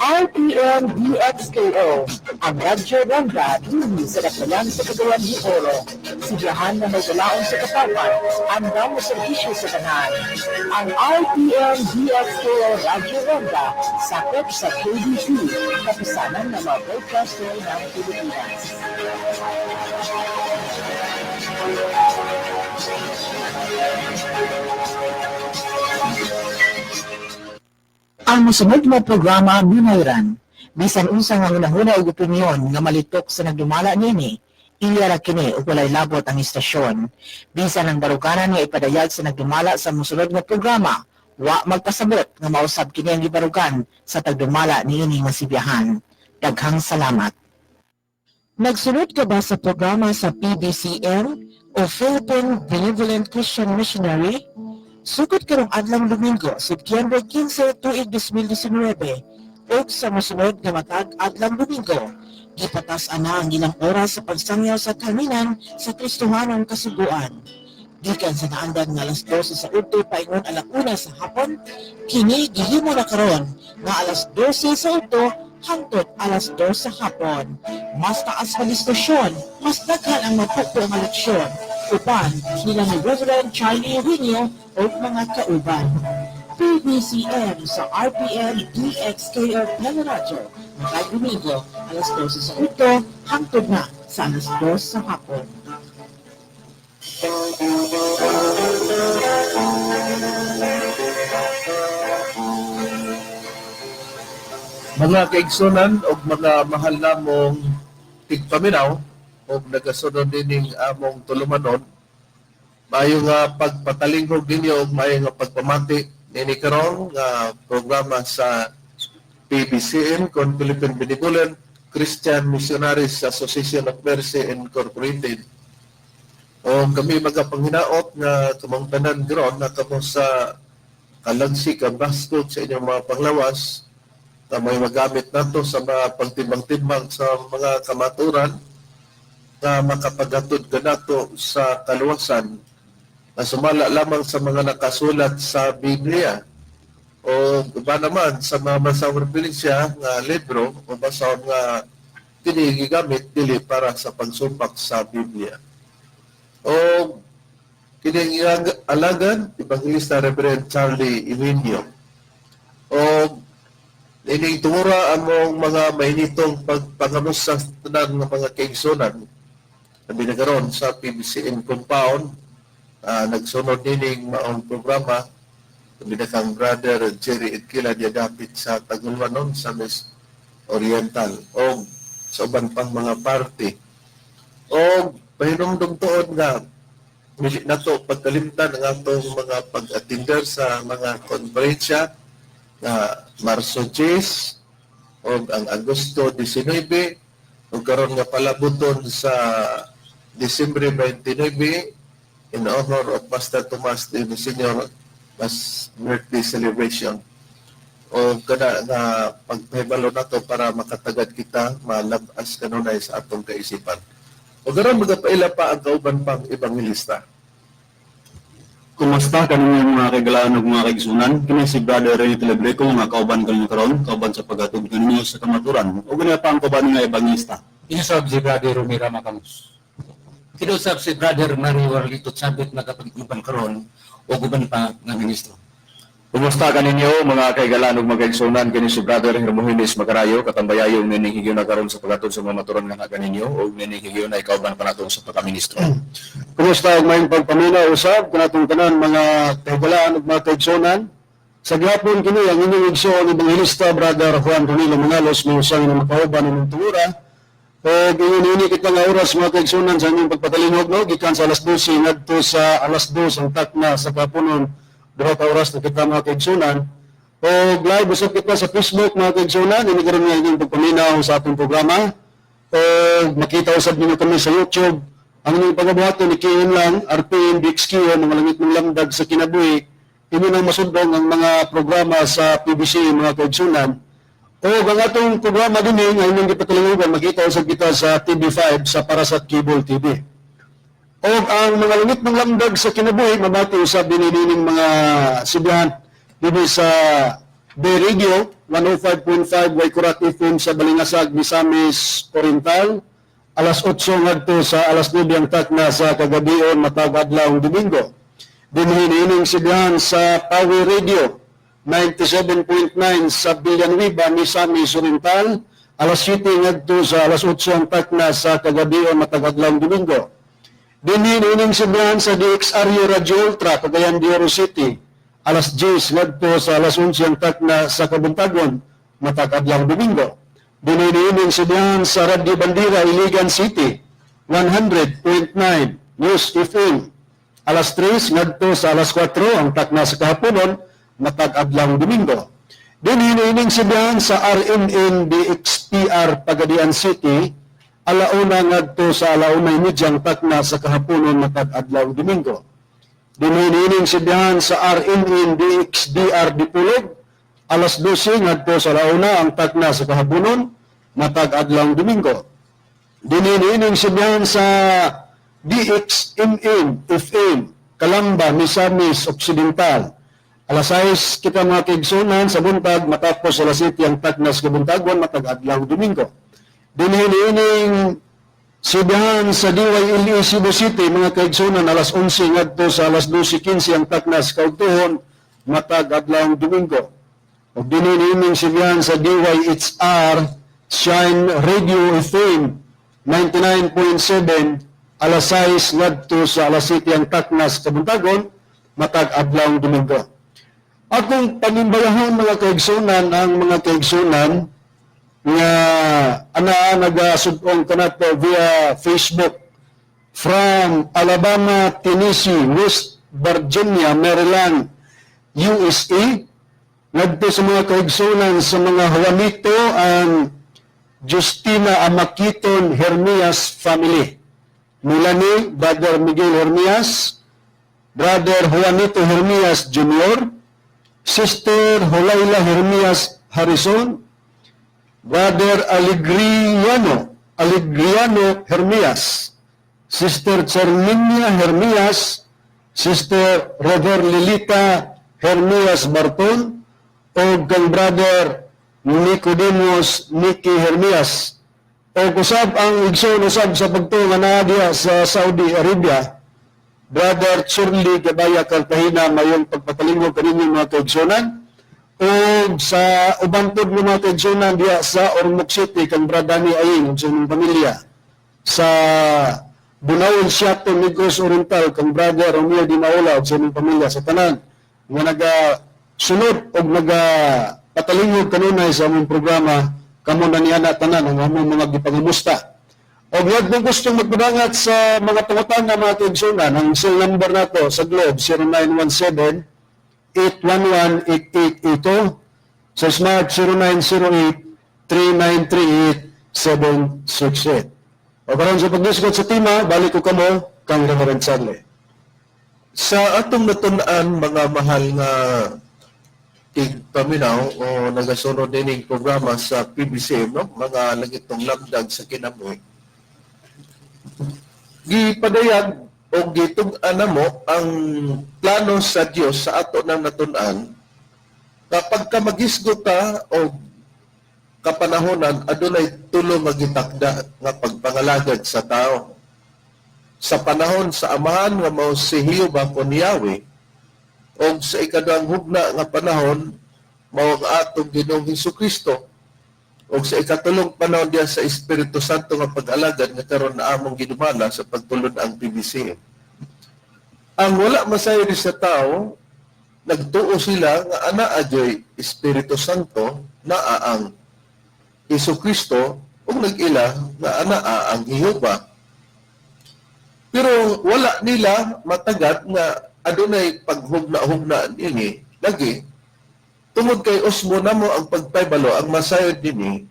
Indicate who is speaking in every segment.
Speaker 1: RPN DXKO, ang Radyo Ronda dinhi sa Dakbayan sa Cagayan de Oro. Sibiyahan na may galaon sa katawhan, andam mo serbisyo sa tanan. Ang RPN DXKO Radyo Ronda, sakop sa KBP, kapisanan ng mga broadcaster ng Pilipinas. Ang mosunod nga programa minayran, bisan unsa nga hunahuna ug opinyon nga malitok sa nagdumala niini, iya ra kini ug walay labot ang istasyon. Bisan ang baruganan nga ipadayag sa nagdumala sa mosunod nga programa, wa magpasabot nga mausab kini ang gibarugan sa tagdumala niini nga sibiyahan. Daghang salamat. Nagsunod ka ba sa programa sa PBCM o Philippine Benevolent Christian Missionary? Sugod karong adlawng Domingo, Setyembre 15, tuig 2019, ug sa mosunod nga matag adlawng Domingo, gipatas ana ang ilang oras sa pagsangyaw sa kalminan sa Kristohanong Kasuguan. Gikan sa naandan nga alas 12 sa udto paingon alauna sa hapon, kini gihimo na karon nga alas 12 sa udto hangtod alas 2 sa hapon. Mas taas nga diskusyon, mas daghan ang mapukpo nga leksyon. Uban nila ni Reverend Charlie Eugenio ug mga kauban. PBCM sa RPN DXKO Teleradyo matag Domingo alas 12 sa udto hangtod na sa alas 2 sa hapon.
Speaker 2: Mga kaigsunan og mga mahal namong tigpaminaw og nagasunod dining among tulumanon, maayo nga pagpatalingkog ninyo og maayo nga pagpamati nini karon nga programa sa PBCM kon Philippine Benevolent Christian Missionaries Association of Mercy Incorporated. O kami magapanghinaot nga kamong tanan karon na kamo sa kalagsik ang baskog sa inyong mga panglawas na may magamit nato sa mga pagtimbang-timbang sa mga kamaturan na makapaghatod kanato sa kaluwasan na sumala lamang sa mga nakasulat sa Biblia o iba naman sa mga masawang referensya nga libro o basahon nga kini gigamit dili para sa pagsumpak sa Biblia. O kining alagan Evangelista Reverend Charlie Eugenio. O ining tungura among mga mainitong pagpangamusta sa tanan nga mga kaigsunan labi na karon sa PBCM compound, nagsunod nining maong programa, labi na kang Brother Jerry Edquila dapit sa Tagulwanon sa Miss Oriental o sa uban pang mga parte. O pahinumdum tuod nga dili nato pagkalimtan ang atong mga pag-attender sa mga konferensya nga Marso 10 o ang Agosto 19 o karon nga palabuton sa Disyembre 29 in honor of Master Tomas de Senior mas birthday celebration. O kana nga pagpahibalo nato para makatagad kita malabas kanunay sa atong kaisipan. O karon magapaila pa ang kauban pang ebanghelista.
Speaker 3: Kumusta kaninyo mga kaigalaan ug mga kaigsunan? Kini si Brother Rene Telebreco nga kauban kaninyo karon, kauban sa paghatod kaninyo sa kamaturan. Ug gani pa ang kauban nga ebanghelista.
Speaker 4: Kinusab si Brother Romira Macamos. Kinusab si Brother Mario Warlito Chabit nagapag-uban karon o uban pa nga ministro.
Speaker 5: Kumusta kaninyo mga kaigalaan ug mga kaigsunan? Kini si Brother Hermogenes Macarayo, katambayayong nining higayona karon sa paghatod sa mga maturan nga kaninyo ug nining higayona kauban pa nato sa pagkaministro.
Speaker 6: Kumusta ug maayong pagpaminaw usab kanatong tanan mga kahigalaan ug mga kaigsunan. Sa gihapon kini ang inyong igsoon Ebanghelista Brother Juan Ronilo Mangalos mo usang inyong makauban inyong tungura. Og ingon nini kita nga oras, mga kaigsunan, sa inyong pagpatalingog, no, gikan sa alas 12 ngadto sa alas 2 ang takna sa kapunon, 2 ka oras na kita, mga kaigsunan. Og live usab kita sa Facebook, mga kaigsunan, ini karon nga inyong pagpaminaw sa atong programa. Og makita usab ninyo kami sa YouTube. Ang inyong pagabuhaton, i-key in lang RPN DXQ, mga langit mong lamdag sa kinabuhi. Inyo nang masundong ang mga programa sa PBC, mga kaigsunan. O ang atong programa dinhi nga inyong gipatalingugan, makita usab kita sa TV5 sa Parasat Cable TV. O ang mga langit ng lamdag sa kinabuhi mabati usab dinhi mga sibihan dinhi sa Bay Radio. 105.5 Waikurat FM sa Balingasag, Misamis Oriental, alas 8 ngadto sa alas 9 ang takna sa kagabion matag adlaw Domingo. Dinhi niining sibihan sa Pawi Radio 97.9 sa Villanueva, Misamis Oriental, alas 7 ngadto sa alas 8 ang takna sa kagabion matag adlaw Domingo. Dinhi niining sibihan sa DXRU Radio Ultra, Cagayan de Oro City, alas 10 ngadto sa alas 11 ang takna sa kabuntagon matag adlaw Domingo. Dinhi niining sibihan sa Radio Bandera, Iligan City, 100.9 News FM, alas 3 ngadto sa alas 4 ang takna sa kahaponon matag adlaw Domingo. Dinhi niining sibihan sa RMN DXPR Pagadian City, alauna ngadto sa 1:30 ang takna sa kahaponon matag adlaw Domingo. Dinhi niining sibihan sa RMN DXDR Dipolog, alas 12 ngadto sa alauna ang takna sa kahaponon matag adlaw Domingo. Dinhi niining sibihan sa DXMM FM Calamba, Misamis Occidental, alas 6 kita mga kaigsunan sa buntag matapos alas 7 ang taknas kabuntagon matag adlaw Domingo. Dinhi niining sibihan sa DYLE Cebu City, mga kaigsunan, alas 11 ngadto sa alas 12:15 ang taknas kaugtuhon matag adlaw Domingo. Ug dinhi niining sibihan sa DYHR Shine Radio FM 99.7, alas 6 ngadto sa alas 7 ang taknas kabuntagon matag adlaw Domingo. Akong panimbayahan, mga kaigsunan, ang mga kaigsunan nga anaa nagasud-ong kanato via Facebook from Alabama, Tennessee, West Virginia, Maryland, USA, ngadto sa mga kaigsunan sa mga Juanito and Justina Amakiton Hermias family. Melanie, Brother Miguel Hermias, Brother Juanito Hermias Jr., Sister Holaila Hermias Harrison, Brother Alegriano Hermias, Sister Charminia Hermias, Sister Robert Lilita Hermias Barton, o kang Brother Nicodemus Nicky Hermias. O usab ang igsoon usab sa pagtuo nga naa diha sa Saudi Arabia, Brother Churli Gabaya Cartagena, mayong pagpatalingog kaninyo, mga kaigsunan. O sa uban pod nga mga kaigsunan diha sa Ormoc City, kang Brother Danny Aying ug sa inyong pamilya. Sa Bunawan Siato, Negros Oriental, kang Brother Romeo Di Maula ug sa inyong pamilya. Sa tanan nga naga sunod og naga patalingog kanunay sa among programa, kamo na niya tanan ang among mga gipangamusta. Og wag mong gustong magpadangat sa mga pangutana, mga kaigsunan, ang cell number nato sa Globe 0917 811 8882, sa Smart 0908 3938 768. O karon sa pagdiskot sa tema, balik ko kamo kang Reverend Charlie.
Speaker 2: Sa atong natun-an, mga mahal nga tigpaminaw o nagasunod dining programa sa PBCM, no, mga langitong lamdag sa kinabuhi, gipadayag o gitug-an namo ang plano sa Dios sa ato nang natun-an kapag ka magisgo ta o kapanahonan, adunay tulo nga gitakda nga pagpangalagad sa tao. Sa panahon sa Amahan nga mao si Jehova kon Yahweh, og sa ikaduhang hugna nga panahon mao ang atong Ginoong Hesukristo, og sa ikatulong panahon diya sa Espiritu Santo nga pag-alagad nga karon na among gidumala sa pagtulon ang PBC. Ang wala masayod sa tao, nagtuo sila nga anaa adyoy Espiritu Santo, naa ang Hesukristo, ug nag-ila nga anaa ang Jehova. Pero wala nila matagad nga adunay paghugna-hugna niini lagi tungod kay usbo namo ang pagpaybalo. Ang masayod dinhi,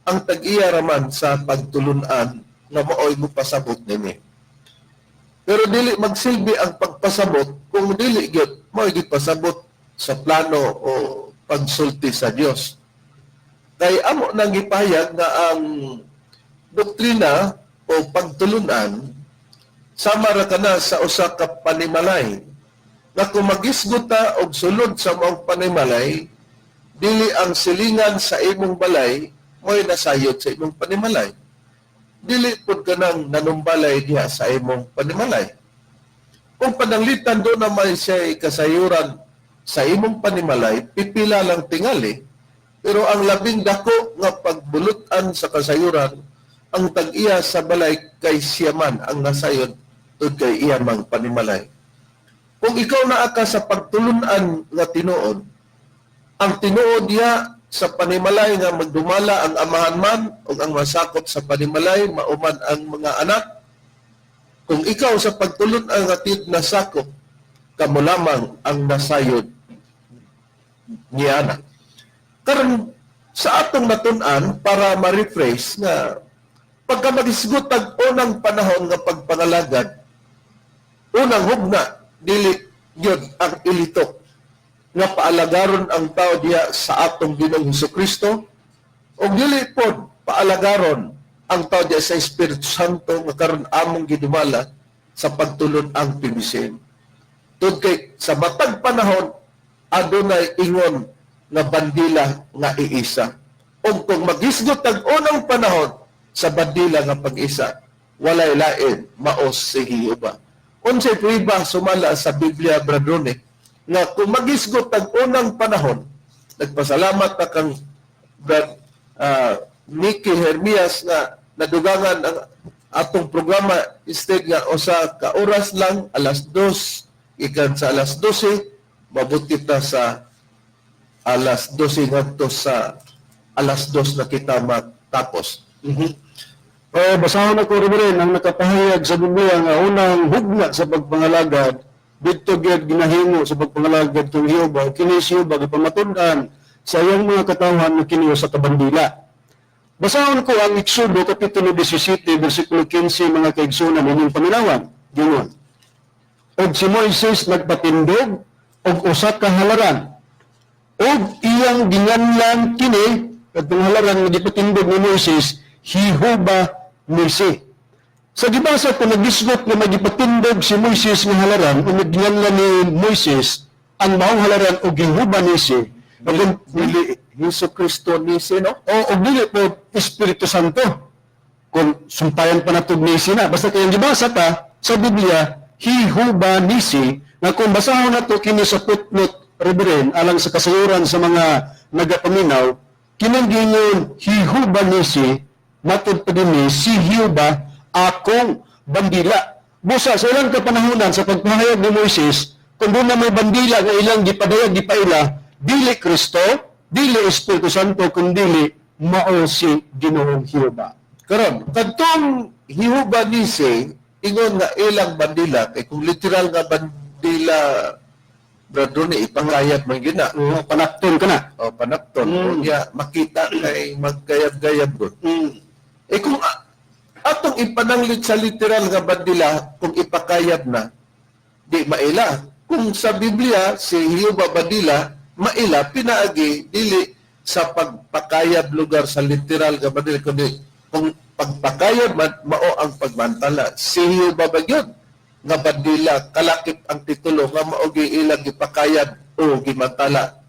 Speaker 2: ang tag-iya raman sa pagtulunan nga maoy mopasabot nini. Pero dili magsilbi ang pagpasabot kung dili gyud maoy gipasabot sa plano o pagsulti sa Dios. Kay amo nang gipahayag nga ang doktrina o pagtulunan sama ra kana sa usa ka panimalay nga kung magisgot ta og sulod sa maong panimalay, Dili ang silingan sa imong balay mo'y nasayod sa imong panimalay. Dili pud kanang nanumbalay diha sa imong panimalay. Kung pananglitan do na may siya kasayuran sa imong panimalay, pipila lang tingali. Pero ang labing dako nga pagbulutan sa kasayuran, ang tag-iya sa balay kay siya man ang nasayod tud kay iya mang panimalay. Kung ikaw naa ka sa pagtulunan nga tinuod, ang tinuod diha sa panimalay nga magdumala ang amahan man o ang masakop sa panimalay mauman ang mga anak. Kung ikaw sa pagtulunan nga tid nasakop, kamo lamang ang nasayod niya na. Karon sa atong natun-an para ma-rephrase nga pagka magisgot ang unang panahon nga pagpangalagad, unang hugna dili gyud ang ilitok nga paalagaron ang tao diha sa atong Ginoong Hesukristo o dili pod paalagaron ang tao diha sa Espiritu Santo nga karon among gidumala sa pagtulon ang PBCM. Tud kay sa matag panahon adunay ingon nga bandila nga iisa. O kung magisgot ang unang panahon sa bandila nga pag-isa, walay lain maos si Jehova. Unsay prueba sumala sa Biblia, Bradrone, nga kung magisgot ang unang panahon, nagpasalamat na kang Brad Nicky Hermias nga nadugangan ang atong programa instead nga usa ka oras lang alas 2 ikan sa alas 12, mabuti ta sa alas 12 ngadto sa alas 2 na kita matapos.
Speaker 6: O, basahon ako, Reverend, ang nakapahayag sa Biblia nga unang hugna sa pagpangalagad, didto gyud ginahimo sa pagpangalagad kang Jehova, kini si Jehova gipamatud-an sa iyang mga katawhan nga kini sa kabandila. Basahon ko ang Exodo kapitulo 17 versikulo 15, mga kaigsunan, inyong paminawan. Gingon. Og si Moises nagpatindog og usa ka halaran og iyang ginganlan kini, kadtong halaran nga gipatindog ni Moises, Jehova Nisi. Sa gibasa ko, nagisgot nga magipatindog si Moises nga halaran o ginganlan ni Moises ang maong halaran og Jehova Nisi.
Speaker 2: Dili Hesus Kristo ni si, no?
Speaker 6: O og dili po Espiritu Santo. Kung sumpayan pa nato Nisi na, basta kayong gibasa ta sa Biblia, Jehova Nisi, nga kung basahon nato kini sa footnote, Reverend, alang sa kasayuran sa mga nagapaminaw, kinang gingon Jehova Nisi, matud pa din ni si Jehova akong bandila. Busa sa ilang kapanahonan sa pagpahayag ni Moises, kung doon na may bandila nga ilang gipadayag gipaila, dili Kristo, dili Espiritu Santo, kundi mao si Ginoong Jehova.
Speaker 2: Karon, kadtong Jehova Nisi, ingon nga ilang bandila, kay kung literal nga bandila, Brad Ronnie, ipangayat man gyud na.
Speaker 6: Oo, panakton ka na.
Speaker 2: O panakton, o niya makita kay maggayab-gayab gud. Eh kung atong ipananglit sa literal nga bandila, kung ipakayab na, di maila. Kung sa Biblia, si Jehova bandila, maila, pinaagi, dili sa pagpakayab lugar sa literal nga bandila, kundi kung pagpakayab man, mao ang pagmantala. Si Jehova ba yun? Nga bandila, kalakip ang titulo, nga mao ilang gipakayab o gimantala.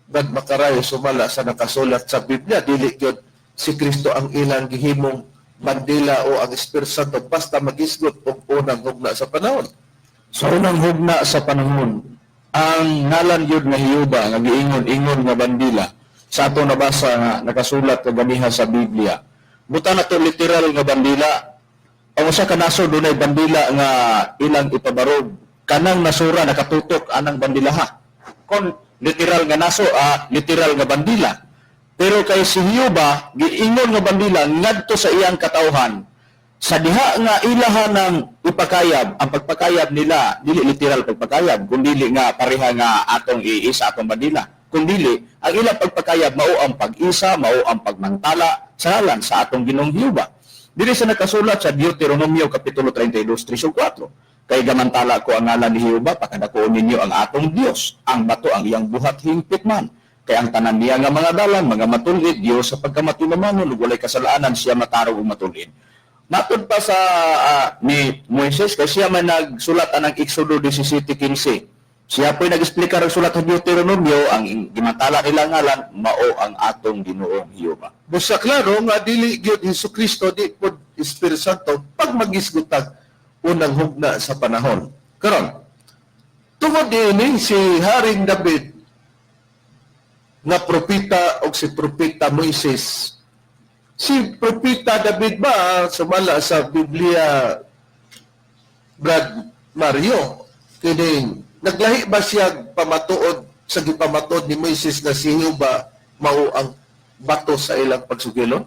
Speaker 2: Brad Makarayo, sumala sa nakasulat sa Biblia, dili gyud si Kristo ang ilang gihimong bandila o ang Espiritu Santo basta magisgot og unang hugna sa panahon.
Speaker 5: Sa unang hugna sa panahon, ang ngalan yun nga Hiyuba, nga giingon-ingon nga bandila, sa ato nabasa nga nakasulat kaganiha sa Biblia. Buta na to literal nga bandila, ang usa ka nasod dunay bandila nga ilang ipabarog, kanang nasura nakatutok anang bandilaha. Kon literal nga naso, literal nga bandila. Pero kay si Hiyuba, giingon nga bandila ngadto sa iyang katawhan, sa diha nga ilaha ng ipakayab, ang pagpakayab nila, dili literal pagpakayab, kundili nga pareha nga atong iisa atong bandila. Kundili, ang ilang pagpakayab mao ang pag-isa, mao ang pagmantala sa ngalan sa atong Ginoong Hiyuba. Dili sa nakasulat sa Deuteronomio Kapitulo 32, 3 4. Kay gamantala ko ang ngalan ni Jehova, pakadakuon ninyo ang atong Dios, ang bato ang iyang buhat hingpit man. Kay ang tanan niya nga mga dalan, mga matulid, Dios sa pagkamatinumanon, ug walay kasalanan siya matarong ug matulid. Matod pa sa ni Moises, kay siya man nagsulat anang Exodo 17:15. Siya po'y nag-explicar ang sulat sa Deuteronomio, ang gimantala nila ngalan, mao ang atong Ginoong Jehova.
Speaker 2: Busa klaro nga dili gyud Hesus Kristo, di pod Espiritu Santo pag magisgutag unang hugna sa panahon. Karon, tungod niini si Haring David nga propeta og si propeta Moises. Si propeta David ba, sumala sa Biblia, Brad Mario, kining naglahi ba siya pamatuod sa gipamatuod ni Moises nga si Jehova mao ang bato sa ilang pagsugilon?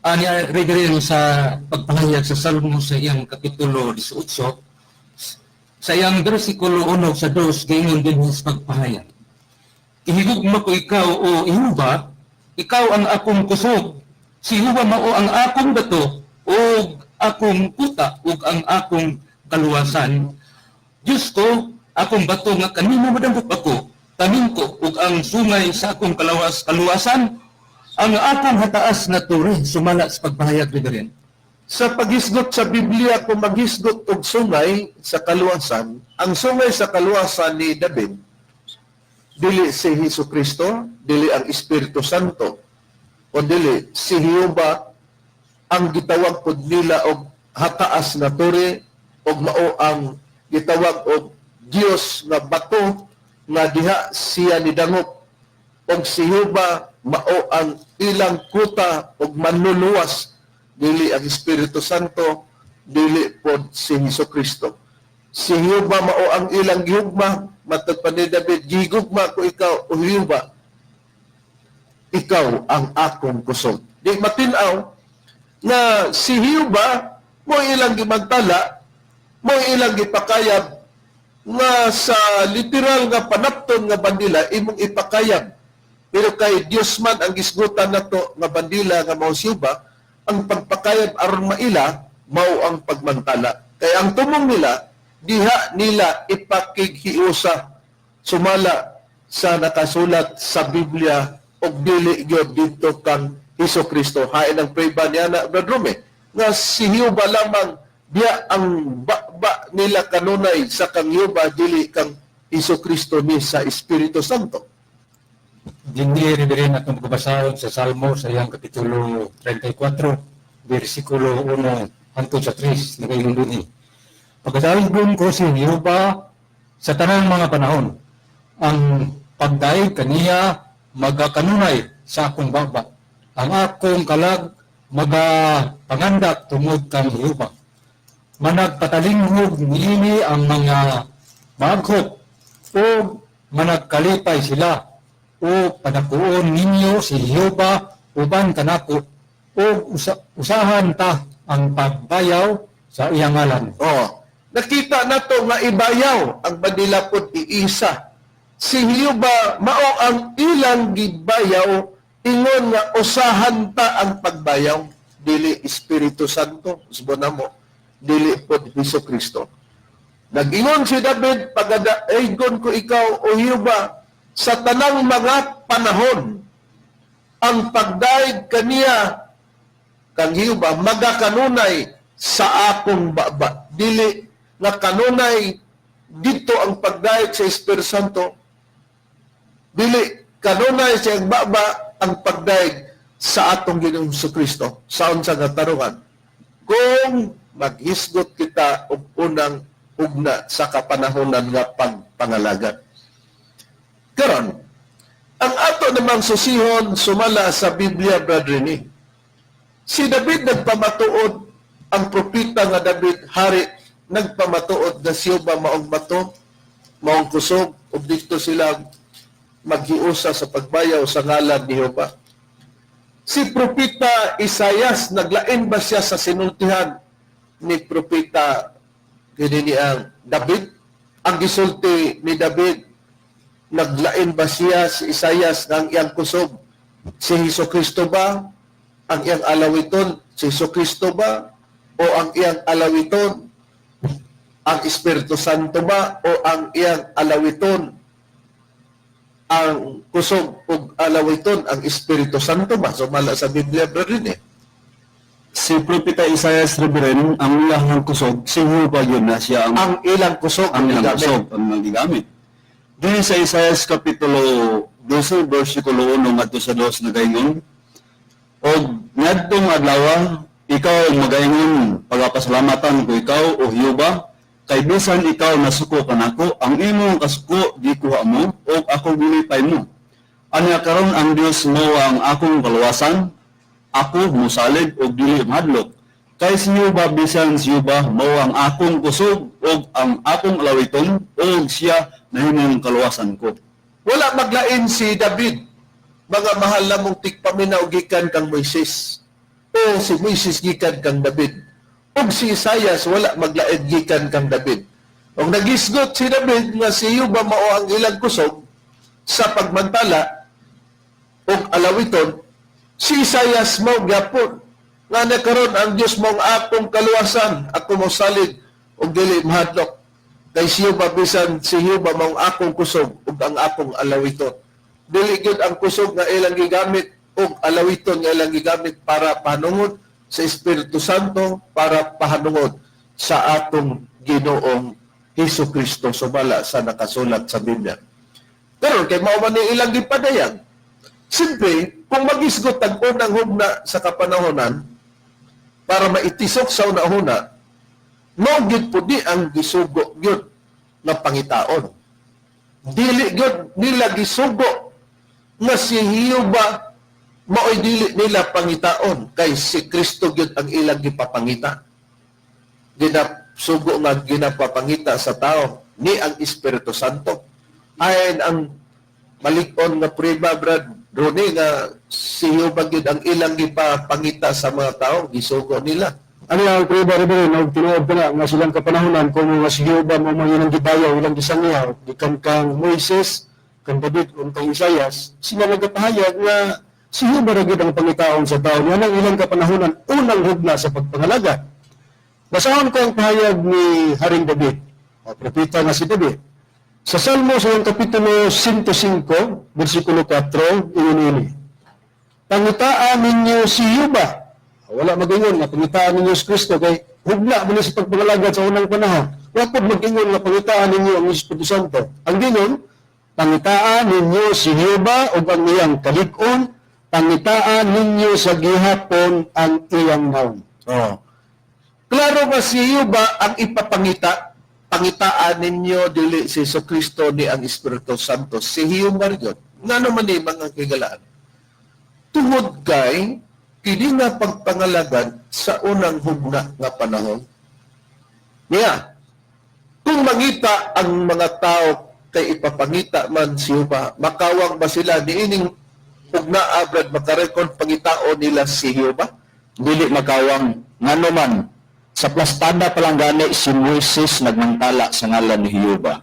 Speaker 4: Ani Reverend, sa pagpahayag sa Salmo sa iyang kapitulo 18 sa iyang bersikulo 1 sa 2, gayon din sa pagpahayag. "Ihigugma ko ikaw, o Jehova, ikaw ang akong kusog. Si Jehova mao ang akong bato ug akong kuta ug ang akong kaluwasan. Diyos ko, akong bato nga kanimo madangop ako, tamingko ug ang sungay sa akong kaluwasan, ang akong hataas na tore," sumala sa pagpahayag, Reverend.
Speaker 2: Sa paghisgot sa Biblia, kung maghisgot og sungay sa kaluwasan, ang sungay sa kaluwasan ni David, dili si Hesus Kristo, dili ang Espiritu Santo, o dili si Jehova ang gitawag pod nila og hataas na tore og mao ang gitawag og Dios nga bato nga diha siya nidangop, og si Jehova mao ang ilang kuta og manluluwas, dili ang Espiritu Santo, dili pod si Hesus Kristo. Si Jehova mao ang ilang gihugma, matod pa ni David, "Gihugma ko ikaw, o Jehova, ikaw ang akong kusog." Di matin-aw nga si Jehova mo ilang gimantala, mo ilang gipakayab nga sa literal nga panapton nga bandila imong ipakayab. Pero kay Dios man ang gisgutan nato nga bandila nga mao si Jehova, ang pagpakayab aron maila mao ang pagmantala. Kay ang tumong nila, diha nila ipakighiusa sumala sa nakasulat sa Biblia og dili gyud didto kang Hesus Kristo. Hain ang prueba niya na, Brad Rome, nga si Jehova lamang diya ang ba nila kanunay sa kang Jehova, dili kang Hesus Kristo ni sa Espiritu Santo.
Speaker 4: Dinhi, Reverend, atong pagkabasahon sa Salmo sa iyang kapitulo 34, versikulo 1 hangtod sa 3, nagaingon dinhi: "Pagadaygon ko si Jehova sa tanang mga panahon. Ang pagdayeg kaniya magakanunay sa akong baba. Ang akong kalag magapangandak tungod kang Jehova. Managpatalinghog niini ang mga maaghop ug managkalipay sila. O padakuon ninyo si Jehova uban kanako ug usahan ta ang pagbayaw sa iyang ngalan."
Speaker 2: Oh, nakita nato nga ibayaw ang bandila pod iisa. Si Jehova mao ang ilang gibayaw, ingon nga usahan ta ang pagbayaw, dili Espiritu Santo, usbon na mo, dili pod Hesus Kristo. Nag-ingon si David, "Pagadaygon ko ikaw, o Jehova, sa tanang mga panahon." Ang pagdayeg kaniya kang Jehova magakanunay sa akong baba. Dili nga kanunay dito ang pagdayeg sa Espiritu Santo. Dili kanunay sa iyang baba ang pagdayeg sa atong Ginoong Kristo. Sa unsa nga tarungan? Kung maghisgot kita og unang hugna sa kapanahonan nga pagpangalagan. Karon, ang ato namang susihon sumala sa Biblia, Brother Rene. Si David nagpamatuod, ang propeta nga David, hari, nagpamatuod na siya ba maong bato, maong kusog, ug dito sila maghiusa sa pagbayaw sa ngalan ni Jehova. Si propeta Isayas, naglain ba siya sa sinultihan ni propeta kini ni ang David? Ang gisulti ni David, naglain ba siya si Isayas ng iyang kusog? Si Hesus Kristo ba? Ang iyang alawiton, si Hesus Kristo ba? O ang iyang alawiton, ang Espiritu Santo ba? O ang iyang alawiton, ang kusog ug alawiton, ang Espiritu Santo ba? So mala sa Biblia, brother, eh.
Speaker 3: Si Propeta Isaias, Reverend, ang iyang kusog, si Jehova yun na siya ang
Speaker 2: Ang ilang kusog
Speaker 3: ang ilang
Speaker 2: gigamit.
Speaker 3: kusog ang ilang gigamit. Dahil sa Isaias Kapitulo 12, versikulo 1 ngadto sa 2 nagaingon, "Og ngadtong adlaw, ikaw ang magaingon, pagapasalamatan ko ikaw, O Jehova, kay bisan ikaw nasuko kanako, ang imong kasuko gikuha mo, ug ako gilipay mo. Anya karon ang Dios mo ang akong kaluwasan, ako mosalig og dili mahadlok. Kay si Jehova, bisan si Jehova mao ang akong kusog ug ang akong alawiton, ug siya nahimong kaluwasan ko."
Speaker 2: Wala maglain si David, mga mahal namong tigpaminaw, gikan kang Moises. O si Moises gikan kang David. Ug si Isaias wala maglain gikan kang David. Og nagisgot si David nga si Jehova mao ang ilang kusog sa pagmantala ug alawiton, si Isaias mao gyapon nga nakaron ang Dios mao ang akong kaluwasan, ako mosalig ug dili mahadlok. Kay si Jehova, bisan si Jehova mao ang akong kusog ug ang akong alawiton. Dili gyud ang kusog nga ilang gigamit ug alawiton nga ilang gigamit para pahanungod sa Espiritu Santo, para pahanungod sa atong Ginoong Hesus Kristo sumala sa nakasulat sa Biblia. Pero kay mao man ni ilang gipadayag. Siyempre, kung magisgot ang unang hugna sa kapanahonan para maitisok sa una-una, mao gyud po di ang gisugo gyud nga pangitaon. Dili gyud nila gisugo nga si Jehova mao'y dili nila pangitaon kay si Kristo gyud ang ilang gipapangita. Ginasugo nga ginapapangita sa tao ni ang Espiritu Santo. Ayon ang malig-on nga prueba, Brad Ronnie, nga si Jehova gyud ang ilang gipapangita sa mga tao, gisugo nila.
Speaker 6: Ano ang prueba, Reverend, og tinuod ka na nga silang kapanahonan kung nga si Jehova mo mga ilang gibayaw, ilang gisangyaw, gikan kang Moises, kang David, ug kang Isaias, sila nagapahayag nga si Jehova ra gyud ang pangitaon sa tao niya nang ilang kapanahonan, unang hugna sa pagpangalagad. Basahon ko ang pahayag ni Haring David, o propeta nga si David. Sa Salmo sa iyang Kapitulo 105, versikulo 4, ingon ini: "Pangitaan ninyo si Jehova." Wala mag-ingon nga pangitaan ninyo si Kristo kay hugna man ni sa pagpangalagad sa unang panahon. Wa pod mag-ingon nga pangitaan ninyo ang Espiritu Santo. Ang gingon, "Pangitaan ninyo si Jehova ug ang iyang kalig-on, pangitaan ninyo sa gihapon ang iyang naong."
Speaker 2: Oh. Klaro ba si Jehova ang ipapangita? Pangitaan ninyo dili si Hesus Kristo ni ang Espiritu Santo. Si Jehova yun. Ngano man ni, mga kigalaan? Tungod kay kini nga pagpangalagad sa unang hugna nga panahon. Niya, kung mangita ang mga tao kay ipapangita man si Jehova, makawang ba sila niining hugna, Brad, makarekon pangitao nila si Jehova?
Speaker 5: Dili makawang, ngano man sa plastada pa lang gani si Moises nagmantala sa ngalan ni Jehova.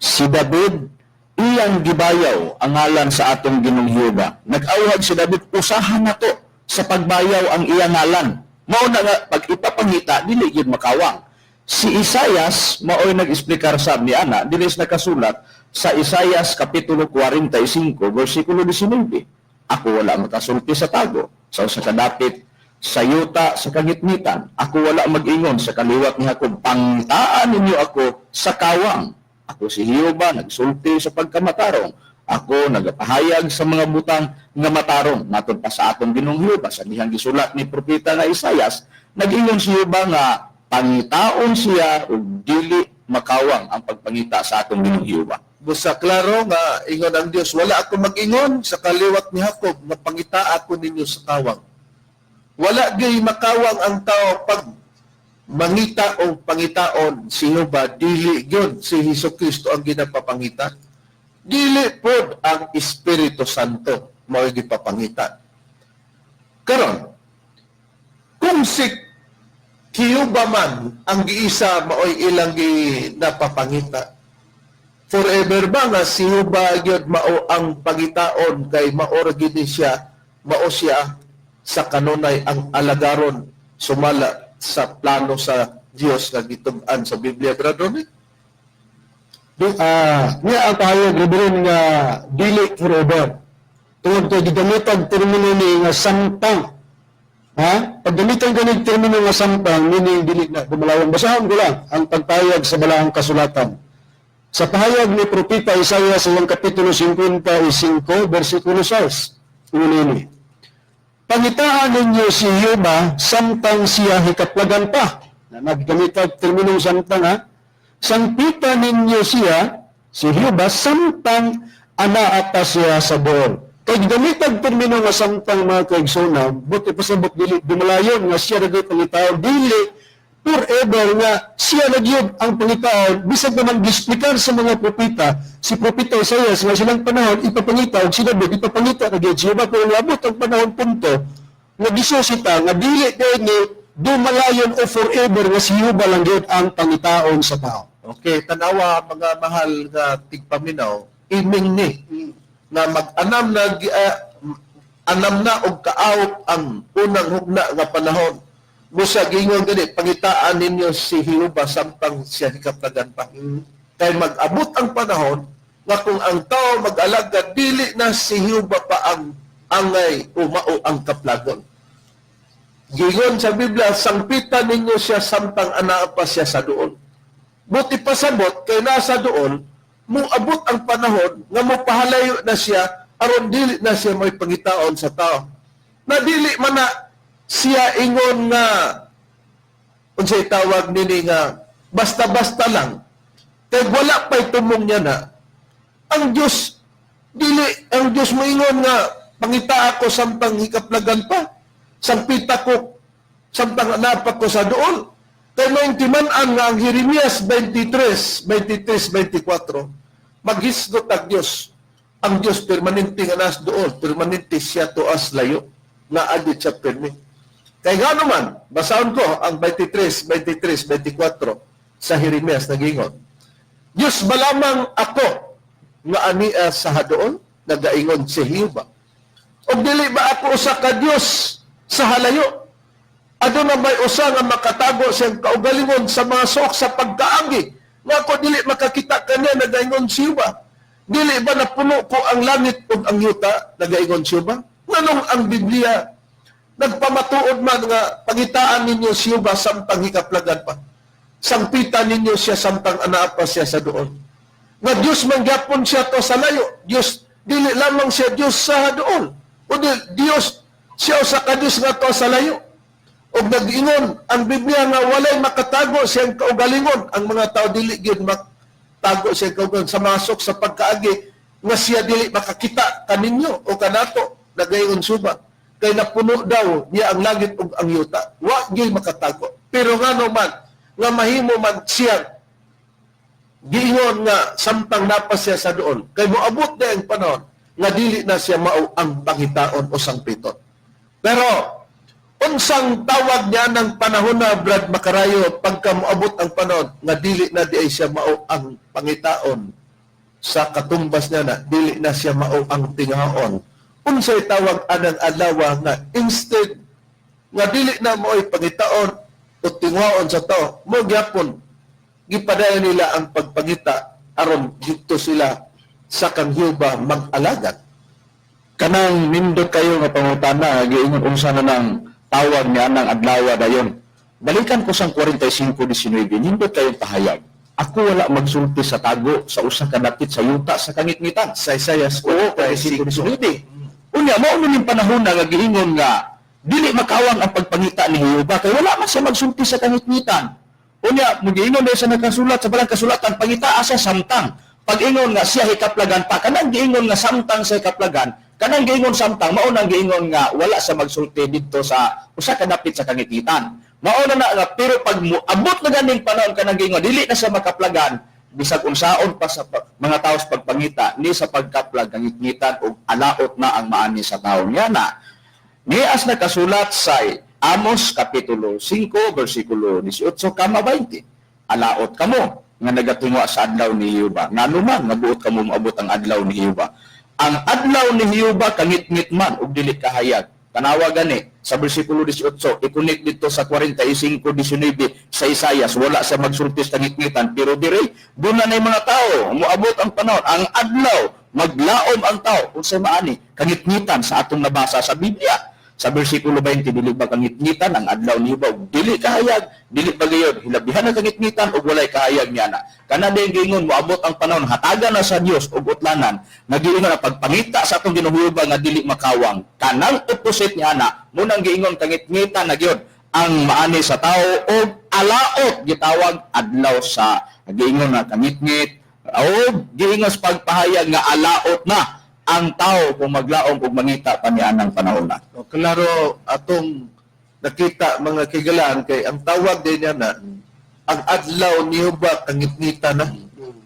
Speaker 5: Si David iyang gibayaw ang ngalan sa atong Ginoong Jehova. Nag-awhag si David, usahan nato sa pagbayaw ang iyang ngalan. Mao na nga pag ipapangita dili gyud makawang. Si Isayas maoy nag-eksplikar sab ni ana dili sa nakasulat sa Isayas Kapitulo 45 versikulo 19. "Ako wala makasulti sa tago sa usa ka dapit sa yuta sa kagitnitan. Ako wala mag-ingon sa kaliwat ni Jacob, 'Pangitaan ninyo ako sa kawang.' Ako si Jehova, nagsulti sa pagkamatarong. Ako nagapahayag sa mga butang nga matarong." Matod pa sa atong Ginoong Jehova, sa dihang gisulat ni propeta nga Isayas, nag-ingon si Jehova nga pangitaon siya ug dili makawang ang pagpangita sa atong Ginoong Jehova.
Speaker 2: Busa klaro nga ingon ang Dios, "Wala ako mag-ingon sa kaliwat ni Jacob nga pangita ako ninyo sa kawang." Wala gyud makawang ang tao pag mangita o pangitaon si Jehova, dili gyud si Hesus Kristo ang ginapapangita. Dili pod ang Espiritu Santo mao gipapangita. Karon, kung si Jehova man ang giisa maoy ilang ginapapangita, forever ba nga si Jehova gyud mao ang pangitaon kay mao ra gyud ni siya, mao siya sa kanunay ang alagaron sumala sa plano sa Dios nga gitug-an sa Biblia, Brother Ronnie?
Speaker 6: Niya ang pahayag, Reverend, nga dili forever. Tungod kay gigamitag termino ni nga samtang. Ha? Paggamitan ganig termino nga samtang, meaning dili na dumalayon. Basahon ko lang ang pagpahayag sa balaang kasulatan. Sa pahayag ni Propeta Isaiah sa iyang Kapitulo 55, versikulo 6. Ingon ini: "Pangitaan ninyo si Yuba samtang siya hikaplagan pa." Na naggamit ang terminong samtang, ha. "Sangpita ninyo siya, si Yuba, samtang anaa pa siya sa duol." Kay gamit ang termino nga samtang, mga kaigsoona, buot ipasabot dili dumalayon nga siya ra gyud pangitaon, dili forever nga siya ra gyud ang pangitaon, bisag naman gisplikan sa mga propeta, si Propeta Isaias, nga silang panahon ipapangita og si David ipapangita ra gyud siya ba, pero labot ang panahon punto nga gisusita nga dili kay ni dumalayon o forever nga si Yuba lang gyud ang pangitaon sa tao.
Speaker 2: Okay, tanawa, mga mahal nga tigpaminaw, iming ni nga mag-anam na anam na og kaawop ang unang hugna nga panahon. Busa gingon gani, "Pangitaan ninyo si Jehova samtang siya hikaplagan pa." Kay mag-abot ang panahon nga kung ang tao mag-alagad, dili na si Jehova pa ang angay o mao ang kaplagon. Gingon sa Biblia, "Sangpitan ninyo siya samtang anaa pa siya sa duol." Buot pasabot, kay nasa duol, muabot ang panahon nga mopahalayo na siya aron dili na siya may pangitaon sa tao. Na dili man na siya ingon nga unsay tawag nini nga basta-basta lang. Kay wala pa'y tumong niya na ang Diyos, dili ang Diyos moingon nga pangita ako samtang hikaplagan pa. Sangpita ko samtang anaa pa ko sa duol. Kay may timan-an nga ang Jeremias 23, 23, 24, maghisgot ang Diyos. Ang Diyos permanente nga nas duol, permanente siya tuas layo, nga adit siya permi. Kay nga naman, basahon ko ang 23, 23, 24 sa Jeremias, nagingon: "Diyos ba lamang ako nga ania sa hadoon?" Nagaingon si Jehova. "Og dili ba ako usa ka Dios sa halayo? Aduna may usa nga makatago siyang kaugalingon sa mga suok sa pagkaagi nga ako dili makakita kaniya?" Nagaingon si Jehova. "Dili ba napuno ko ang langit ug ang yuta?" Nagaingon si Jehova. Nganong ang Biblia nagpamatuod man nga pangitaan ninyo si Jehova samtang hikaplagan pa? Sangpitan ninyo siya samtang anaa pa siya sa duol. Nga Diyos man gyapon siya to sa layo. Diyos, dili lamang siya Diyos sa duol. O di, Diyos, siya usa ka Diyos nga to sa layo. Og nag-ingon ang Biblia nga walay makatago siyang kaugalingon. Ang mga tao dili gyud makatago siyang kaugalingon sa masok sa pagkaagi nga siya dili makakita kaninyo o kanato, nagaingon suba. Kay napuno daw niya ang langit ug ang yuta. Wa gyud makatago. Pero ngano man nga mahimo man siya giingon nga samtang napa siya sa duol, kay moabot na ang panahon nga dili na siya mao ang pangitaon o sangpiton? Pero unsang tawag niya ng panahon na, Brad Makarayo, pagka moabot ang panahon nga dili na di ay siya mao ang pangitaon sa katumbas niya na dili na siya mao ang tingaon? Unsay tawag anang adlaw nga instead nga dili na mao'y pangitaon o tingaon sa tao, mo gyapon gipadayon nila ang pagpangita aron dito sila sa kang Jehova mag-alagad?
Speaker 5: Kanang nindot kayo nga pangutana, giingon unsa na nang tawag niya ng adlaw dayon. Balikan ko sang 45:19, nindot kayong pahayag. "Ako wala magsulti sa tago sa usa ka dapit sa yuta sa kangitngitan."
Speaker 2: Sa Isaiah
Speaker 5: Oo, 45:19. Unya, mao ning panahon na nga giingon nga dili makawang ang pagpangita ni Jehova kay wala man siya magsulti sa kangitngitan. Unya, mugiingon dahil sa nakasulat sa balang kasulatan, pangita asa samtang. Pag-ingon nga siya hikaplagan pa, kanang giingon nga samtang sa hikaplagan, kanang giingon samtang, mao nang giingon nga wala sa magsulti didto sa usa ka dapit sa kangitngitan. Mao na na nga, pero pag moabot na ganing panahon kanang giingon, dili na siya makaplagan, bisag unsaon pa sa mga tao sa pagpangita ni sa pagkaplag kangitngitan ug alaot na ang maani sa tawo niya na. Nias nakasulat sa Amos Kapitulo 5 versikulo 18 kama 20. "Alaot kamo nga nagatinguha sa adlaw ni Jehova. Ngano man nga buot kamo moabot ang adlaw ni Jehova? Ang adlaw ni Jehova kangitngit man ug dili kahayag." Tanawa gani sa versikulo 18, i-connect dito sa 45:19 sa Isayas, wala sa magsulti sa kangitngitan, pero dire doon na mga tao, moabot ang panahon, ang adlaw, maglaom ang tao, unsay maani, kangitngitan sa atong nabasa sa Biblia. Sa bersikulo 20, dili ba kangitngitan ang adlaw ni Jehova ug dili kahayag, dili ba gayon hilabihan ang kangitngitan ug walay kahayag niya na. Kana din giingon moabot ang panahon hatagan na sa Dios og utlanan nga giingon ang pagpangita sa atong Ginoong Jehova nga dili makawang. Kanang opposite niya na munang giingon kangitngitan na gyud ang maani sa tao og alaot gitawag adlaw sa giingon na kangitngit o giingon sa pagpahayag nga alaot na ang tao kung maglaom ug mangita pa niya ng panahon na.
Speaker 2: O, klaro atong nakita, mga kigalaan, kay ang tawag din niya na ang adlaw ni Jehova kangitngita na.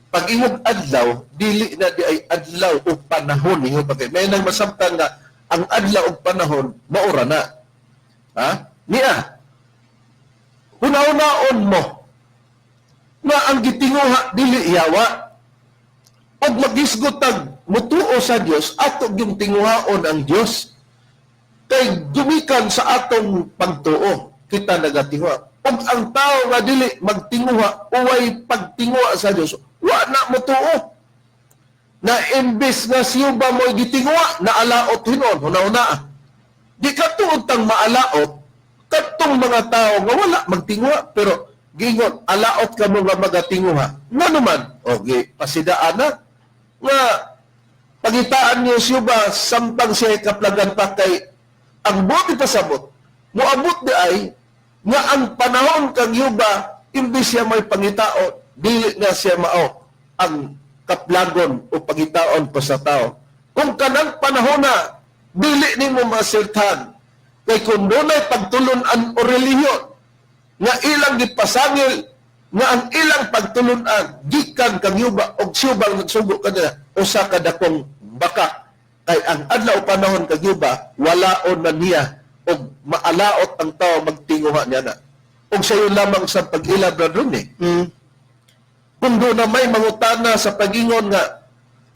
Speaker 2: Pag ingon adlaw, dili na di ay adlaw o panahon ni Jehova, kay may nang masabtan nga ang adlaw ug panahon maura na. Ha? Niya. Hunahunaon mo na ang gitinguha dili yawa ug magisgot tag mutuo sa Dios, ato yung tinguhaon ang Dios kay gumikan sa atong pagtuo kita nagatinguha. Ug ang tao nga dili magtinguha, uway pagtinguha sa Dios, wa na mutuo na imbes nga siyo ba mo'y gitinguha na alaot hinon. Hunahuna, di ka tuod tang maalaot kadtong mga tao nga wala magtinguha, pero gingon alaot kamo nga magatinguha. Ngano man? Okay, pasidaan na nga pangitaan niyo siya ba samtang siya kaplagan pa, kay ang buti pasabot moabot di ay nga ang panahon kang yuba, imbis siya may pangitaon, dili na siya mao ang kaplagon o pangitaon pa sa tao. Kung kanang panahon na dili nimo masertan, kay kung dunay pagtulunan o relihiyon nga ilang gipasangil nga ang ilang pagtulunan gikan kang yuba og siyubang nagsugo kanila, usa ka dakong baka, kay ang adlaw panahon kang yuba walaon na niya og maalaot ang tao magtinguha niya na. Og sayo lamang sa pag-ila, Brother Ronnie, kung doon na may mangutana sa pag-ingon nga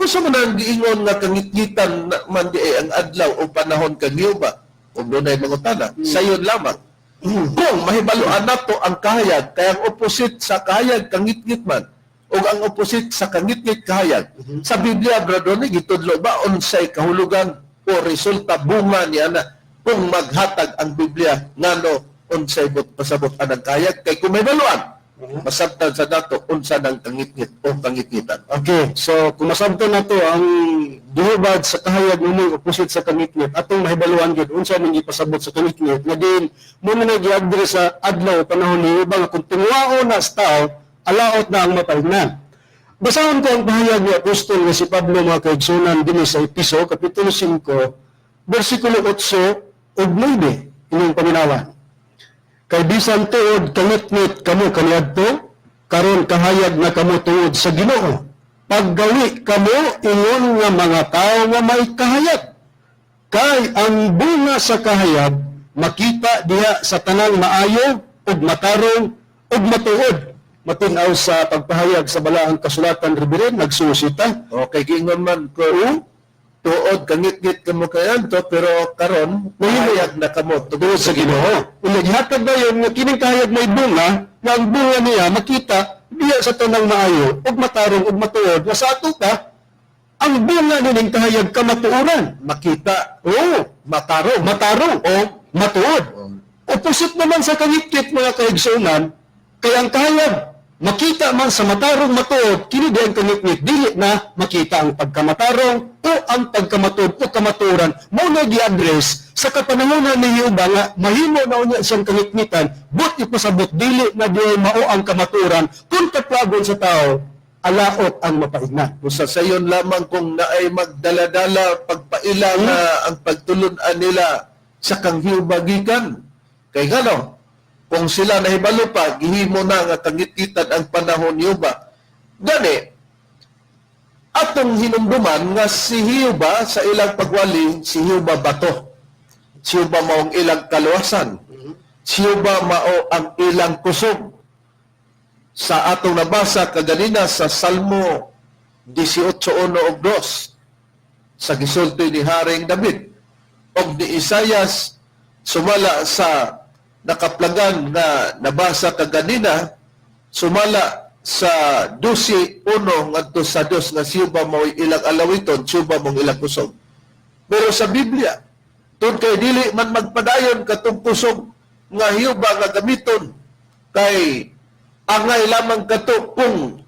Speaker 2: unsa man ang giingon nga kangitngitan na man di ay ang adlaw o panahon kang yuba, kung doon ay mangutana, sayon lamang kung mahibaluan nato ang kahayag, kaya ang opposite sa kahayag kangitngit man o ang opposite sa kangitngit kahayag. Sa Biblia, Brother Ronnie, gitudlo ba unsay kahulugan o resulta, bunga niya na kung maghatag ang Biblia ngano unsay but pasabot anang kahayag? Kay kung mahibaluan, masabtan sa dato unsa nang kangitngit o kangitngitan.
Speaker 6: Okay, so kung masabtan nato ang gihubad sa kahayag mo opposite sa kangitngit, atong mahibaluan gyud unsa man gipasabot sa kangitngit nga din mo na giagri sa adlaw panahon ni Jehova nga kung tinguhaon na sa tao, alaot na ang mapaignan. Basahon ko ang pahayag ni Apostol nga si Pablo, mga kaigsunan, dinhi sa Episo kapitulo 5 bersikulo 8 ug 9, inyong paminawan. Kay bisan tuod kangitngit kamo kaniadto, karon kahayag na kamo tungod sa Ginoo. Paggawi kamo ingon nga mga tao nga may kahayag. Kay ang bunga sa kahayag makita diha sa tanang maayo ug matarong ug matuod. Matinaw sa pagpahayag sa balaang kasulatan, Reverend, nagsusita.
Speaker 2: Okay, giingon man ko tuod kangitngit kamo kayanto, pero karon mahayag na kamo
Speaker 6: tungod sa Ginoo. Unya gihatag na yun nga kining kahayag may bunga, nga ang bunga niya makita diya sa tanang maayo ug matarong ug matuod, nga sa ato pa ang bunga nining kahayag kamatuoran.
Speaker 2: Makita.
Speaker 6: Oo,
Speaker 2: matarong,
Speaker 6: matarong o matuod. Opposite naman sa kangitngit, mga kaigsunan, kay ang kahayag makita man sa matarong matuod, kini di ang kangitngit, dili na makita ang pagkamatarong o ang pagkamatuod o kamatuoran. Mao na gi-address sa kapanahonan ni Jehova nga mahimo na unya siyang kangitngitan, but ipasabot dili na di mao ang kamatuoran kung kaplagon sa tao, alaot ang mapaigna.
Speaker 2: Kung sa sayon lamang kung naay magdaladala pagpaila nga ang pagtulun-an nila sa kang gikan. Kay ngano, kung sila nahibalo pa, gihimo na nga kangitngitan ang panahon ni Jehova. Gani, atong hinumduman nga si Jehova sa ilang pagwali, si Jehova bato. Si Jehova mao ang ilang kaluwasan. Si Jehova mao ang ilang kusog. Sa atong nabasa kaganina sa Salmo 18:1 ug 2 sa gisulti ni Haring David og ni Isayas sumala sa nakaplagan nga nabasa kaganina sumala sa 12:1 ngadto sa 2 nga siya ba mao'y ilang alawiton, siya ba mong ilang kusog. Pero sa Biblia, Tungod kay dili man magpadayon katong kusog nga Hiuba nga gamiton kay angay lamang kato kung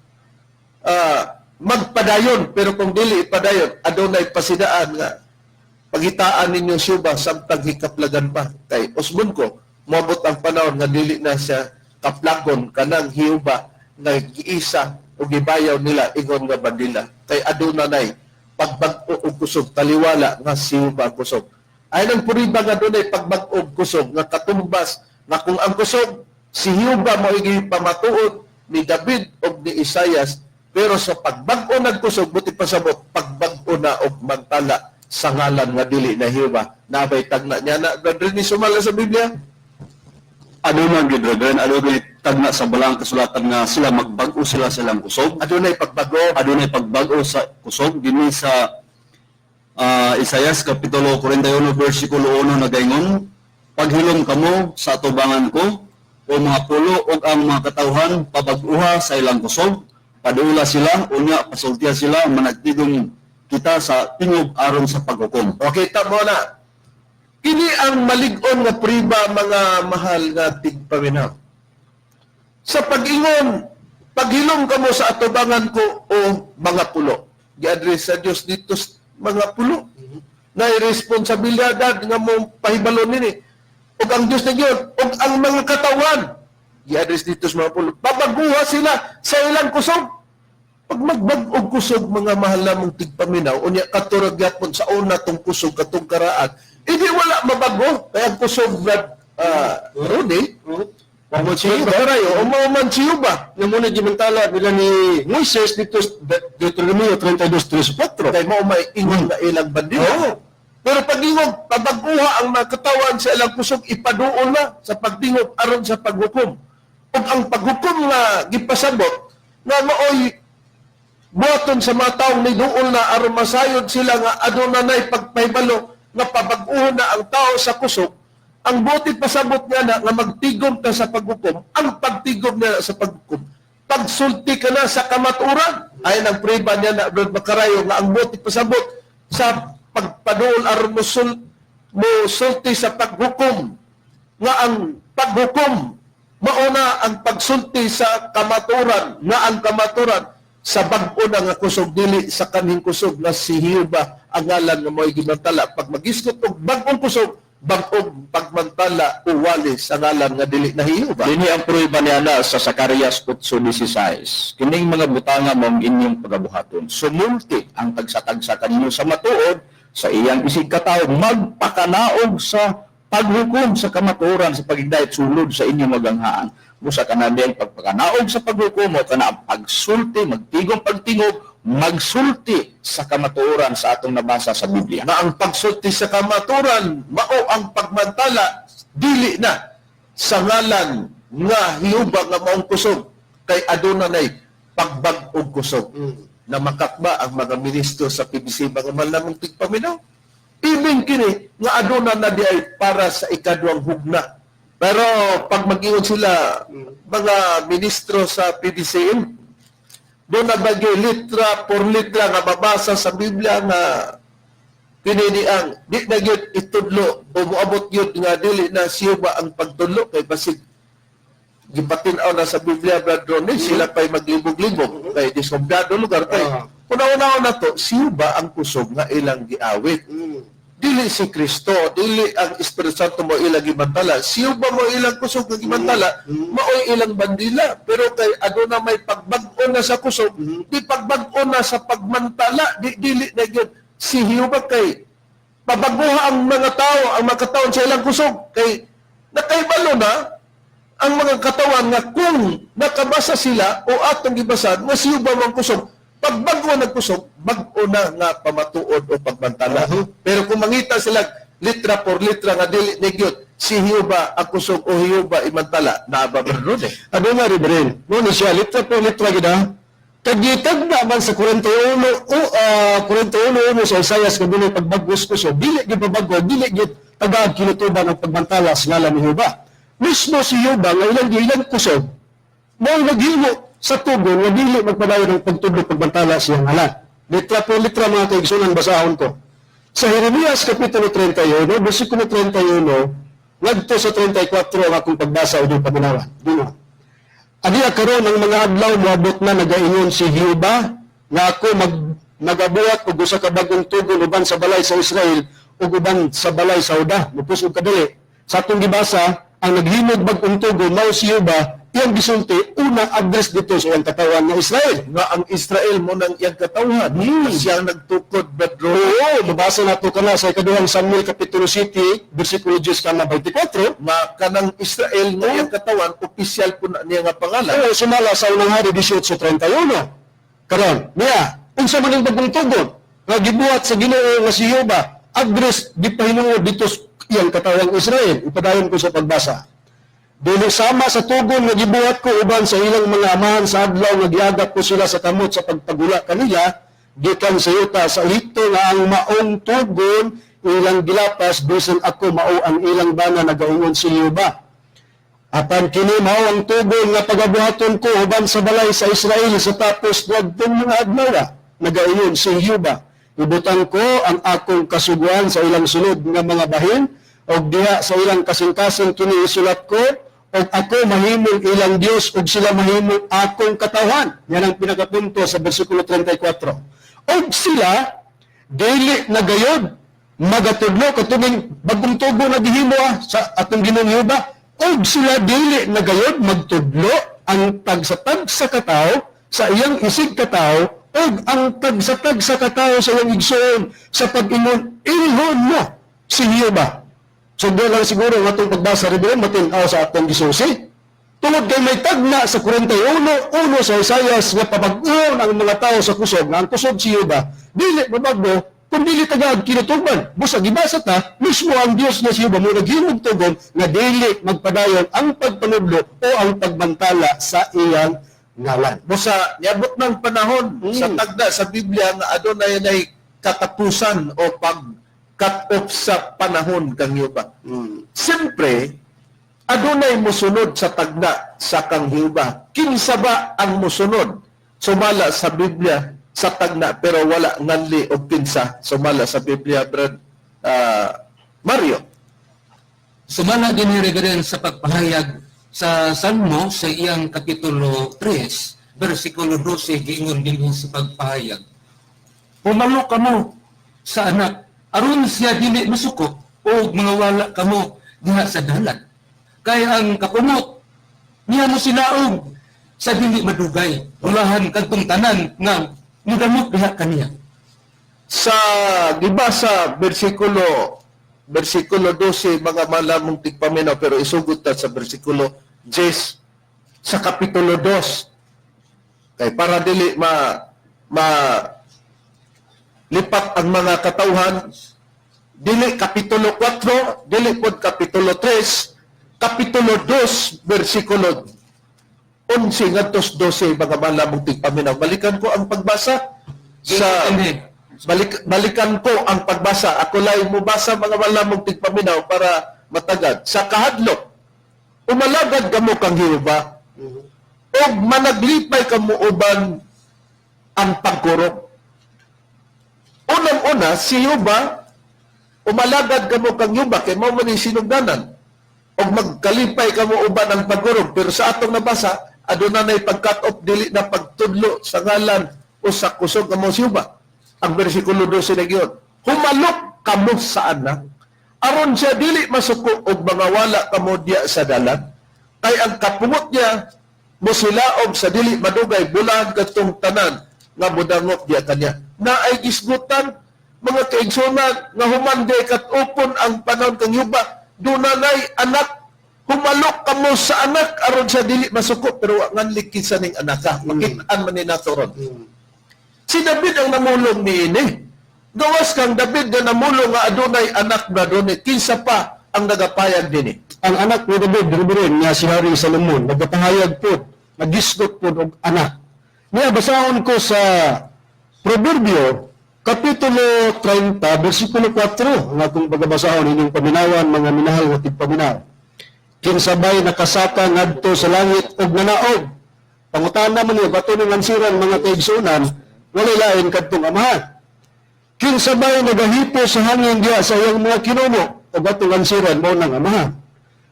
Speaker 2: magpadayon, pero kung dili ipadayon, adunay pasidaan nga pagitaan ninyo siya samtang hikaplagan pa, kay usbon ko moabot ang panahon nga dili na siya kaplagon kanang Hiuba nga giisa o gibayaw nila ingon nga bandila, kay aduna nay pagbag-o og kusog, taliwala nga si Hiuba ang kusog. Ay nang puriba nga dunay pagbag-o og kusog nga katumbas nga kung ang kusog si Hiuba mao pamatuod ni David og ni Isayas, pero sa pagbag-o nagkusog, buti pasabot pagbag-o na og mantala sa ngalan nga dili na Hiuba. Nabay tagna niya na, Brother, ni sumala sa Biblia?
Speaker 3: Aduna gyud, Reverend, adunay tagna sa balang kasulatan nga sila magbag-o sila sa ilang kusog.
Speaker 2: Adunay pagbago.
Speaker 3: Adunay pagbag-o sa kusog dinhi sa Isayas kapitulo 41 bersikulo 1, nagaingon, "Paghilom kamo sa atubangan ko, o mga pulo, ug ang mga katawhan pabag-uha sa ilang kusog, paduula sila, unya pasultiya sila, managtigom kita sa tingob aron sa paghukom."
Speaker 2: Okay, tamo na. Kini ang malig-on nga priba, mga mahal nga tigpaminaw. Sa pag-ingon, "Paghilom kamo sa atubangan ko, o mga pulo." Gi-address sa Dios dito sa mga pulo. Na responsibilidad nga mo pahibalo nini. Ug ang Dios na gyud, ug ang mga katawan. Gi-address dito sa mga pulo. Pabaguha sila sa ilang kusog. Pag magbag-og kusog, mga mahal namong tigpaminaw, unya katurag gyapon sa una tong kusog katong karaan, hindi wala mabago. Kaya ang kusog, Brad Rudy,
Speaker 6: Mao
Speaker 2: si Makarayo, o mao man si Yuba.
Speaker 6: Nga muna gimantala nila ni Moises dito sa Deuteronomio 32:3-4.
Speaker 2: Kay mao may ingon na ilang bandila.
Speaker 6: Oo.
Speaker 2: Pero pag ingon, pabaguha ang mga katawan sa ilang kusog, ipaduol na sa pagtingog aron sa paghukom. Ug ang paghukom nga gipasabot, nga maoy buhaton sa mga taong niduol na aron masayod sila nga aduna nay pagpahibalo nga pabag-uhon na ang tao sa kusog, ang buti pasabot niya na nga magtigom ka sa paghukom, ang pagtigom niya sa paghukom, pagsulti ka na sa kamaturan. Ay ang priba niya na, Brad Makarayo, nga ang buti pasabot sa pagpaduol aron mo sulti sa paghukom, nga ang paghukom mauna ang pagsulti sa kamaturan, nga ang kamaturan sa bag-o na nga kusog, dili sa kanhing kusog nga si Hiuba ang ngalan nga mo'y gimantala. Pag magisgot og bag-ong kusog, bag-ong pagmantala o wali sa ngalan nga dili na Hiuba.
Speaker 5: Dinhi ang prueba niya na sa Zacarias 8:16. "Kining mga butanga mong inyong pagabuhaton. Sumulti ang tagsa-tagsa kaninyo sa matuod sa iyang isig katawo, magpakanaog sa paghukom sa kamatuoran sa pagigdayat sulod sa inyong maganghaan." Busa kana ang pagpakanaog sa paghukom o kana ang pagsulti, magtigong pagtingog, magsulti sa kamatuoran sa atong nabasa sa Biblia.
Speaker 2: Nga ang pagsulti sa kamaturan mao ang pagmantala dili na sa ngalan nga Hiuba nga maong kusog, kay aduna nay pagbag-og kusog. Na makatba ang mga ministro sa PBC, mga mahal namong tigpaminaw? Ibig kini nga aduna na di ay para sa ikaduhang hugna. Pero pag mag-ingon sila, mga ministro sa PBCM, doon na bagay litra por litra nga mabasa sa Biblia nga kini ni ang di na gyud itudlo o moabot gyud nga dili na siyo ba ang pagtudlo, kay basig gipatin-aw na sa Biblia, Brad Ronnie, sila pa'y maglibog-libog kay diskumpiyado lugar, kay una-una na to siyo ba ang kusog nga ilang giawit, dili si Kristo, dili ang Espiritu Santo mo ilang gimantala. Siyo ba mo ilang kusog nga gimantala, maoy ilang bandila. Pero kay aduna may pagbag-o na sa kusog, di pagbag-o na sa pagmantala, di dili na gyud si Hiuba, kay pabaguha ang mga tao, ang mga katawan sa ilang kusog, kay nakaibalo na ang mga katawan nga kung nakabasa sila o atong gibasan nga siyo ba ang kusog, pag bago nagkusog, bag-o na nga pamatuod o pagmantala. Pero kung mangita sila litra por litra nga dili ni gyud si Hiuba ang kusog o Hiuba imantala, naa ba ron eh?
Speaker 6: Ano nga, Reverend? No, ni siya, litra po litra gida. Kagitag na man sa 41, o, 41:1 sa Isayas nga dunay pagbagos ko so, dili gyud pabago, dili gyud tagaag kinutuban ang pagmantala sa ngalan ni Jehova. Mismo si Jehova nga ilang ilang kusog, mao naghimo sa tugon nga dili magpadayon ang pagtudlo pagmantala sa iyang ngalan. Litra po litra, mga kaigsunan, basahon ko. Sa Jeremias Kapitulo 31, versikulo 31, ngadto sa 34 ang akong pagbasa o di paminawan. Dino. Adiya karon ang mga adlaw moabot na, nagaingon si Jehova, nga ako magabuhat og usa ka bag-ong tugon uban sa balay sa Israel ug uban sa balay sa Juda. Mupus-og kadali. Sa atong gibasa, ang naghimog bag-ong tugon mao si Jehova, iyang gisulti una address dito sa iyang katawhan nga Israel.
Speaker 2: Nga ang Israel mo nang iyang katawhan. Siya ang nagtukod, Pedro.
Speaker 6: Oo, mabasa nato kana sa ikaduhang Samuel Kapitulo 7, versikulo 10 kama 24.
Speaker 2: Nga kanang Israel nga iyang katawan, opisyal po na niya nga pangalan.
Speaker 6: Oo, sumala sa Unang Hari 18:31. Karon, niya, unsa man ang bagong tugon nga gibuhat sa Ginoo nga si Jehova, address gipahinungod dito sa iyang katawang Israel? Ipadayon ko sa pagbasa. Dili sama sa tugon nga gibuhat ko uban sa ilang mga amahan sa adlaw nga giagak ko sila sa kamot sa pagpagula kanila gikan sa yuta sa Ehipto, nga ang maong tugon ilang gilapas bisan ako mao ang ilang bana, nagaingon si Jehova. Apan kini mao ang tugon nga pagabuhaton ko uban sa balay sa Israel sa tapos niadtong mga adlaw, nagaingon si Jehova. Ibutang ko ang akong kasuguan sa ilang sulod nga mga bahin ug diha sa ilang kasing-kasing kini isulat ko, ug ako mahimong ilang Dios ug sila mahimong akong katawhan. Yan ang pinakapunto sa bersikulo 34. Ug sila dili na gayod magatudlo, katunging bagong tugo na gihimo sa atong Ginoong Jehova, ug sila dili na gayod magtudlo ang tagsa-tagsa katawo sa iyang isig katawo ug ang tagsa-tagsa katawo sa iyang igsoon sa pag-ingon, "Ilhon mo si Jehova." So doon lang siguro ang atong pagbasa rin matin-aw sa atong gisusi. Tungod kay may tagna sa 41:1 sa Isaias nga pabag-on ang mga tao sa kusog, nga ang kusog si Jehova, dili mabago kung dili tagaag kinutugban. Busa gibasa ta, mismo ang Dios nga si Jehova mo naghimog tugon nga dili magpadayon ang pagpanudlo o ang pagbantala sa iyang ngalan.
Speaker 2: Busa, niabot ng panahon sa tagda sa Biblia nga adunay nay katapusan o pag cut off sa panahon kang Jehova. Siyempre, adunay musunod sa tagna sa kang Jehova. Kinsa ba ang musunod? Sumala sa Biblia sa tagna pero wala nganli og kinsa sumala sa Biblia, Brad Mario.
Speaker 4: Sumala din ni Reverend sa pagpahayag sa Salmo sa iyang Kapitulo 3, versikulo 12, giingon din sa pagpahayag. Humalo kamo sa anak, aron siya dili masuko o mga wala kamo diha sa dalan. Kay ang kapungot niya mo silaog sa dili madugay, ulahan kadtong tanan nga mudamot diha kaniya.
Speaker 2: Sa gibasa versikulo 12, mga malamong tigpaminaw, pero isugot ta sa versikulo 10 sa kapitulo 2 kay para dili ma ma lipat ang mga katawhan. Dili kapitulo 4, dili pod kapitulo 3, kapitulo 2 versikulo 11 ngadto 12, mga malamong tigpaminaw. Balikan ko ang pagbasa sa balikan ko ang pagbasa. Ako lang mubasa, mga malamong tigpaminaw, para matagad. Sa kahadlok, umalagad kamo kang Jehova ug managlipay kamo uban ang pagkurog. Unang-una, si Jehova, umalagad kamo kang Jehova kay mao man ni sinugdanan. Ug magkalipay kamo uban ang pagkurog. Pero sa atong nabasa, aduna nay pag-cut off, dili na pagtudlo sa ngalan o sa kusog nga mo si Jehova. Ang bersikulo 12 na giyon, humalok kamo sa anak, aron siya dili masuko og mga wala kamo diya sa dalan. Kay ang kapungot niya, mosilaog sa dili madugay, bulahan kadtong tanan nga modangop diya kanya. Na ay gisgutan, mga kaigsunan, nga human di kat-upon ang panahon kang Yuba, dunanay anak, humalok kamo sa anak aron siya dili masuko, pero wa nganli kinsa ning anaka. Makitaan man ni nato ron. Si David ang namulong niini. Gawas kang David nga namulong nga adunay anak na dunay, kinsa pa ang nagapayag dinhi?
Speaker 6: Ang anak ni David, Reverend, nga si Hari Salomon, nagpahayag po, nagisgot po og anak. Niya, basahon ko sa Proverbio, Kapitulo 30, versikulo 4, ang akong pagabasahon, inyong paminawan, mga minahal nga tigpaminaw. Kinsabay nakasaka ngadto sa langit og nanaog? Pangutana man niyo, bato ng ansiran, mga kaigsunan, walay lain kadtong amahan. Kinsa bay nagahipo sa hangin diha sa iyang mga kinumo? O atong ansiran, mao nang Amahan.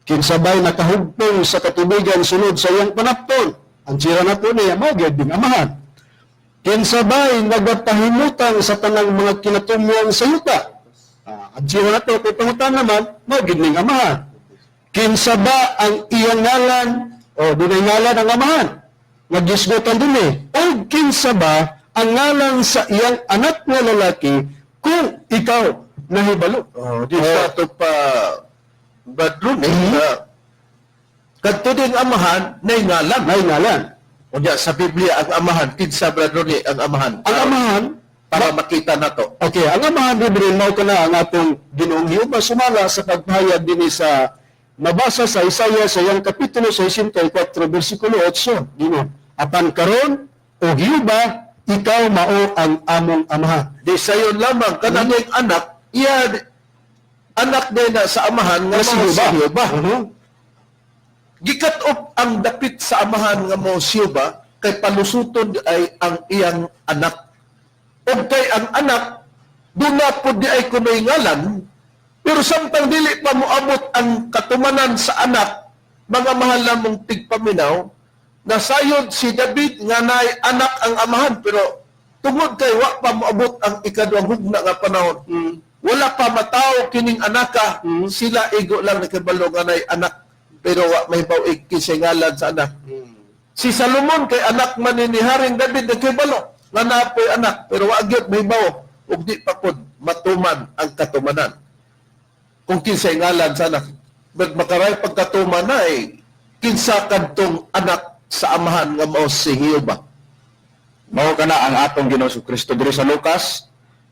Speaker 6: Kinsa bay nakahugpong sa katubigan sulod sa iyang panapton? Ansiran nato niya, mao gyud ding Amahan. Kinsa bay nagapahimutang sa tanang mga kinatumwang sa yuta? Ansiran nato, kay pangutan naman, mao gyud ning Amahan. Kinsa ba ang iyang ngalan o dunay ngalan ang Amahan? Nagisgutan din eh. O kinsa ba ang ngalan sa iyang anak nga lalaki kung ikaw nahibalo?
Speaker 2: Oh, di sa ato pa, Brad Rooney, na kadto din Amahan nay ngalan.
Speaker 6: May ngalan.
Speaker 2: Unya sa Biblia ang Amahan, kinsa, Brad Rooney, ang Amahan?
Speaker 6: Ang Amahan,
Speaker 2: Para makita nato.
Speaker 6: Okay, ang Amahan, Reverend, mao kana ang atong Ginoong Jehova sumala sa pagpahayag dinhi sa nabasa sa Isaiah sa iyang kapitulo 64 bersikulo 8. Ginoo. Apan karon, o Jehova, ikaw mao ang among Amahan.
Speaker 2: Di sayon lamang kanang anak, iya anak din na sa Amahan nga
Speaker 6: Nga si
Speaker 2: mao si
Speaker 6: Jehova.
Speaker 2: Jehova. Gikat-op ang dapit sa Amahan nga mao si Jehova kay palusuton ay ang iyang anak. Og kay ang anak duna pud di ay kunoy ngalan, pero samtang dili pa moabot ang katumanan sa anak, mga mahal namong tigpaminaw, nasayod si David nga naay anak ang Amahan, pero tungod kay wa pa moabot ang ikaduhang hugna nga panahon, wala pa matawo kining anaka, sila igo lang nakibalo nga naay anak, pero wa may bawig kinsay ngalan sa anak. Si Salomon kay anak man ni Haring David, nakibalo nga naapoy anak, pero wa gyud mahibaw ug di pa pod matuman ang katumanan kung kinsay ngalan sa anak. But makaray pagkatuman na eh, kinsa kadtong anak sa Amahan nga mao si Jehova.
Speaker 5: Mao kana ang atong Ginoo Kristo diri sa Lucas,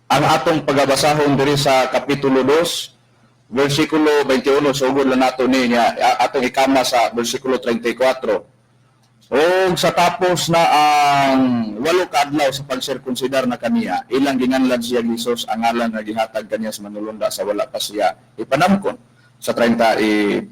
Speaker 5: ang atong pagabasahon diri sa kapitulo 2, bersikulo 21, sugod lang nato ni niya atong ikama sa bersikulo 34. Og sa tapos na ang 8 ka adlaw sa pagsirkunsidar na kaniya, ilang ginganlan siya Jesus ang ngalan nga gihatag kaniya sa manulunda sa wala pa siya ipanamkon sa 34.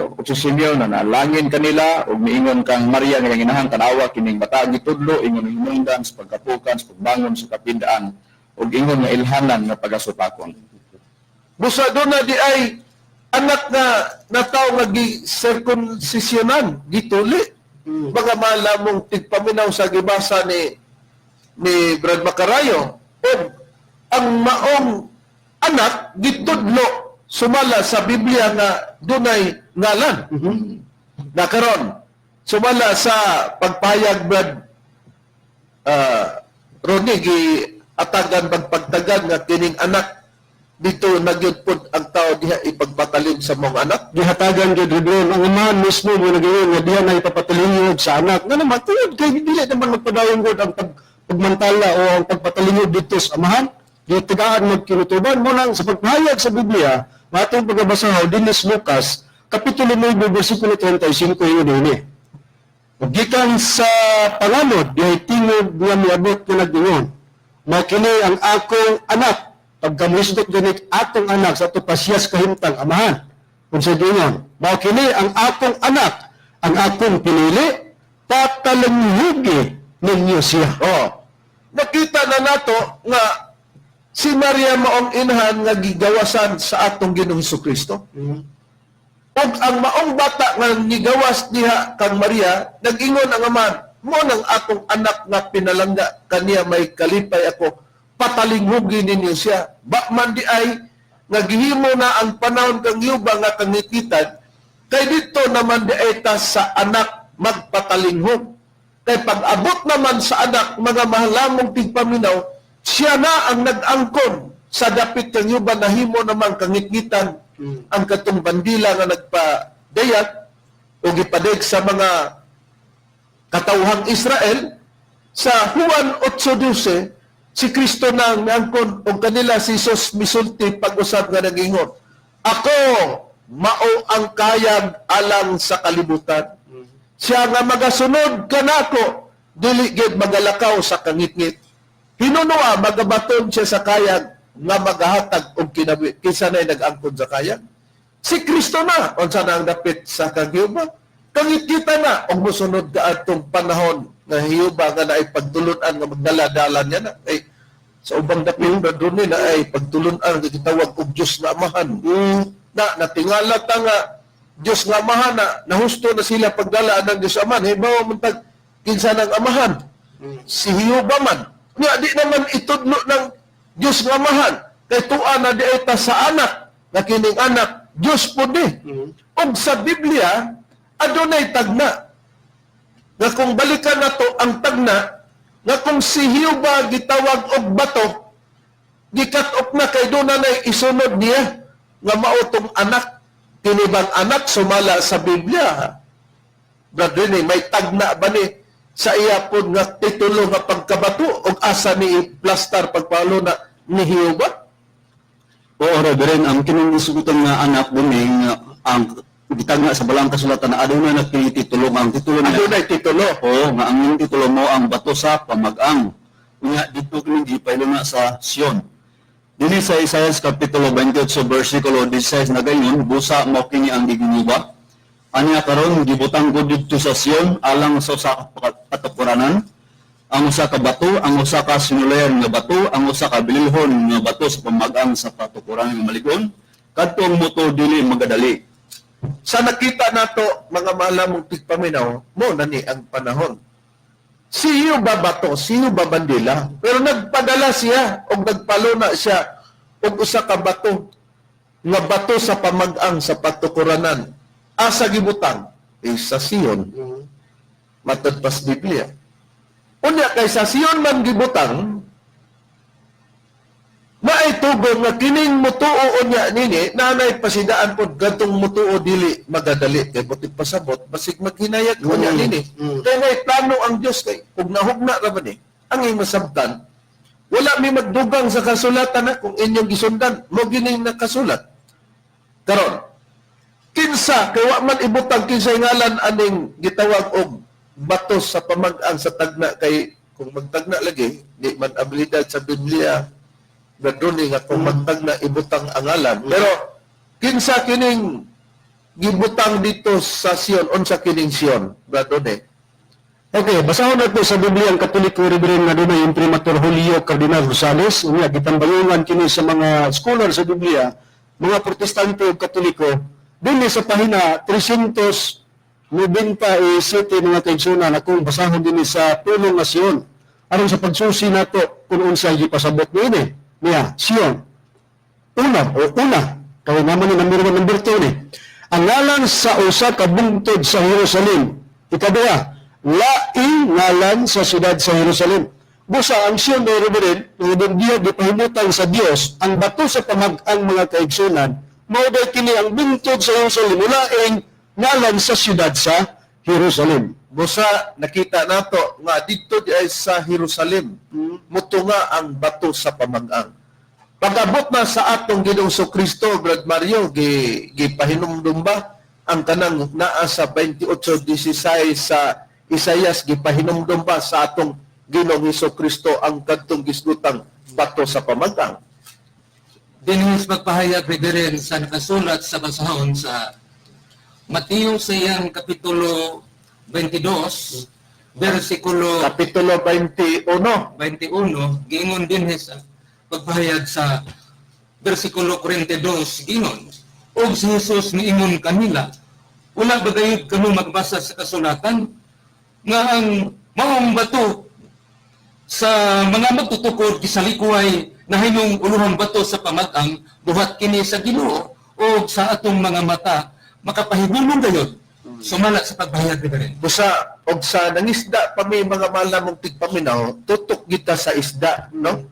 Speaker 5: Ug si Simeon na nalangin kanila ug miingon kang Maria nga ginahan, "Tan-awa kining bata, gitudlo ingon hinungdan sa pagkapukan, sa pagbangon sa kapindaan ug ingon nga ilhanan nga pagasupakon."
Speaker 2: Busa doon na di ay anak na nataw nga gi-circumcisionan, gituli. Mga malamong tigpaminaw sa gibasa ni Brad Macarayo. O ang maong anak gitudlo sumala sa Biblia nga dunay ngalan. Nakaron sumala sa pagpayag, Brad Ronnie, gi atagan pagpagtagan nga kining anak dito nagyud pod ang tao diha ipagpatalim sa mga anak.
Speaker 6: Gihatagan gyud, Reverend, ang Amahan mismo mo nagayon nga diha na ipapatalingod sa anak. Nga naman tungod kay dili naman magpadayon gud ang pagmantala o ang pagpatalingod dito sa Amahan. Di tagaan magkinutuban mo nang sa pagpahayag sa Biblia, matong pagabasa dinhi sa Lucas kapitulo 9 bersikulo 35, yun ini. Ug gikan sa panganod, dihay tingog nga miabot nga nag-ingon, "Mao kini ang akong anak." Pagkamuhisgot ganit atong anak sa ato pasiyas kahimtang Amahan. Kung sa giingon, "Mao kini ang akong anak, ang akong pinili, patalinghugi ninyo siya."
Speaker 2: Oh. Nakita na nato nga si Maria maong inahan nga gigawasan sa atong Ginoong Kristo. Ug ang maong bata nga gigawas diha kang Maria, nag-ingon ang Amahan, "Mo nang akong anak nga pinalangga, kaniya may kalipay ako, patalinghugi ninyo siya." Ba man di ay nga gihimo na ang panahon kang yuba nga kangikitan, kay dito naman di ay ta sa anak magpatalinghog. Kay pag-abot naman sa anak, mga mahalamong tigpaminaw, siya na ang nag-angkon sa dapit kang yuba, nahimo naman kangitngitan ang katong bandila nga nagpadayag o gipadeg sa mga katawhang Israel sa Juan 8:12. Si Kristo na ang miangkon og kanila. Si Jesus misulti pag-usab nga nagingon, "Ako mao ang kayag alang sa kalibutan. Siya nga magasunod kanako dili gyud magalakaw sa kangitngit. Hinunoa magabaton siya sa kayag nga magahatag og kinabuhi." Kinsa na nag-angkon sa kayag? Si Kristo na. Unsa na ang dapit sa kagyuba? Kangitngita na og mosunod ka atong panahon nga hiyuba nga naay pagtulun-an nga magdala-dala niya na. Eh, Sa ubang dapit, Brad Ronnie, na ay pagtulunan nga gitawag og Dios nga Amahan. Na natingala ta nga Dios nga Amahan na nahusto na sila pagdala ng Dios Amahan. Halimbawa man tag kinsa ng Amahan. Si Jehova man. Nga di naman itudlo ng Dios nga Amahan. Kay tua na di ay ta sa anak, nga kining anak Dios po di. Ug sa Biblia adunay tagna nga kung balikan nato ang tagna nga kung si Jehova gitawag og bato, gikat-op na kay doon na isunod niya nga mao tong anak. Kini bang anak sumala sa Biblia, Brad Rene, may tagna ba ni sa iya pod nga titulo nga pagkabato og asa ni plastar pagpalo na ni Jehova?
Speaker 3: Oo, Reverend, ang kining isugutan nga anak dini nga ang gitagna sa balang kasulatan na aduna na kini titulo nga ang titulo niya.
Speaker 2: Adunay titulo.
Speaker 3: Oo, nga ang iyong titulo mo ang bato sa pamag-ang. Unya dito kini gipaylo na sa Sion. Dini sa Isaias kapitulo 28 versikulo 16 nagayon, busa mo kini ang gigingiba. Anya karon gibutang ko didto sa Sion alang sa usa ka katukuranan, ang usa ka bato, ang usa ka sinulayan nga bato, ang usa ka bililhon nga bato sa pamag-ang sa katukuran nga maligon. Kadtong moto dili magadali.
Speaker 2: Sa nakita nato, mga malamong tigpaminaw, mo na ni ang panahon. Siyo ba bato, siyo ba bandila? Pero nagpadala siya o nagpaluna siya og usa ka bato nga bato sa pamag-ang sa patukuranan. Asa gibutang? Eh, sa Sion. Matod pas Biblia. Unya kay sa Sion man gibutang, naay tugon nga kining mutuo unya nini, nanay pasidaan pod gantong mutuo dili magadali kay buti pasabot basig maghinayag unya nini. Kay nay plano ang Dios kay ug nahugna ra ba ni ang iyong masabtan, wala mi magdugang sa kasulatan na kung inyong gisundan mo gining nakasulat karon. Kinsa kay wa man ibutang kinsay ngalan aning gitawag og bato sa pamag-ang sa tagna, kay kung magtagna lagi di man abilidad sa Biblia na duni nga kung magtagna ibutang ang ngalan. Pero kinsa kining gibutang dito sa Sion? Unsa kining Sion, Brad Rone?
Speaker 6: Okay, basahon nato sa Biblia ang Katoliko, Reverend, nga dunay Imprimatur Julio Cardinal Rosales. Unya gitambayungan kini sa mga scholar sa Biblia, mga Protestante ug Katoliko, dinhi sa pahina 397, mga kaigsunan, akong basahon dinhi sa pulong nga Sion. Aron sa pagsusi nato kung unsay gipasabot niini. Niya, Sion. Una o una, kay naman ni number 1, number 2 ni. Ang ngalan sa usa ka bungtod sa Jerusalem. Ikaduha, laing ngalan sa siyudad sa Jerusalem. Busa ang Sion ni Reverend, nga diya gipahimutan sa Dios ang bato sa pamag-ang, mga kaigsunan, mao day kini ang bungtod sa Jerusalem, laing ngalan sa siyudad sa Jerusalem.
Speaker 2: Busa nakita nato nga didto di ay sa Jerusalem mutunga ang bato sa pamag-ang. Pag-abot na sa atong Ginoong Kristo, Brad Mario, gi gipahinumdum ba ang kanang naa sa 28:16 sa Isayas, gipahinumdum ba sa atong Ginoong Hesus Kristo ang kadtong gisgutang bato sa pamag-ang?
Speaker 4: Dinhi sa pagpahayag, Reverend, sa nakasulat sa basahon sa Mateo sa iyang kapitulo 22, versikulo
Speaker 2: Kapitulo 21.
Speaker 4: 21, giingon dinhi sa pagpahayag sa versikulo 42, giingon, "Og si Jesus niingon kanila, wala ba gayud kamo magbasa sa kasulatan nga ang maong bato sa mga magtutukod gisalikuay nahimong uluhang bato sa pamag-ang, buhat kini sa Ginoo o sa atong mga mata makapahibulong gayud?" Sumala sa pagpahayag, Reverend.
Speaker 2: Busa og sa nangisda pa mi, mga malamong tigpaminaw, tutok kita sa isda, no?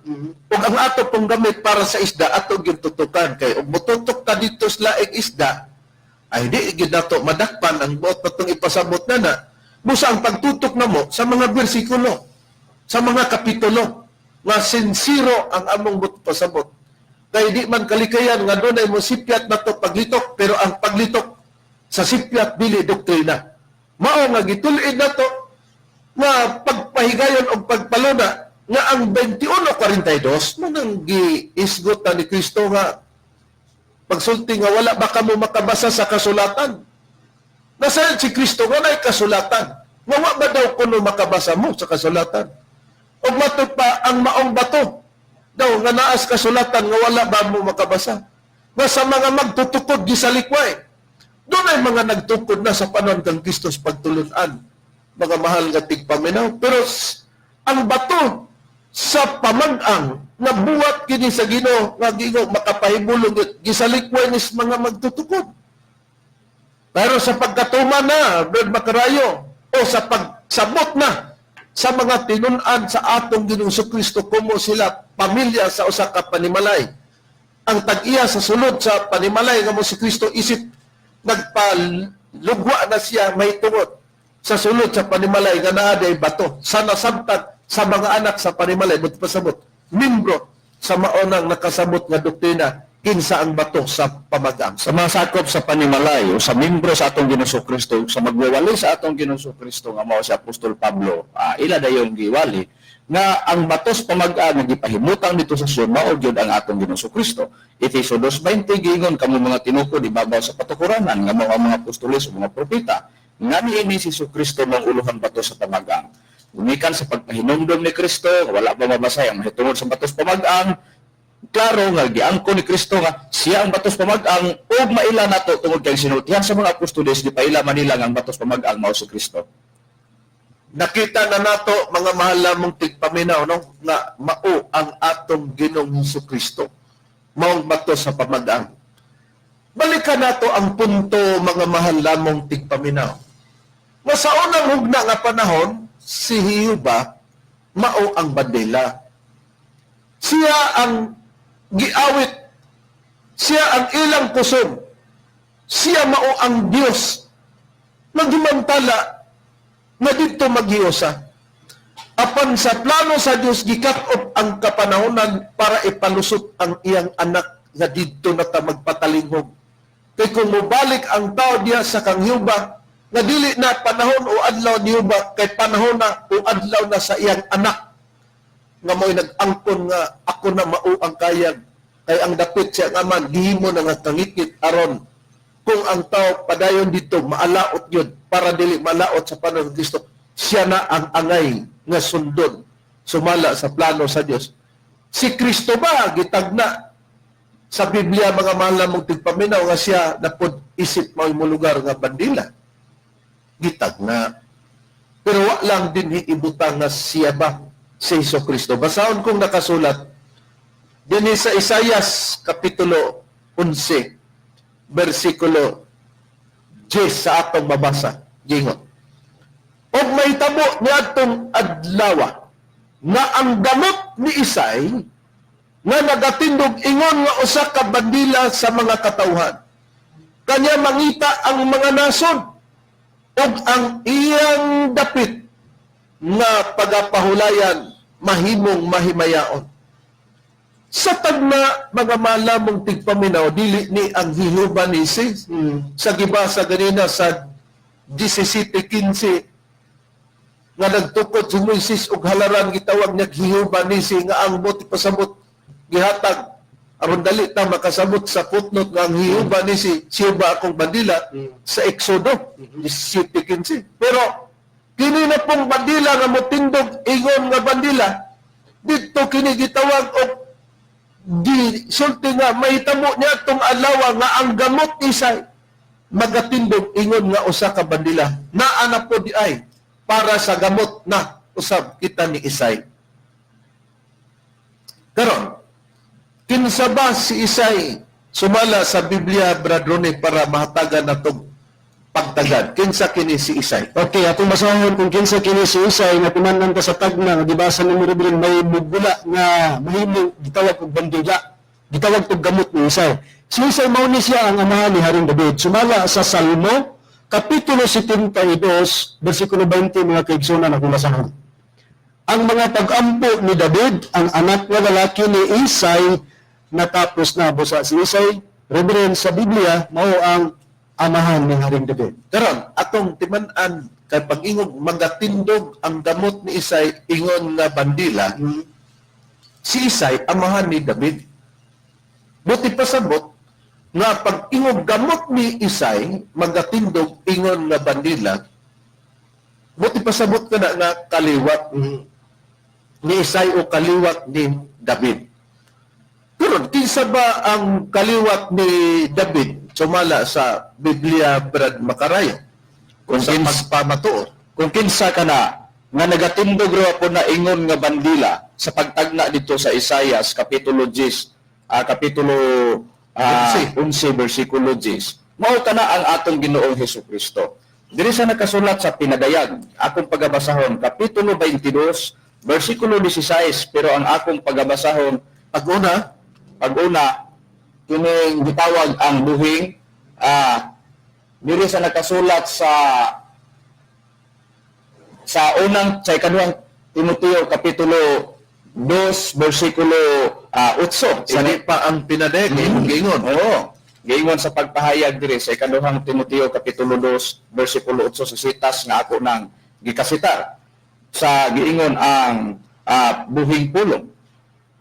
Speaker 2: Ug ang ato pong gamit para sa isda, ato gyud tutukan kay og motutok ta dito sa laing isda ay di gyud nato madakpan ang buot natong ipasabot na na. Busa ang pagtutok namo sa mga bersikulo, sa mga kapitulo nga sinsiro ang among buot pasabot. Kay di man kalikayan nga dunay mo sipyat nato paglitok, pero ang paglitok sa sipyat dili doktrina. Mao nga gitul-id nato nga pagpahigayon og pagpaluna nga ang 21:42 mo nang giisgot na ni Kristo nga pagsulti nga wala ba kamo makabasa sa kasulatan. Nasayod si Kristo nga naay kasulatan. Nga wa ba daw kuno makabasa mo sa kasulatan? Ug matud pa ang maong bato Daw nga naas kasulatan nga wala ba mo makabasa? Nga sa mga magtutukod gisalikway. Doon ay mga nagtukod na sa panahon kang Kristus pagtulunan. Mga mahal nga tigpaminaw. Pero ang bato sa pamag-ang nga buhat kini sa Ginoo nga Ginoo makapahibulong gisalikway nis mga magtutukod. Pero sa pagkatuma na, Brad Makarayo, o sa pagsabot na sa mga tinun-an sa atong Ginoong Kristo kumo sila pamilya sa usa ka panimalay. Ang tag-iya sa sulod sa panimalay nga mo si Kristo isip nagpalugwa na siya may tungod sa sulod sa panimalay nga naa day bato sa nasabtan sa mga anak sa panimalay, but pasabot membro sa maonang nakasabot nga doktrina kinsa ang bato sa pamagang.
Speaker 5: Sa mga sakop sa panimalay o sa membro sa atong Ginoong Kristo, sa magwawali sa atong Ginoong Kristo nga mao si Apostol Pablo, ila dayon giwali nga ang batos pamag-ang nga gipahimutang dito sa Sion mao gyud ang atong Ginoong Kristo. Efeso 2:20 giingon, "Kamo mga tinukod ibabaw sa patukuranan nga mao ang mga apostoles o mga propeta, nga niini si Kristo mao uluhan bato sa pamag-ang." Gumikan sa pagpahinumdom ni Kristo, wala ba mabasay ang mahitungod sa batos pamag-ang, klaro nga giangko ni Kristo nga siya ang batos pamag-ang ug maila nato tungod kay sinultihan sa mga apostoles, gipaila man nila nga ang batos pamag-ang mao si Kristo.
Speaker 2: Nakita na nato, mga mahal lamang tigpaminaw, no, nga mao ang atong Ginoong Hesus Kristo. Maong bato sa pamag-ang. Balikan nato ang punto, mga mahal lamong tigpaminaw. Nga sa unang hugna nga panahon, si Jehova mao ang bandila. Siya ang giawit. Siya ang ilang kusog. Siya mao ang Dios. Nagimantala nga didto maghiusa. Apan sa plano sa Dios, gikat-off ang kapanahonan para ipalusot ang iyang anak nga didto na ta magpatalinghog. Kay kung mobalik ang tao diya sa kang Jehova, nga dili na panahon o adlaw ni Jehova, kay panahon na o adlaw na sa iyang anak nga mo'y nag-angkon nga ako na mao ang kayag, kay ang dapit siya nga man gihimo na nga kangitngit aron kung ang tao padayon dito maalaot yun, para dili malaot sa panahon ni Kristo, siya na ang angay nga sundon sumala sa plano sa Dios. Si Kristo ba gitagna sa Biblia, mga mahal namong tigpaminaw, nga siya napod isip mao mo lugar nga bandila? Gitagna, pero wa lang din ibutang nga siya ba si Hesus Kristo. Basahon kong nakasulat dinhi sa Isayas kapitulo 11 bersikulo 10 sa atong mabasa. Gingon, "Og mahitabo niadtong adlawa nga ang gamot ni Isay nga nagatindog ingon nga usa ka bandila sa mga katawhan. Kanya mangita ang mga nasod ug ang iyang dapit nga pagapahulayan mahimong mahimayaon." Sa tagna, mga malamong tigpaminaw, dili ni ang Jehova Nisi sa gibasa ganina sa 17:15 nga nagtukod si Moises og halaran, gitawag niya Jehova Nisi, nga ang buot pasabot gihatag aron dali ta makasabot sa footnote nga ang Jehova Nisi, siya akong bandila, sa Exodo 17:15. Pero kini na pong bandila nga motindog ingon nga bandila didto, kini gitawag og di sulti nga mahitabo niya itong adlaw nga ang gamot Isay magatindog ingon nga usa ka bandila. Naa na po di ay para sa gamot na usab kita ni Isay. Karon, kinsa ba si Isay sumala sa Biblia, Brad Ronnie, para mahatagan natong pagtagad? Kinsa kini si Isay?
Speaker 6: Okay, atong basahon kung kinsa kini si Isay nga timan-an ta sa tagna nga gibasa ni Reverend, may mugula nga mahimong gitawag og bandila. Gitawag og gamot ni Isay. Si Isay, mao ni siya ang amahan ni Haring David. Sumala sa Salmo kapitulo 72 bersikulo 20, mga kaigsunan, akong basahon. Ang mga pag-ampo ni David, ang anak nga lalaki ni Isay, natapos na. Busa si Isay, Reverend, sa Biblia, mao ang amahan ni Haring David.
Speaker 2: Karon, atong timan-an kay pag-ingog magatindog ang gamot ni Isay ingon nga bandila, si Isay amahan ni David. Buti pasabot nga pag ingog gamot ni Isay magatindog ingon nga bandila, buti pasabot ka na nga kaliwat ni Isay o kaliwat ni David. Karon, kinsa ba ang kaliwat ni David sumala sa Biblia, Brad Makarayo?
Speaker 5: Kung
Speaker 2: Sa pagpamatuod.
Speaker 5: Kung kinsa ka na nga nagatindog ra po na ingon nga bandila sa pagtagna dito sa Isaias kapitulo 10, kapitulo 11 bersikulo 10, mao kana ang atong Ginoong Hesukristo. Diri sa nakasulat sa pinadayag, akong pagabasahon kapitulo 22 bersikulo 16, pero ang akong pagabasahon pag-una kining gitawag ang buhing, diri sa nakasulat sa unang sa ikaduhang Timoteo kapitulo 2 bersikulo 8.
Speaker 2: Sa di pa ang pinadayag, imong giingon.
Speaker 5: Oo. Giingon sa pagpahayag diri sa ikaduhang Timoteo kapitulo 2 bersikulo 8 sa sitas nga ako nang gikasitar sa giingon ang buhing pulong.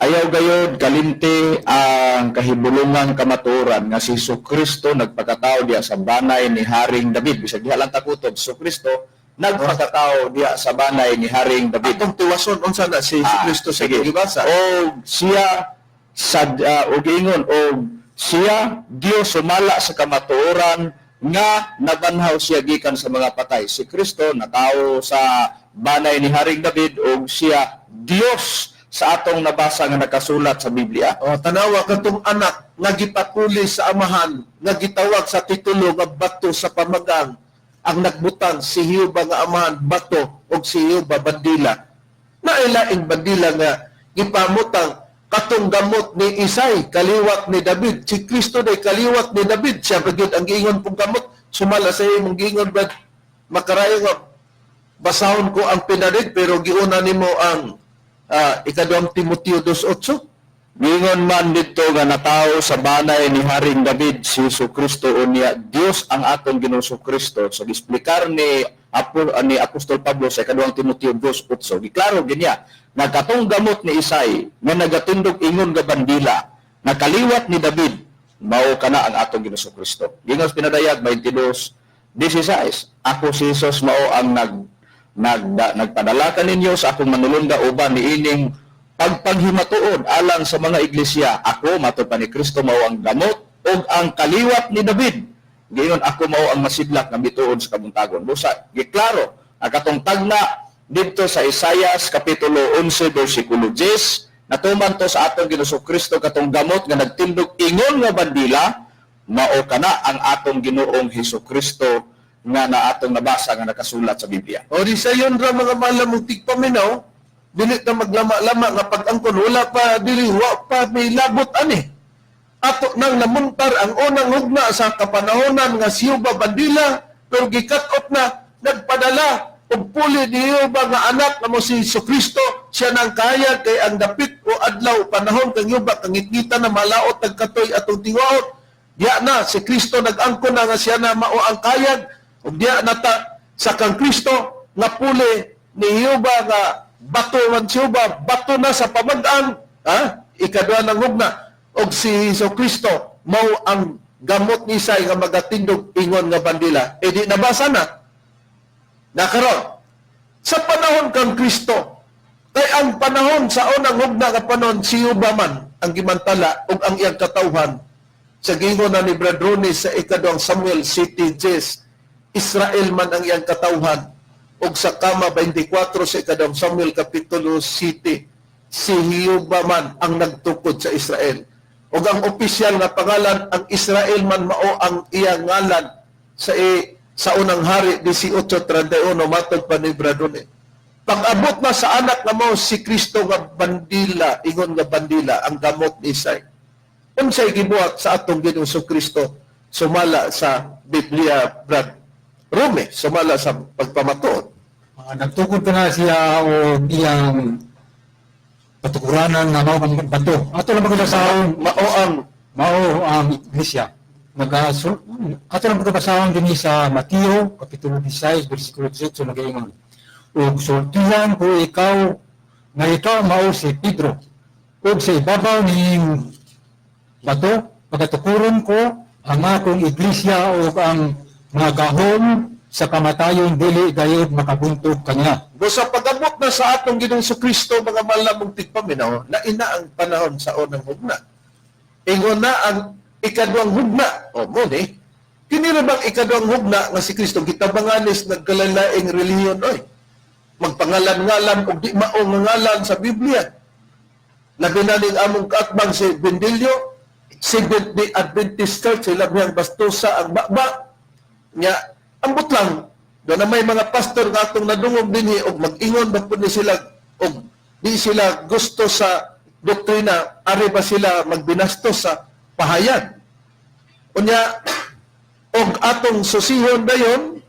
Speaker 5: Ayaw gayod kalimti ang kahibulungan kamatuoran nga si Kristo nagpakatao diya sa banay ni Haring David. Bisag diha lang takutob, si Kristo nagpakatao diya sa banay ni Haring David.
Speaker 2: Atong tiwason unsa na si Kristo sa
Speaker 5: Sige.
Speaker 2: gibasa.
Speaker 5: O siya sa o giingon o siya Dios sumala sa kamatuoran nga nabanhaw siya gikan sa mga patay. Si Kristo natawo sa banay ni Haring David og siya Dios sa atong nabasa nga nakasulat sa Biblia.
Speaker 2: O, tanawa katong anak nga gipakuli sa amahan, nga gitawag sa titulo nga bato sa pamagang, ang nagbutang si Hiuba nga amahan bato og si Hiuba bandila. Nailaing bandila nga gipamutang katong gamot ni Isay, kaliwat ni David. Si Kristo day kaliwat ni David. Siya pa gyud ang giingon pong gamot. Sumala sa imong giingon, Brad Makarayo, nga basahon ko ang pinarig pero giuna nimo ang ikaduhang Timoteo 2:8.
Speaker 5: Giingon man didto nga natawo sa banay ni Haring David si Kristo, unya Dios ang atong Ginoong Kristo. Sa gisplikar ni Apostol Pablo sa ikaduhang Timoteo 2:8, giklaro ginya nga katong gamot ni Isay nga nagatindog ingon nga bandila nga kaliwat ni David mao kana ang atong Ginoong Kristo. Giingon sa pinadayag 22:16, "Ako si Jesus mao ang nag nag nagpadala kaninyo sa akong manulunda uban niining pagpaghimatuod alang sa mga iglesia. Ako," matod pa ni Kristo, "mao ang gamot ug ang kaliwat ni David." Giingon, "Ako mao ang masidlak nga mituod sa kabuntagon." Busa giklaro ang katong tagna didto sa Isayas kapitulo 11 bersikulo 10, natuman to sa atong Ginoong Kristo. Katong gamot nga nagtindog ingon nga bandila mao kana ang atong Ginoong Hesus Kristo nga na atong nabasa nga nakasulat sa Biblia.
Speaker 2: O di sayon ra, mga malamong tigpaminaw, dili ta maglama-lama nga pag-angkon, wala pa dili, wa pa may labot ani. Ato nang namuntar ang unang hugna sa kapanahonan nga si Yuba bandila, pero gikat-off na, nagpadala og puli ni Yuba nga anak nga mo si Kristo, siya nang kaya kay ang dapit o adlaw panahon kang Yuba kangitngita na malaot nagkatoy atong tiwaot. Diya na si Kristo nag-angkon na nga siya na mao ang kayag, ug diya na ta sa kang Kristo nga puli ni Yuba nga bato man si Yuba, bato na sa pamag-ang, ha? Ikaduha ng hugna, og si Hesus Kristo mao ang gamot ni Isay nga magatindog ingon nga bandila. E di nabasa na. Nakaron sa panahon kang Kristo, kay ang panahon sa unang hugna nga panahon si Yuba man ang gimantala ug ang iyang katawhan. Sa gingon na ni Brad Rooney sa ikaduhang Samuel City Jess, Israel man ang iyang katawhan, ug sa kama 24 sa ikaduhang Samuel kapitulo City, si Hiuba man ang nagtukod sa Israel ug ang opisyal nga pangalan ang Israel man mao ang iyang ngalan sa unang hari 18:31, matod pa ni Brad Rooney. Pag-abot na sa anak nga mo si Kristo nga bandila, ingon nga bandila ang gamot ni Isay, unsay gibuhat sa atong Ginoong Kristo sumala sa Biblia, Brad Rome, sumala sa pagpamatuod?
Speaker 7: Nagtukod ka na siya o iyang patukuranan nga mao ang bato. Ato lang pagkabasahon
Speaker 2: Mao ang
Speaker 7: mao ang iglesia. Ato lang pagkabasahon dinhi sa Mateo kapitulo 16 bersikulo 18, nagaingon: "Ug sultihan ko ikaw nga ikaw mao si Pedro, ug sa ibabaw ning bato pagatukuron ko ang akong iglesia, ug ang mga gahom sa kamatayon dili gayud makabuntog kaniya."
Speaker 2: Sa pag-abot na sa atong Ginoong Kristo, mga malamong tigpaminaw, na ina ang panahon sa unang hugna. Ingon na ang ikaduhang hugna. O mo ni. Kini ra bang ikaduhang hugna nga si Kristo gitabanganis nagkalalaing relihiyon oy? Magpangalan-ngalan og di mao nga ngalan sa Biblia. Labi na ning among kaatbang si Bendilio, Seventh Day Adventist Church, sila niyang bastusa ang baba. Nya, ambot lang, doon na may mga pastor nga atong nadungog dinhi og mag-ingon ba pud ni sila og di sila gusto sa doktrina, ari ba sila magbinastos sa pahayag. Unya, og atong susihon dayon,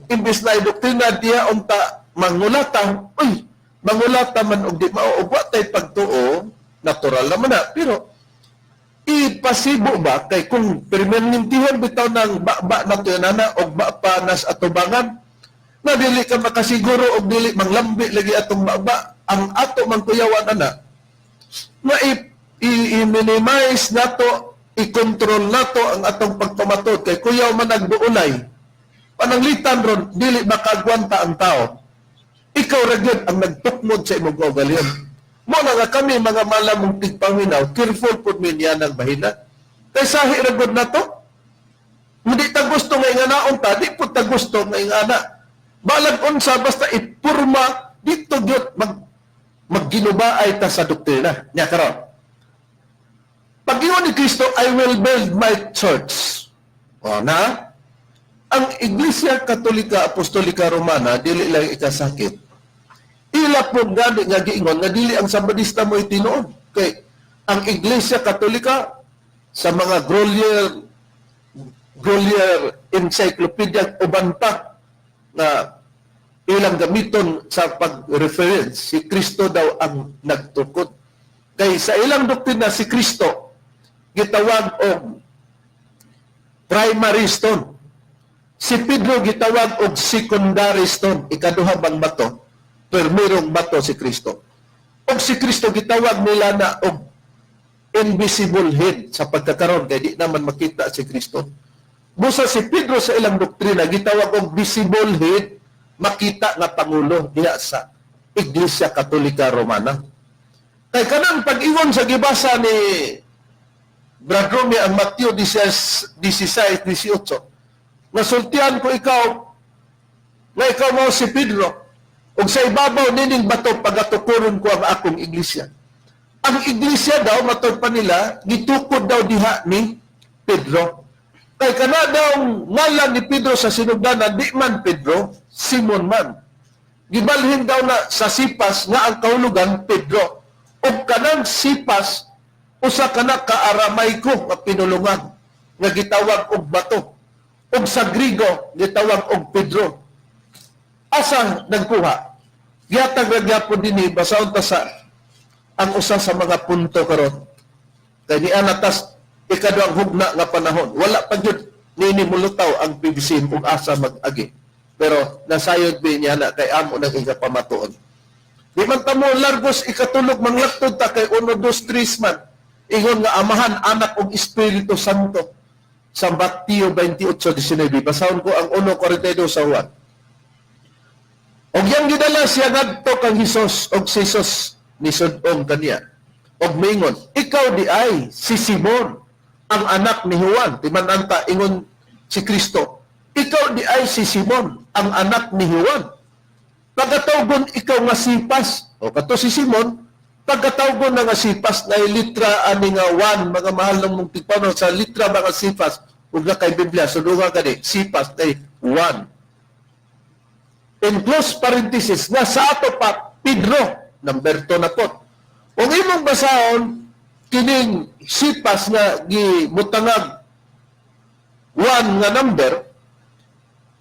Speaker 2: imbis na doktrina diya unta mangulata, uy, mangulata man og di mao og wa tay pagtuo, natural naman na. Pero ipasibo ba kay kung permanentihon bitaw ng ba na to nana og ba pa nas atubangan na dili ka makasiguro og dili manglambi lagi atong ba ang ato mangkuyawan ana na i-minimize nato, i-control nato ang atong pagpamatod kay kuyaw man nagduulay pananglitan ron dili makagwanta ang tao. Ikaw ra gyud ang nagtukmod sa imong kaugalingon. Mo na nga kami mga malamong tigpaminaw, careful pud mi niya ng bahina. Kay sahi ra gud nato. Hindi ta gusto nga inganaon ta, di pud ta gusto nga ingana. Balag unsa basta ipurma dito gyud magginubaay ta sa doktrina. Nya karon. Pag-ingon ni Kristo, "I will build my church." O na, ang Iglesia Katolika Apostolika Romana dili lang ikasakit. Ila po gani nga giingon nga dili ang Sabadista mo tinuod. Kay ang Iglesia Katolika sa mga Grolier Grolier Encyclopedia uban pa na ilang gamiton sa pag-reference, si Kristo daw ang nagtukod. Kay sa ilang doktrina, si Kristo gitawag og primary stone. Si Pedro gitawag og secondary stone, ikaduha bang bato, permirong bato si Kristo. Og si Kristo gitawag nila na og invisible head sa pagkakaroon kay di naman makita si Kristo. Busa si Pedro sa ilang doktrina gitawag og visible head, makita nga pangulo diha sa Iglesia Katolika Romana. Kay kanang pag-ingon sa gibasa ni Brad Romy ang Mateo 16, 16, 18. Nasultian ko ikaw nga ikaw mao si Pedro ug sa ibabaw nining bato pagatukuron ko ang akong iglesia. Ang iglesia daw, matod pa nila, gitukod daw diha ni Pedro. Kay kana daw ngalan ni Pedro sa sinugdanan, di man Pedro, Simon man. Gibalhin daw na sa Sipas nga ang kahulugan Pedro. Ug kanang Sipas usa kana ka Aramayko nga pinulungan nga gitawag og bato. Ug sa Grigo gitawag og Pedro. Asa nagkuha? Gihatag ra gyapon dinhi, basahon ta sa ang usa sa mga punto karon. Kay niya natas ikaduhang hugna nga panahon. Wala pa gyud nini mulutaw ang PBC ug asa mag-agi. Pero nasayod bi niya na kay amo nang ikapamatuon. Di man ta mo largos ikatulog, manglaktod ta kay 1, 2, 3 man. Ingon nga Amahan, Anak ug Espiritu Santo sa Mateo 28:19. Basahon ko ang 1:42 sa Juan. Og yang gidala siya ngadto kang Hesus og si Hesus nisud-ong kaniya. Og mingon, "Ikaw di ay si Simon, ang anak ni Juan." Timan-an ta, ingon si Kristo, "Ikaw di ay si Simon, ang anak ni Juan. Pagkatawgon ikaw nga Sipas." O kato si Simon, pagkatawgon na nga Sipas na litra ani nga one, mga mahal ng mong tigpano sa litra mga Sipas, ug na kay Biblia, sudunga ka di, Sipas kay one. In close parenthesis, nga sa ato pa, Pedro, number 2 na po. Kung imong basahon, kining Sipas nga gibutangag one nga number,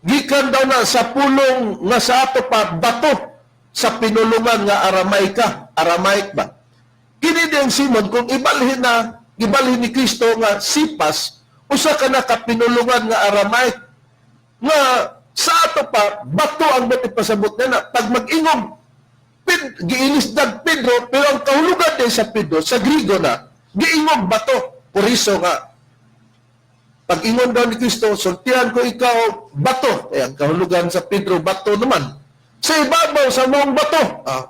Speaker 2: gikan daw na sa pulong nga sa ato pa bato sa pinulungan nga Aramaika, Aramaic ba? Kini diyang Simon, kung ibalhin na, gibalhin ni Kristo nga Sipas, usa ka na kapinulungan nga Aramaic, nga sa ato pa, bato ang bato pasabot niya na pag mag-ingog, giilisdag Pedro, pero ang kahulugan din sa Pedro, sa Grigo na, giingog bato. Puriso nga, pag ingon daw ni Kristo, "Sultihan ko ikaw, bato." Kaya ang kahulugan sa Pedro, bato naman. Sa ibabaw sa maong bato,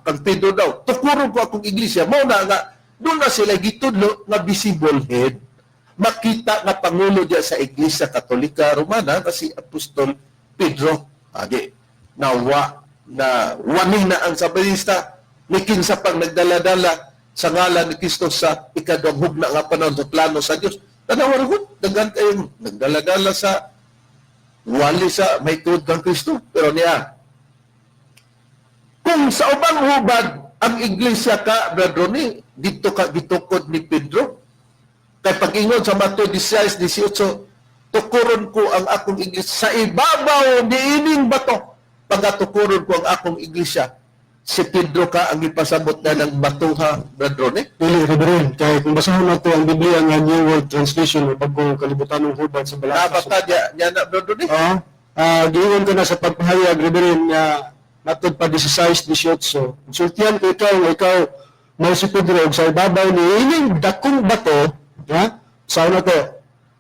Speaker 2: kang Pedro daw, tukuron ko akong iglesia. Mao na nga, Doon na sila gitudlo nga visible head. Makita nga pangulo diya sa Iglesia Katolika Romana nga si Apostol Pedro. Adi, nawa na wani na ang Sabanista ni kinsa pang nagdala-dala sa ngalan ni Kristo sa ikaduhang hugna nga panahon sa plano sa Dios. Tanawa ra gud, daghan kayong nagdala-dala sa wali sa may tuod kang Kristo. Pero niya, kung sa ubang hubad ang iglesia ka, Brad Ronnie, dito ka gitukod ni Pedro. Kay pag-ingon sa Mateo 16:18, "Tukuron ko ang akong iglesia sa ibabaw ni ining bato. Pagatukuron ko ang akong iglesia." Si Pedro ka ang ipasabot na ng batuha, Brad Ronnie.
Speaker 6: Dili, Reverend, kay kung basahon nato ang Biblia nga New World Translation o Bagong Kalibutan ng Hubad sa Balaka.
Speaker 2: Nabata niya, niya na, Brad Ronnie.
Speaker 6: Oo. Giingon ko na sa pagpahayag, Reverend, nga matod pa 16:18. "Sultian ko ikaw nga ikaw mao si Pedro ug sa ibabaw ni ining dakong bato," ha? Sa na to?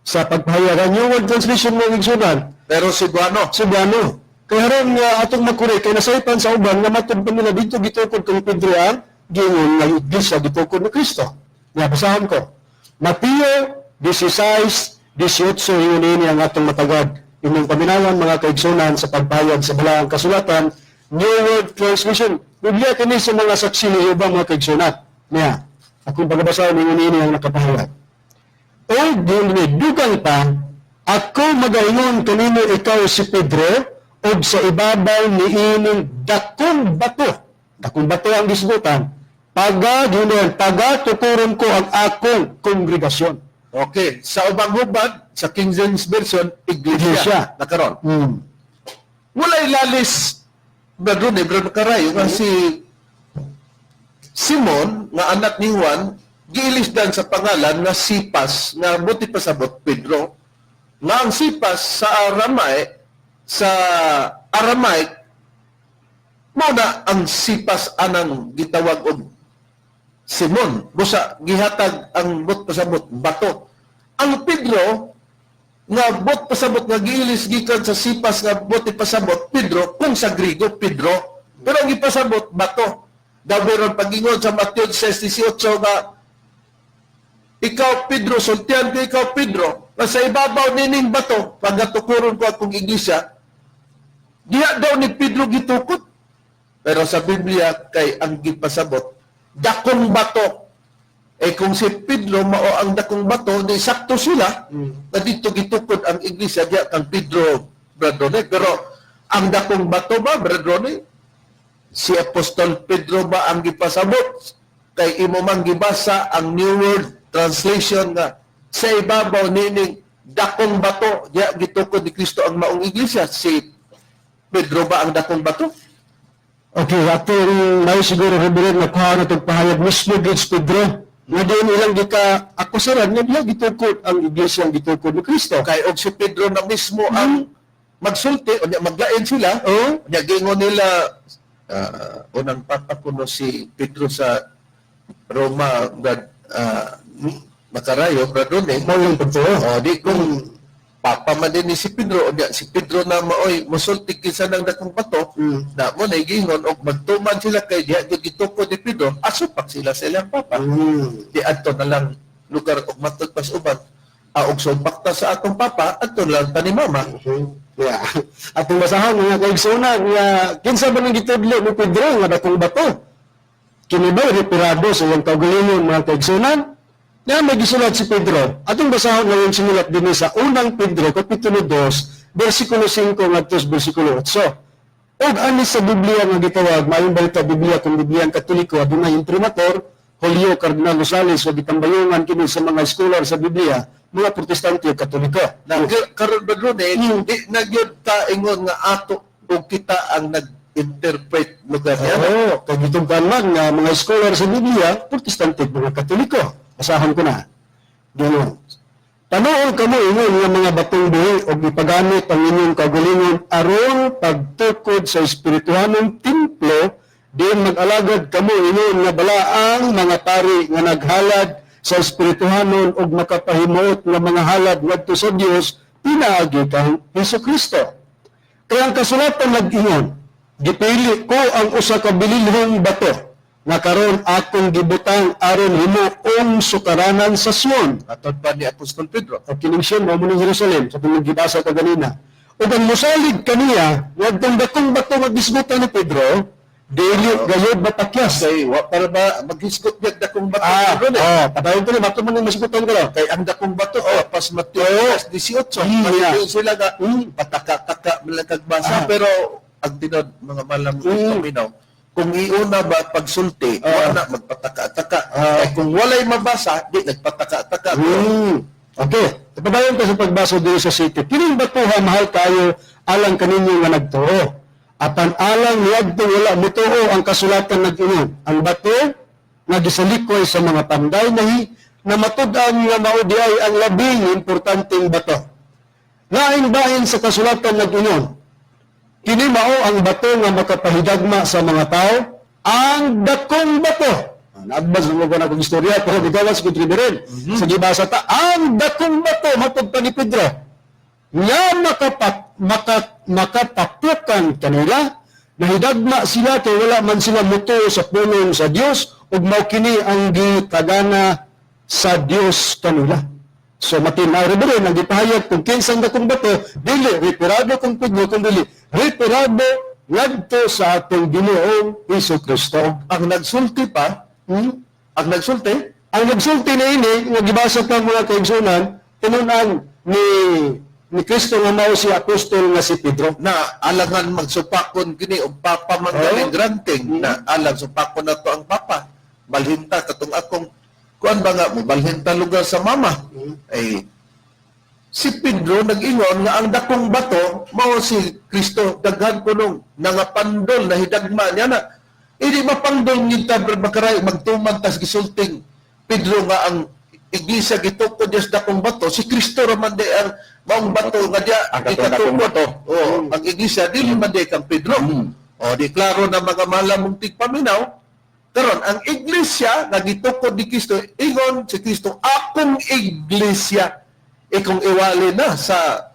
Speaker 6: Sa pagpahayag, ang New World Translation mo igsunan,
Speaker 2: Pero Cebuano,
Speaker 6: Cebuano. Kay haron nga atong makuri kay nasaypan sa uban nga matud pa nila dito gitukod kang Pedro ang giingon nga iglesia gitukod ni Kristo. Nga basahon ko. Mateo 16:18, ingon ini ang atong matagad. Inyong paminawan, mga kaigsunan, sa pagpahayag sa Balaang Kasulatan, New World Translation. Biblia kini sa mga saksi ni Jehova, mga kaigsunan. Niya, akong pagabasahon, ingon ini ang nakapahayag. "O ni dugang pa, ako magaingon kanino ikaw si Pedro ug sa ibabaw ni ining dakong bato," dakong bato ang gisgutan, "paga ginon paga tukuron ko ang akong kongregasyon."
Speaker 2: Okay, sa ubang hubad, sa King James Version, iglesia.
Speaker 6: Iglesia.
Speaker 2: Nakaron. Walay lalis, Brad Ronnie, Brad Karayo, nga si Simon, nga anak ni Juan, giilisdan sa pangalan nga Sipas, nga buti pasabot Pedro, nga ang Sipas sa Aramaic, mao na ang Sipas anang gitawag og Simon. Busa gihatag ang but pasabot bato. Ang Pedro nga bot pasabot nga giilis gikan sa Sipas nga buti pasabot Pedro, kung sa Grigo Pedro, pero ang gipasabot bato. Daw pagingon sa Mateo 6:18 nga "Ikaw Pedro, sultian ko ikaw Pedro nga sa ibabaw nining bato pagatukuron ko akong iglesia," diha daw ni Pedro gitukod. Pero sa Biblia kay ang gipasabot dakong bato. Eh kung si Pedro mao ang dakong bato, di sakto sila na dito gitukod ang iglesia diya kang Pedro, Brad Ronnie. Pero ang dakong bato ba, Brad Ronnie? Si Apostol Pedro ba ang gipasabot? Kay imo man gibasa ang New World Translation nga sa ibabaw nining dakong bato diya gitukod ni Kristo ang maong iglesia. Si Pedro ba ang dakong bato?
Speaker 6: Okay, atong may siguro, Reverend, nakuha na itong pahayag mismo gid si Pedro nga diin ilang gika akusaran nga diha gitukod ang iglesia ang gitukod ni Kristo.
Speaker 2: Kay og si Pedro na mismo ang magsulti, unya maglain sila, unya giingon nila, unang papa kuno si Pedro sa Roma, Brad Makarayo, Brad Rone.
Speaker 6: Mao lang pagtuo.
Speaker 2: O, di kung papa man din ni si Pedro, unya si Pedro na maoy musulti kinsa nang dakong bato, na mo na giingon og magtuman sila kay diha gyud gitukod ni Pedro, asupak sila sa ilang papa. Di adto na lang lugar og matud pas uban. Og supak ta sa atong papa, adto na lang ta ni mama.
Speaker 6: Yeah. Atong basahon, mga kaigsunan, nga kinsa ba nang gitudlo ni Pedro nga dakong bato? Kini ba referado sa iyang kaugalingon, mga kaigsunan? Nga may gisulat si Pedro. Atong basahon ngayon sinulat dinhi sa Unang Pedro kapitulo 2 bersikulo 5 ngadto sa bersikulo 8. Og ani sa Biblia nga gitawag Maayong Balita Biblia, kung Biblia ang Katoliko adunay imprimatur Julio Cardinal Rosales o gitambayongan kini sa mga scholar sa Biblia, mga Protestante o Katoliko.
Speaker 2: Na karon ba ron eh, di na gyud ta ingon nga ato o kita ang nag-interpret lugar niya.
Speaker 6: Oo, kay gitugtan man nga mga scholar sa Biblia, Protestante, mga Katoliko. Basahan ko na. Ganon. "Tanuol kamo ingon nga mga batong buhi og ipagamit ang inyong kaugalingon aron pagtukod sa espirituhanong templo, diin mag-alagad kamo ingon nga balaang mga pari nga naghalad sa espirituhanon og makapahimuot nga mga halad ngadto sa Dios pinaagi kang Hesus Kristo. Kaya ang kasulatan nag-ingon, gipili ko ang usa ka bililhong bato. Nga karon akong gibutang aron himuong sukaranan sa Sion.
Speaker 2: Atod pa ni Apostol Pedro.
Speaker 6: O kining Sion mao mo ning Jerusalem sa atong gibasa kaganina. Ug ang mosalig kaniya ngadtong dakong bato nga gisgutan ni Pedro, dili gayud matakyas.
Speaker 2: Kay wa para ba maghisgot niya dakong bato,
Speaker 6: Ah,
Speaker 2: Pedro ni.
Speaker 6: oh, padayon to ni bato man ning masigutan ka.
Speaker 2: Kay ang dakong bato oh, pas Mateo 18. Palito sila nga pataka-taka malakagbasa, pero ang tinod, mga malam paminaw, kung iuna ba pagsulti, wa na magpataka-taka. Kay kung walay mabasa, di nagpataka-taka.
Speaker 6: Okay. Padayon ta sa pagbasa diri sa city. Kining batuha mahal kayo alang kaninyo nga nagtuo. Apan alang niadto wala motuo, ang kasulatan nag-ingon: "Ang bato nga gisalikoy sa mga panday nahi na matud-an nga mao diay ang labing importanteng bato." Laing bahin sa kasulatan nag-ingon, "Kini mao ang bato nga makapahidagma sa mga tao, ang dakong bato." Ah, naadbas na mo na akong istorya, pero gigawas ko rin. Sa gibasa ta, ang dakong bato, matod pa ni Pedro, nga makapapukan kanila, nahidagma sila kay wala man sila mutuo sa pulong sa Dios, ug mao kini ang gitagana sa Dios kanila. So matinaw rin rin ang gipahayag kung kinsang dakong bato, dili referado kung Pedro, kung dili referado ngadto sa atong Ginoong Hesus Kristo.
Speaker 2: Ang nagsulti pa, Ang nagsulti,
Speaker 6: Ang nagsulti na ini, nga gibasa pa, mga kaigsunan, tinunan ni Kristo nga mao si apostol nga si Pedro.
Speaker 2: Na alangan magsupakon kini og papa manggaling granting na alang supakon na to ang papa, balhinta katong akong kuan ba nga mo balhinta lugar sa mama, ay si Pedro nag-ingon nga ang dakong bato mao si Kristo. Daghan kunong nangapandol na hidagma niya na hindi mapandol ngita, Brad Makaray, magtuman tas gisulting Pedro nga ang iglesia gitukod niya sa dakong bato, si Kristo ra man di ang maong bato nga diya
Speaker 5: Ang katong dakong
Speaker 2: gikatukod.
Speaker 5: bato.
Speaker 2: Oh, ang iglesia dili man di kang Pedro. Oh, di klaro na, mga mahal mong tigpaminaw. Karon ang iglesia nga gitukod ni Kristo, ingon si Kristo, "Akong iglesia." Ikong iwali na sa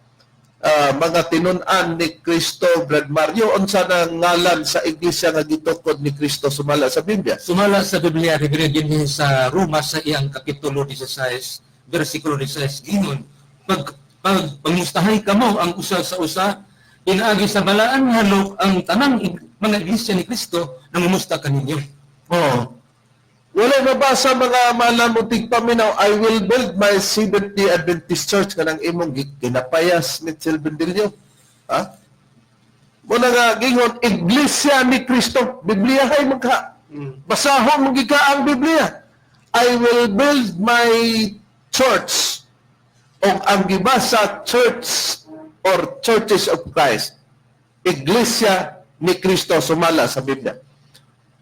Speaker 2: mga tinun-an ni Kristo, Brad Mario, unsa na ngalan sa iglesia nga gitukod ni Kristo sumala sa Biblia?
Speaker 4: Sumala sa Biblia, Reverend, dinhi sa Roma sa iyang kapitulo 16, versikulo 16, gingon, Pag, pag pangustahay kamo ang usa sa usa, pinaagi sa balaan nga halok, ang tanang mga iglesia ni Kristo nangumusta kaninyo."
Speaker 2: Oh. Wala mabasa, mga mahal mo tigpaminaw, "I will build my Seventh-day Adventist Church," kanang imong kinapayas, Mitchell Bendilio. Ha? Muna nga gingon, Iglesia ni Kristo. Biblia hay man ka. Basahon mo gika ang Biblia. "I will build my church." O ang gibasa, church or churches of Christ. Iglesia ni Kristo sumala sa Biblia.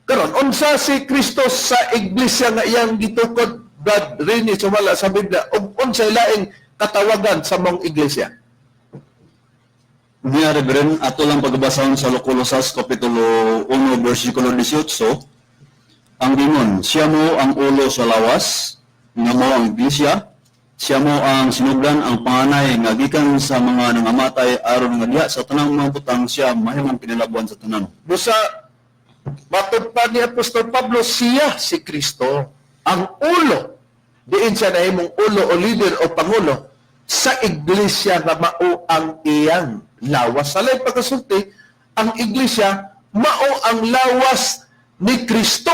Speaker 2: Karon, unsa si Kristo sa iglesia nga iyang gitukod, Brad Rini, sumala sa Biblia, ug unsay laing katawagan sa mong iglesia?
Speaker 3: Niya, Reverend, ato lang pagbasahon sa Colosas Kapitulo 1, versikulo 18, ang gingon, "Siya mo ang ulo sa lawas, nga mo ang iglesia, siya mo ang sinugdan, ang panganay, nga gikan sa mga nangamatay, aron nga diha sa tanang mga butang siya mahimong kinalabuan sa tanan."
Speaker 2: Busa matod pa ni Apostol Pablo, siya si Kristo ang ulo. Diin siya nahimong ulo o leader o pangulo sa iglesia nga mao ang iyang lawas. Sa laing pagkasulti, ang iglesia mao ang lawas ni Kristo.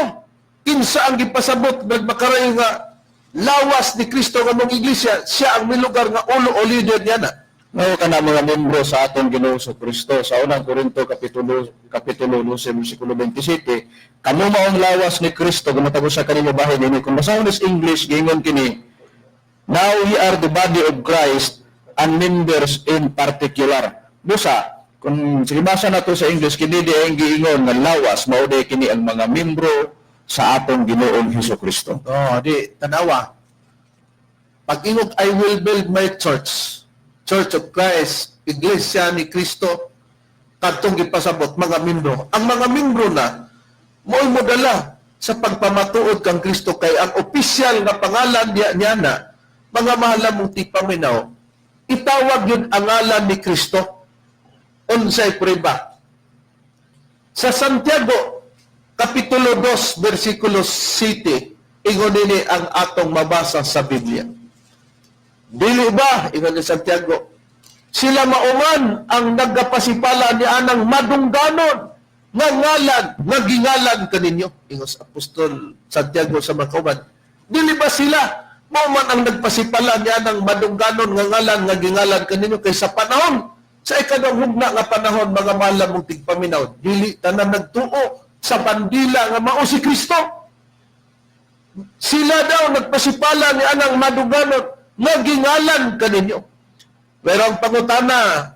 Speaker 2: Kinsa ang gipasabot nagmakaray nga lawas ni Kristo nga mong iglesia, siya ang milugar nga ulo o leader niya na?
Speaker 5: Mao kana mga membro sa atong Ginoo sa Kristo sa Unang Korinto kapitulo 12 bersikulo 27, "Kamo maong lawas ni Kristo gumatagos sa kaninyo bahin ini." Kung basahon is English, giingon kini, "Now we are the body of Christ and members in particular." Busa kung sinibasa nato sa English, kini di ang giingon nga lawas, mao di kini ang mga membro sa atong Ginoong Hesus Kristo.
Speaker 2: Oh, di tanawa. Pag ingog "I will build my church," Church of Christ, Iglesia ni Kristo, kadtong gipasabot mga membro. Ang mga membro na mo'y modala sa pagpamatuod kang Kristo kay ang opisyal nga pangalan niya, niya na, mga mahal mong tigpaminaw, itawag yun ang ngalan ni Kristo. Unsay prueba? Sa Santiago, Kapitulo 2, versikulo 7, ingon nini ang atong mabasa sa Biblia. Dili ba, ingon ni Santiago, sila mauman ang nagapasipala ni anang madungganon nga ngalan, nga gingalan kaninyo? Ingon sa Apostol Santiago sa mga kauban. Dili ba sila mauman ang nagpasipala ni anang madungganon nga ngalan nga gingalan kaninyo? Kay sa panahon, sa ikaduhang hugna nga panahon, mga mahal mong tigpaminaw, dili tanan nagtuo sa bandila nga mao si Kristo. Sila daw nagpasipala ni anang madungganon nga gingalan kaninyo. Pero ang pangutana,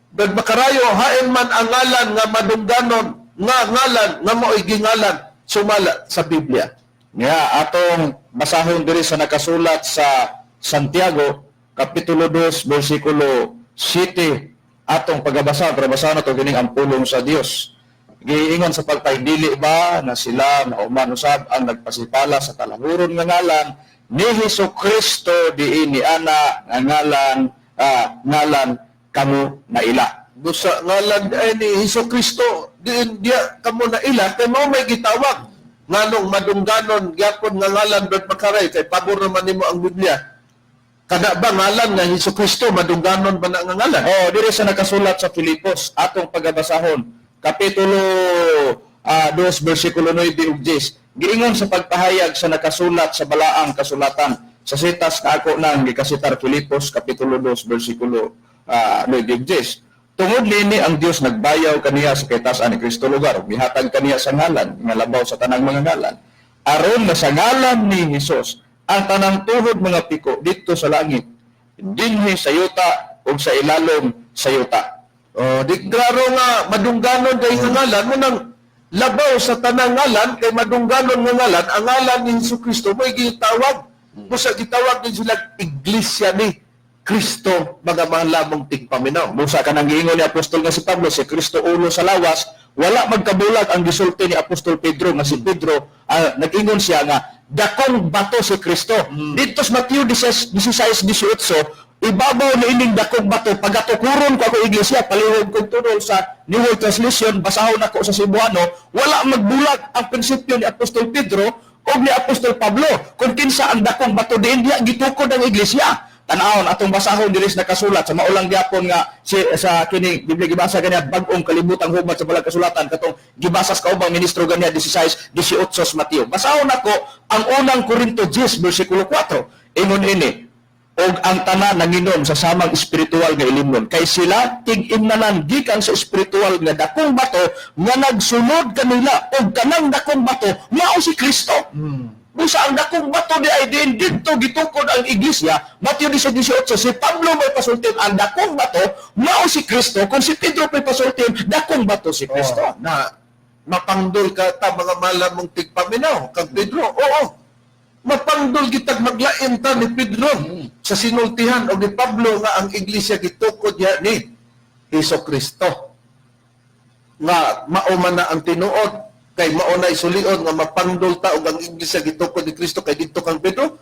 Speaker 2: Brad Makarayo, hain man ang ngalan nga madungganon, nga ngalan, nga mao'y gingalan, sumala sa Biblia?
Speaker 5: Nga atong basahon diri sa nakasulat sa Santiago kapitulo 2 bersikulo 7, atong pagabasa, pero basahon nato kining ang pulong sa Dios. Giingon sa pagpay, dili ba na sila mauman usab ang nagpasipala sa talahuron nga ngalan ni Hesus Kristo diin ni ana nga ngalan, ngalan kamo na ila?
Speaker 2: Busa ngalan ay ni Hesus Kristo diin diya kamo na ila, kay mao may gitawag nganong madungganon gyapon nga ngalan, Brad Makaray, kay pabor naman nimo ang Biblia. Kada ba ngalan nga Hesus Kristo, madungganon ba na nga ngalan?
Speaker 5: Oh, diri sa nakasulat sa Filipos, atong pagabasahon, kapitulo 2 bersikulo 9 ug 10. Giingon sa pagpahayag sa nakasulat sa balaang kasulatan sa sitas nga ako nang gikasitar, Filipos kapitulo 2 bersikulo 9 ug 10. Tungod nini ang Dios nagbayaw kaniya sa kitaas-an ni Kristo lugar, ug mihatag kaniya sa ngalan nga labaw sa tanang mga ngalan. Aron nga sa ngalan ni Hesus ang tanang tuhod mga piko didto sa langit, dinhi sa yuta ug sa ilalom sa yuta.
Speaker 2: Oh, di klaro nga madungganon kay nga ngalan mo nang labaw sa tanang ngalan, kay madungganon nga ngalan ang ngalan ni Hesus Kristo, may gitawag. Busa gitawag din sila iglesia ni Kristo, mga mahal lamang tigpaminaw.
Speaker 5: Busa kanang giingon ni apostol nga si Pablo, si Kristo ulo sa lawas, wala magkabulag ang gisulti ni Apostol Pedro nga si Pedro, nag-ingon siya nga dakong bato si Kristo. Didto sa Mateo 16:18, ibabaw ni ining dakong bato pagatukuron ko ako iglesia, palihog kong tunol sa New World Translation, basahon ako sa Cebuano, wala magbulag ang prinsipyo ni Apostol Pedro o ni Apostol Pablo kung kinsa ang dakong bato diin diya gitukod ang iglesia. Tanawon atong basahon diri sa nakasulat sa maulang gyapon nga si, sa kini Biblia gibasa ganiya, Bag-ong Kalibutang Hugmat sa Balang Kasulatan, katong gibasa sa kaubang ministro ganiya, 16 18 sa Mateo. Basahon nako ang Unang Korinto 10 bersikulo 4. Ingon ini, og ang tanan nanginom sa samang espiritual nga ilimnon, kay sila tig-imnanan gikan sa espiritual nga dakong bato nga nagsunod kanila, og kanang dakong bato mao si Kristo. Busa ang dakong bato di ay din didto gitukod ang iglesia. Mateo 18, si Pablo may pasultin ang dakong bato mao si Kristo. Kung si Pedro may pasultin dakong bato si Kristo.
Speaker 2: Oh, na mapangdol ka ta, mga malamong tigpaminaw, kang Pedro. Oo. Mapangdol kitag maglain ta ni Pedro sa sinultihan o ni Pablo nga ang iglesia gitukod ya ni Hesus Kristo. Nga mao man na ang tinuod, kay mao na isulion nga mapangdol ta og ang iglesia gitukod ni Kristo kay didto kang Pedro.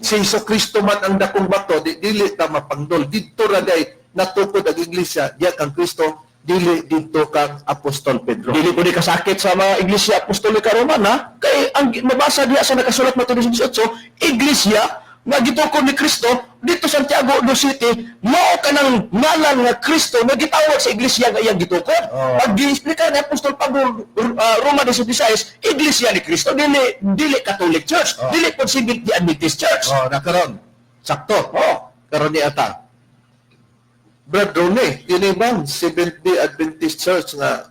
Speaker 2: Si Hesus Kristo man ang dakong bato, di dili ta mapangdol. Didto ra day natukod ang iglesia diya kang Kristo, dili didto kang Apostol Pedro.
Speaker 5: Dili ko di kasakit sa mga Iglesia Apostolika Romana kay ang mabasa diya sa nakasulat Mateo 18, iglesia nga gitukod ni Kristo dito Santiago do City, mao kanang ngalan nga Kristo nga gitawag sa iglesia nga iyang gitukod.
Speaker 2: Oh.
Speaker 5: Pag gi-explicar ni Apostol Pablo, Roma 16, iglesia ni Kristo, dili dili Catholic Church, dili pod Seventh Day Adventist Church.
Speaker 2: Oh, na karon. Sakto.
Speaker 5: Oh.
Speaker 2: Karon ni ata. Brad Rone, kini bang Seventh Day Adventist Church nga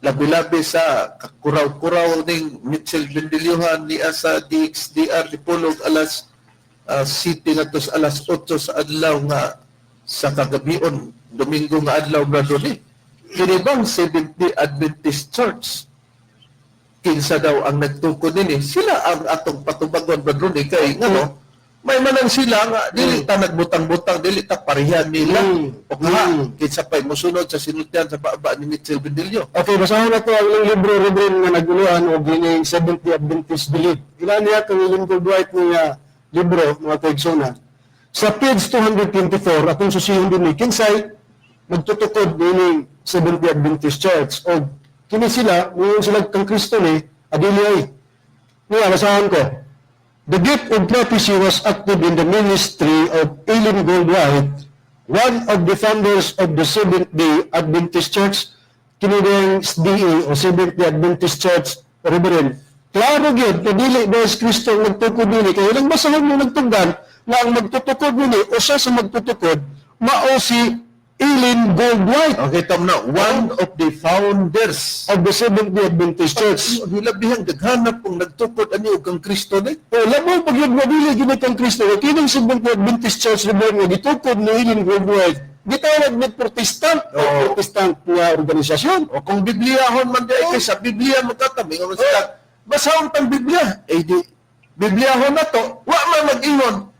Speaker 2: labi-labi sa kakuraw-kuraw ning Mitchell Bendilyohan ni asa DXDR Dipolog alas city na to sa alas 8 sa adlaw nga sa kagabion Domingo nga adlaw, Brad Rone? Kini bang Seventh Day Adventist Church, kinsa daw ang nagtukod nini? Sila ang atong patubagon, Brad Rone, kay ngano may manang sila nga dili ta nagbutang-butang, dili ta parehan nila o nga kinsa pay mosunod sa sinultian sa baba ni Mitchell Bendillo.
Speaker 6: Okay, basahin na to ang ilang libro, Reverend, nga naguluhan o gining Seventh-day Adventist Belief. Ilan niya kang Ellen G. White niya libro, mga kaigsona. Sa page 224, atong susihon din ni kinsay magtutukod nining Seventh-day Adventist Church. O kini sila, ngayon sila kang Kristo ni, Adili ay. Niya, basahan ko. The gift of prophecy was active in the ministry of Ellen Gould White, one of the founders of the Seventh-day Adventist Church, kini SDA o Seventh-day Adventist Church, Reverend. Klaro gyud na dili ba si Kristo ang nagtukod nini, kaya ilang basahan mo nagtugdan na ang magtutukod nini o siya sa magtutukod mao si Ellen Gould White
Speaker 2: Okay, tam na, one of the founders
Speaker 6: of the Seventh-day Adventist Church.
Speaker 2: Hilabihang daghanap kung nagtukod ani og kang Kristo ni.
Speaker 6: O labo pag yun mabili gini kang Kristo, kay kining Seventh-day Adventist Church, Reverend, nga gitukod ni Ellen Gould White, gitawag ni Protestant o Protestant nga organisasyon.
Speaker 2: O kung Bibliahon man di ay kay sa Biblia magkatami nga sila basahon tang Biblia. Eh di Bibliahon na to, wa man mag-ingon.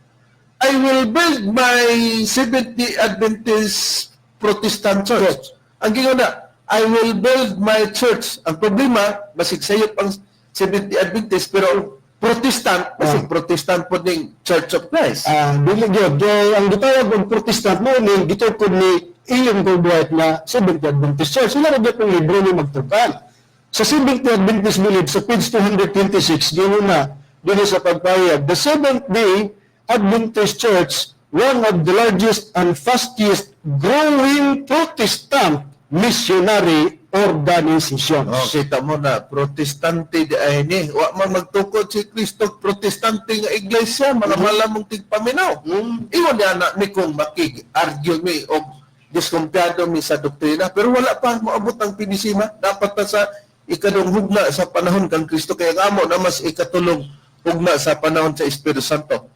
Speaker 2: I will build my Seventh-day Adventist Protestant Church. Ang gingon na, I will build my church. Ang problema, basig sayop ang Seventh-day Adventist, pero ang Protestant, basig Protestant po ning Church of Christ.
Speaker 6: Dili gyud kay ang gitawag og Protestant mo ni gitukod ni Ellen Gould White na Seventh-day Adventist Church. Sila ra gyud libro ni magtukan. Sa Seventh-day Adventist Belief sa page 226 giingon na dinhi sa pagpahayag, the Seventh-day Adventist Church, one of the largest and fastest growing Protestant missionary organizations.
Speaker 2: Oh, kita mo na, Protestante di ay ni. Wa man magtukod si Kristo, Protestante nga iglesia, mga malamong tigpaminaw. Ingon niya na mi kung makig-argue mi o diskumpiyado mi sa doktrina, pero wala pa moabot ang pinisima. Dapat pa sa ikadong hugna sa panahon kang Kristo, kaya nga amo na mas ikatulong hugna sa panahon sa Espiritu Santo.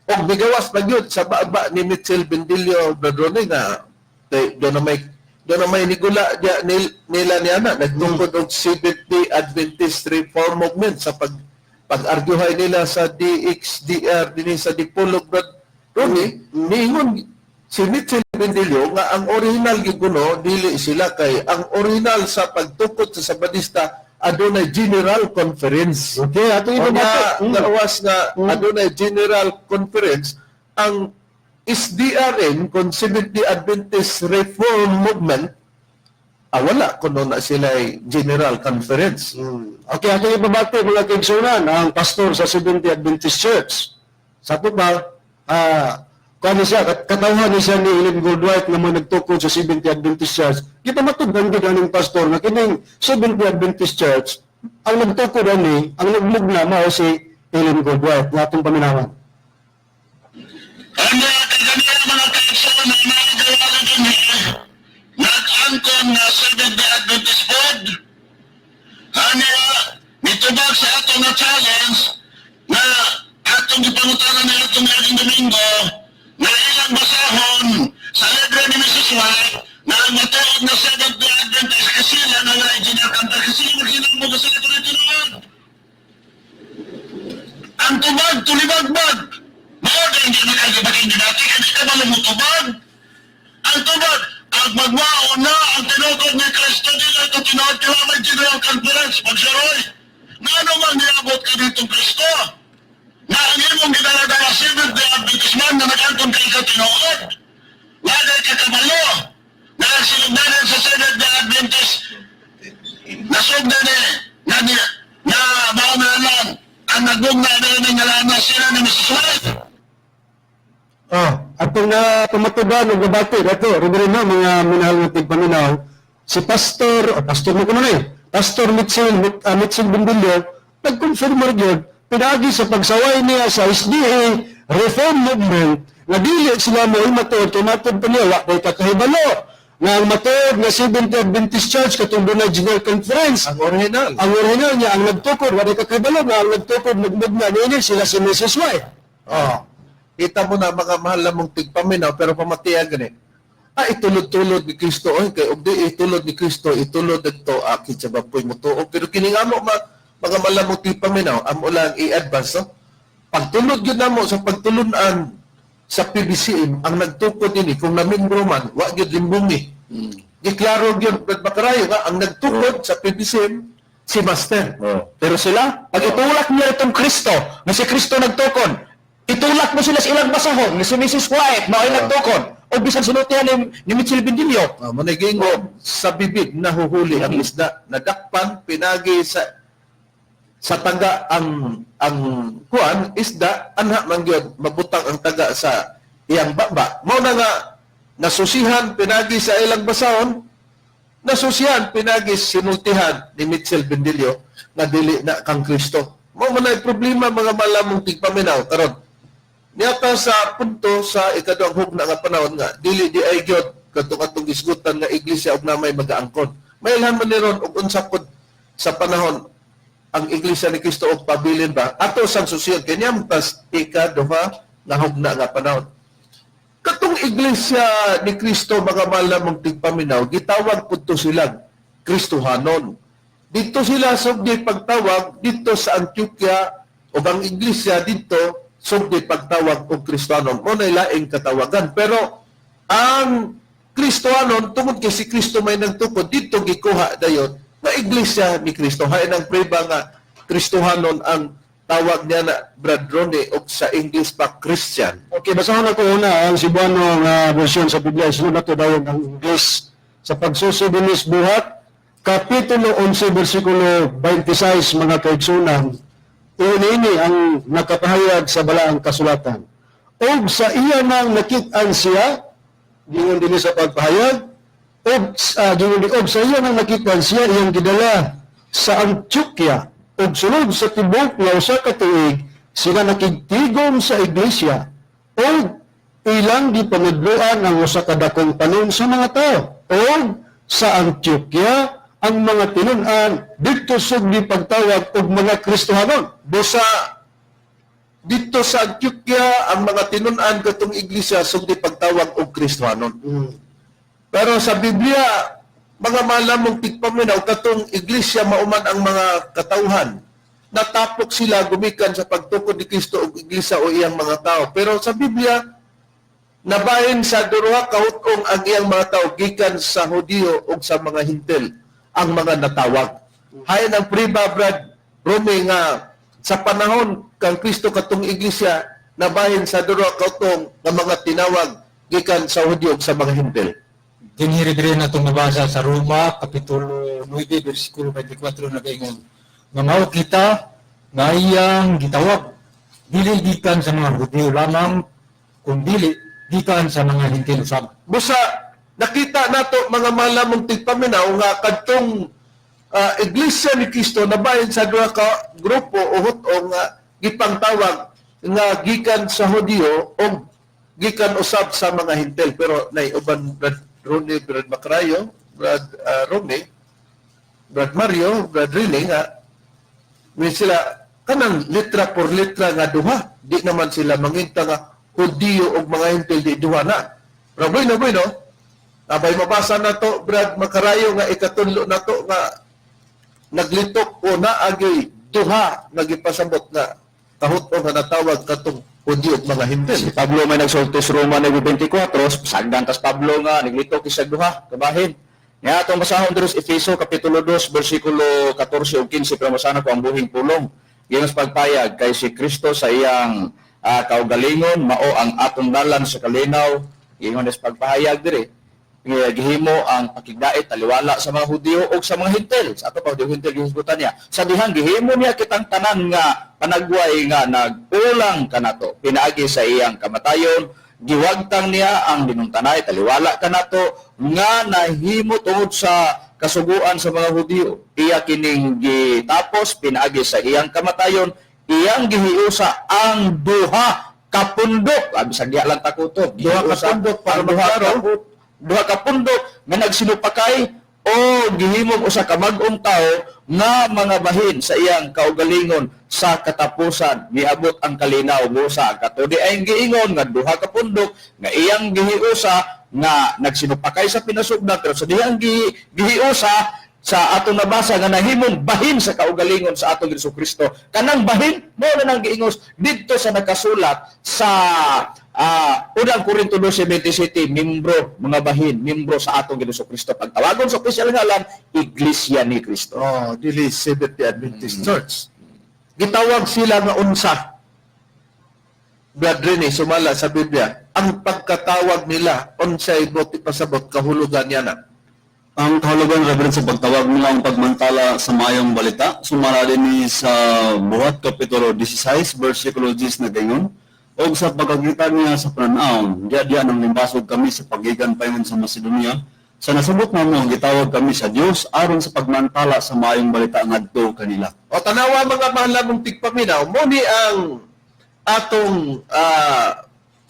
Speaker 2: Og migawas pa gyud sa baba ni Mitchell Bendillo Bradrone nga kay doon na may nigula diya nila ni ana nagtungkod og Seventh-day Adventist Reform Movement sa pag-arguhay nila sa DXDR dinhi sa Dipolog, Brad Ronnie. Niingon si Mitchell Bendillo nga ang original gyud kuno dili sila, kay ang original sa pagtukod sa Sabadista adunay general conference.
Speaker 6: Okay, ato
Speaker 2: O
Speaker 6: ipabati.
Speaker 2: nga, gawas nga adunay general conference ang SDRM kung Seventh-day Adventist Reform Movement, wala kuno na sila general conference.
Speaker 6: Okay, ato ipabati, mga kaigsunan, ang pastor sa Seventh-day Adventist Church. Sa ato pa, kuan siya, katawhan ni siya ni Ellen Gould White nga mo nagtukod sa Seventh-day Adventist Church. Gipamatud-an gid aning pastor nga kining Seventh-day Adventist Church, ang nagtukod ani, ang nagmugna mao si Ellen Gould White nga atong paminawan.
Speaker 8: Ano kay mga kaigsoon na nagawa na dinhi, nag-angkon na Seventh-day Adventist Board. Ano nitubag sa atong nga challenge na atong gipangutanan ni atong niaging Domingo na ilang basahon sa libro ni Mrs. White na ang matuod na Seventh-day Adventist kasi sila na lain ginakanta kasi sila magsinambog sa ito na tinuod. Ang tubag, tulibagbag. Mao din hindi nakagibagin dati, hindi ka man mutubag. Ang tubag, ang magmao na ang tinukod ni Kristo dito ito tinuod kaya may general conference, pagsaroy. Na ano man niabot ka ditong Kristo? Na ang imong gidala-dala Seventh-day Adventist man na nag-angkon kay ka tinuod. Lagay ka kabalo na ang sinugdanan sa Seventh-day Adventist nasugda ni na ni na mao na lang ang nagugna na ni nga sila ni Mrs. White.
Speaker 6: Oh, atong na pamatudan og nabati ato, Reverend no, mga minahal nga tigpaminaw, si Pastor, o Pastor mo kuno ni, Pastor Mitchell, Mitchell Bumbillo, nag-confirm gyud pinaagi sa pagsaway niya sa SDA Reform Movement na dili sila mo matuod kay matod pa niya wa kay kakahibalo nga ang matuod nga Seventh-day Adventist Church katong dunay General Conference.
Speaker 2: Ang original.
Speaker 6: Ang original niya, ang nagtukod, wa kakahibalo nga ang nagtukod nagmugna niini sila si Mrs. White.
Speaker 2: Oh. Kita mo na mga mahal na mong tigpaminaw pero pamatiyan gani. Itulod-tulod ni Kristo oy kay og di itulod ni Kristo itulod didto akit sa bapoy mo tuo, pero kini nga mo mga mahal na mong tigpaminaw, amo lang i-advance, no? Pagtulod gyud namo sa pagtulunan sa PBCM, ang nagtukod dinhi kung namimbro man wa gyud limbungi. Giklaro gyud, Brad Macarayo, nga ang nagtukod sa PBCM si Master.
Speaker 5: Pero sila, pag itulak nila itong Kristo, nga si Kristo nagtukod, itulak mo sila sa ilang basahon, nga si Mrs. White, mao'y nagtukod, o bisan sultihan ni Mitchell Bendillo.
Speaker 2: Mo sa bibig nahuhuli ang isda, nadakpan pinagi sa Sa taga ang kuan isda, anha man gyud mabutang ang taga sa iyang baba. Mao na nga nasusihan pinagi sa ilang basahon, nasusihan pinagi sinultihan ni Mitchell Bendillo nga dili na kang Kristo. Mao man ay problema, mga malamong tigpaminaw, karon. Niata sa punto sa ikaduhang hugna nga panahon nga dili di ay gyud kadtong atong gisgutan nga iglesia og namay magaangkon. Mailhan man ni ron og unsa pud sa panahon ang Iglesia ni Kristo og pabilin ba ato sang susiyon kay niya tas ikaduha nga hugna nga panahon. Katong Iglesia ni Kristo, mga malamong tigpaminaw, gitawag pud to sila Kristohanon. Dito sila sugdi pagtawag dito sa Antioquia, ug ang iglesia dito sugdi pagtawag og Kristohanon. Mo na laing katawagan. Pero ang Kristohanon, tungod kay si Kristo may nagtukod, dito gikuha dayon na Iglesia ni Kristo. Hain ang preba nga Kristohanon ang tawag niya na, Brad Ronnie, o sa English pa Christian.
Speaker 6: Okay, basahon ako una ang Cebuano nga version sa Biblia. Sunod na to dayon ang English. Sa pagsusi dinis Buhat, Kapitulo 11, versikulo 26, mga kaigsunan, ini ang nakapahayag sa balaang kasulatan. Og sa iya nang nakit-an siya, gingon dinhi sa pagpahayag, og gingon og sa iya nang nakit-an siya, iyang gidala sa Antioquia, og sulod sa tibok nga 1 ka tuig sila nakigtigom sa iglesia og ilang gipanudloan ang usa ka dakong panon sa mga tao. Og sa Antioquia ang mga tinun-an didto sugdi pagtawag og mga Kristohanon.
Speaker 2: Busa dito sa Antioquia ang mga tinun-an katong iglesia sugdi pagtawag og Kristohanon. Pero sa Biblia, mga malamong tigpaminaw, katong iglesia mauman ang mga katawhan. Natapok sila gumikan sa pagtukod ni Kristo og iglesia o iyang mga tao. Pero sa Biblia, nabahin sa duha kahut-ong ang iyang mga tao gikan sa Hudiyo o sa mga Hintil ang mga natawag. Hayan ang priba, Brad Rome, nga sa panahon kang Kristo katong iglesia nabahin sa duha kahut-ong nga mga tinawag gikan sa Hudiyo ug sa mga Hintil.
Speaker 7: Dinhi diri natong nabasa sa Roma kapitulo 9 bersikulo 24, nagaingon nga mao kita nga iyang gitawag dili gikan sa mga Hudiyo lamang kun dili gikan sa mga Hintil usab.
Speaker 2: Busa nakita nato, mga malamong tigpaminaw, nga kadtong iglesia ni Kristo nabahin sa duha ka grupo o hut-ong nga gipangtawag nga gikan sa Hudiyo o gikan usab sa mga Hintil. Pero nay uban, Brad Ronnie, Brad Macrayo, Brad Rome, Brad Mario, Brad Rini, nga may sila kanang litra por litra nga duha, di naman sila manginta nga Hudiyo og mga Hintil di duha na. Pero bueno, bueno, abay mabasa na to, Brad Makarayo, nga ikatunlo na to nga naglitok o naagay duha nga gipasabot nga kahut-o nga natawag katong Hudiyo ug mga Hintil.
Speaker 5: Si Pablo may nagsulti sa Roma 9:24, sagdan tas Pablo nga naglitok isag duha kabahin. Nga atong basahon diri sa Efeso kapitulo 2 bersikulo 14 ug 15, pero masana ko ang buhing pulong. Ginos pagpayag kay si Kristo sa iyang kaugalingon mao ang atong dalan sa kalinaw. Ingon sa pagpahayag diri nga gihimo ang pakigdait taliwala sa mga Hudiyo ug sa mga Hintil. Sa ato pa, Hudiyo, Hintil gihisgutan niya. Sa dihang gihimo niya kitang tanan nga panagway nga nagulang kanato pinaagi sa iyang kamatayon, giwagtang niya ang dinungtanay taliwala kanato nga nahimo tungod sa kasuguan sa mga Hudiyo. Iya kining gitapos pinaagi sa iyang kamatayon, iyang gihiusa ang duha kapundok. Ah, bisag diha lang takutob.
Speaker 2: Duha ka
Speaker 5: Gihiusa
Speaker 2: pundok para
Speaker 5: ang duha
Speaker 2: maklaro.
Speaker 5: Duha ka pundok nga nagsinupakay o gihimong usa ka bag-ong tawo nga mga bahin sa iyang kaugalingon. Sa katapusan miabot ang kalinaw. Busa kato di ay giingon nga duha ka pundok nga iyang gihiusa nga nagsinupakay sa pinasugdan, pero sa dihang gihiusa sa atong nabasa nga nahimong bahin sa kaugalingon sa atong Hesus Kristo, kanang bahin mo na nang giingos didto sa nakasulat sa Unang Korinto 12:27, membro, mga bahin, membro sa atong Hesus Kristo, pagtawagon sa opisyal nga ngalan, Iglesia ni Kristo.
Speaker 2: Oh, dili Seventh-day Adventist Church. Gitawag sila nga unsa? Brad Rene, sumala sa Biblia, ang pagkatawag nila unsay buot pasabot kahulugan niya na?
Speaker 3: Ang kahulugan, Reverend, sa pagtawag nila ang pagmantala sa maayong balita, sumala din ni sa Buhat Kapitulo 16, versikulo 10 na gayon, o sa pagkakita niya sa pananaw, diya diya nang limbasog kami sa pagikan paingon sa Macedonia, sa nasubot namo, gitawag kami sa Dios aron sa pagmantala sa maayong balita ngadto kanila.
Speaker 2: O tanawa, mga mahal namong tigpaminaw, mo ni ang atong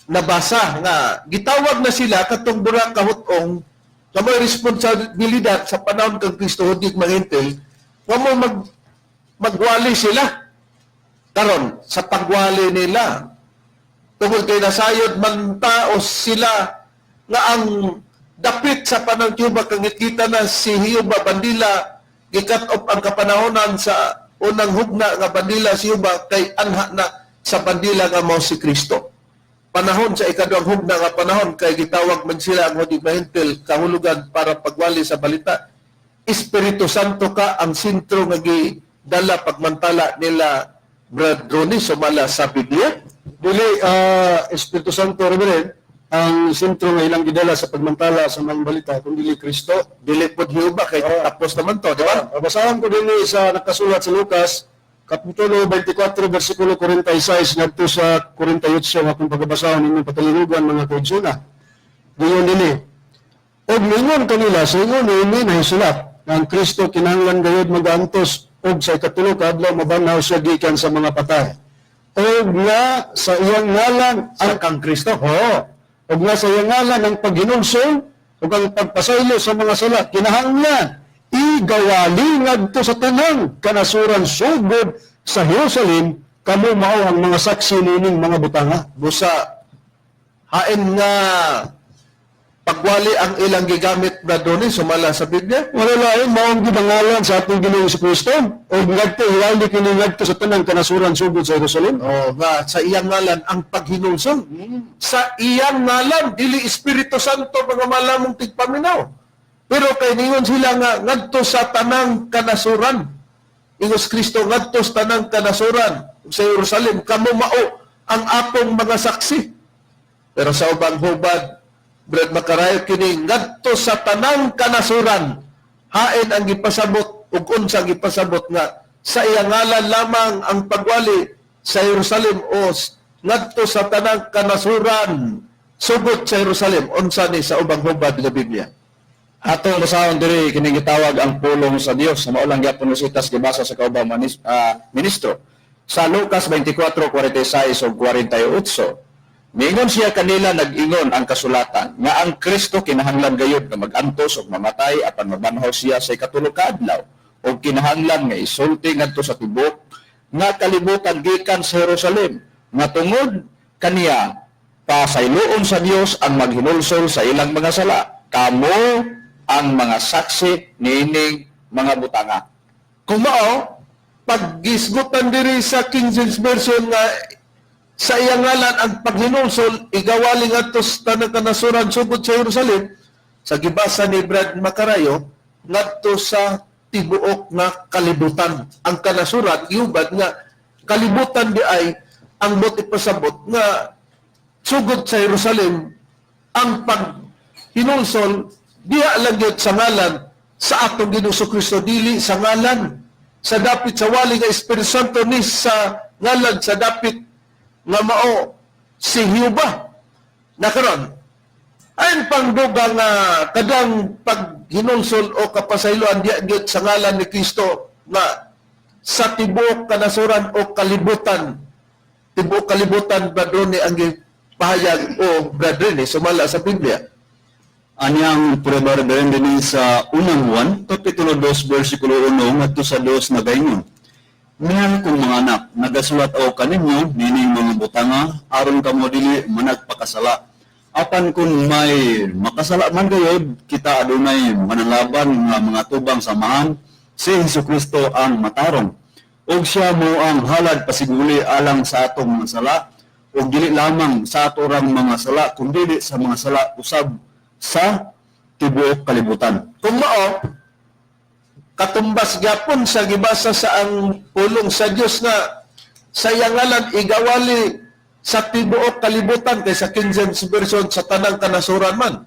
Speaker 2: nabasa nga gitawag na sila katong duha ka hut-ong nga may responsibilidad sa panahon kang Kristo Hudyo Manghintil nga mo magwali sila. Karon sa pagwali nila, tungod kay nasayod man tao sila nga ang dapit sa panahon Cuba kang kita na si Hiuba Bandila, gikat off ang kapanahonan sa unang hugna nga bandila si Hiuba kay anha na sa bandila nga mao si Kristo. Panahon sa ikaduhang hugna nga panahon kay gitawag man sila ang Hudyong Mahintil, kahulugan para pagwali sa balita. Espiritu Santo ka ang sentro nga gidala pagmantala nila, Brad Ronnie, sumala sa Biblia?
Speaker 6: Dili Espiritu Santo, Reverend, ang sentro nga ilang gidala sa pagmantala sa maayong balita, kung dili Kristo.
Speaker 2: Dili pod Hiuba kay tapos naman to, di ba?
Speaker 6: Basahan ko din sa nakasulat sa Lucas, Kapitulo 24, versikulo 46, ngadto sa 48 nga akong pagabasahon inyong patalinugan, mga kaigsoona. Gayon dinhi. Og ningon kanila, sa ingon niini nahisulat, nga ang Kristo kinahanglan gayod magaantos og sa ikatulo ka adlaw mabanhaw siya gikan sa mga patay. Og nga sa iyang ngalan
Speaker 2: Sa kang Kristo.
Speaker 6: Oo. Og nga sa iyang ngalan ang paghinulsol ug ang pagpasaylo sa mga sala kinahanglan igawali ngadto sa tanang kanasuran sugod sa Jerusalem. Kamo mao ang mga saksi niining mga butanga.
Speaker 2: Busa hain nga pagwali ang ilang gigamit, Brad Ronnie, sumala sa Biblia?
Speaker 6: Wala lain, maong gibangalan sa atong Ginoong Kristo ug ngadto iwali kini ngadto sa tanang kanasuran sugod sa Jerusalem.
Speaker 2: Oh, nga sa iyang ngalan ang paghinulsol. Sa iyang ngalan, dili Espiritu Santo, mga malamong tigpaminaw. Pero kay ningon sila nga ngadto sa tanang kanasuran. Ingos Kristo ngadto sa tanang kanasuran sa Jerusalem, kamo mao ang akong mga saksi. Pero sa ubang hubad, Brad Makarayo, kini ngadto sa tanang kanasuran, hain ang gipasabot ug unsa gipasabot nga sa iyang ngalan lamang ang pagwali sa Jerusalem o ngadto sa tanang kanasuran sugod sa Jerusalem? Unsa ni sa ubang hubad nga Biblia?
Speaker 5: Atong basahon diri kining gitawag ang pulong sa Dios sa mao lang gyapon sitas gibasa sa kaubang ministro sa Lucas 24:46 ug 48. Miingon siya kanila, nag-ingon ang kasulatan nga ang Kristo kinahanglan gayud nga mag-antos ug mamatay apan mabanhaw siya sa ikatulo ka adlaw ug kinahanglan nga isulti ngadto sa tibuok nga kalibutan gikan sa Jerusalem nga tungod kaniya pasayloon sa Dios ang maghinulsol sa ilang mga sala. Kamo ang mga saksi niining mga butanga.
Speaker 2: Kung mao, paggisgutan diri sa King James Version nga sa iyang ngalan ang paghinulsol igawali ngadto sa tanang kanasuran sugod sa Jerusalem, sa gibasa ni Brad Macarayo ngadto sa tibuok nga kalibutan. Ang kanasuran giubad nga kalibutan di ay ang buot ipasabot nga sugod sa Jerusalem ang paghinulsol, diha lang gyud sa ngalan sa atong Ginoong Kristo, dili sa ngalan sa dapit sa wali nga Espiritu Santo ni sa ngalan sa dapit nga mao si Hiuba. Na karon ayon pangduga nga kadang paghinulsol o kapasayloan diha gyud sa ngalan ni Kristo nga sa tibuok kanasuran o kalibutan, tibuok kalibutan ba ni ang gipahayag o Brad Rene sumala sa Biblia?
Speaker 3: Anyang prueba, Reverend, dinhi sa Unang Juan, Kapitulo 2, versikulo 1, ngadto sa 2 nagaingon. Minahal kong mga anak, nagasulat ako kaninyo nining mga butanga aron kamo dili managpakasala. Apan kung may makasala man gayod, kita adunay manalaban nga mga tubang sa Amahan, si Hesus Kristo ang matarong. Ug siya mo ang halad pasiguli alang sa atong mga sala, ug dili lamang sa atorang mga sala, kundi sa mga sala usab sa tibuok kalibutan.
Speaker 2: Kung mao, katumbas gyapon sa gibasa sa ang pulong sa Dios nga sa iyang ngalan igawali sa tibuok kalibutan, kay sa King James Version sa tanang kanasuran man.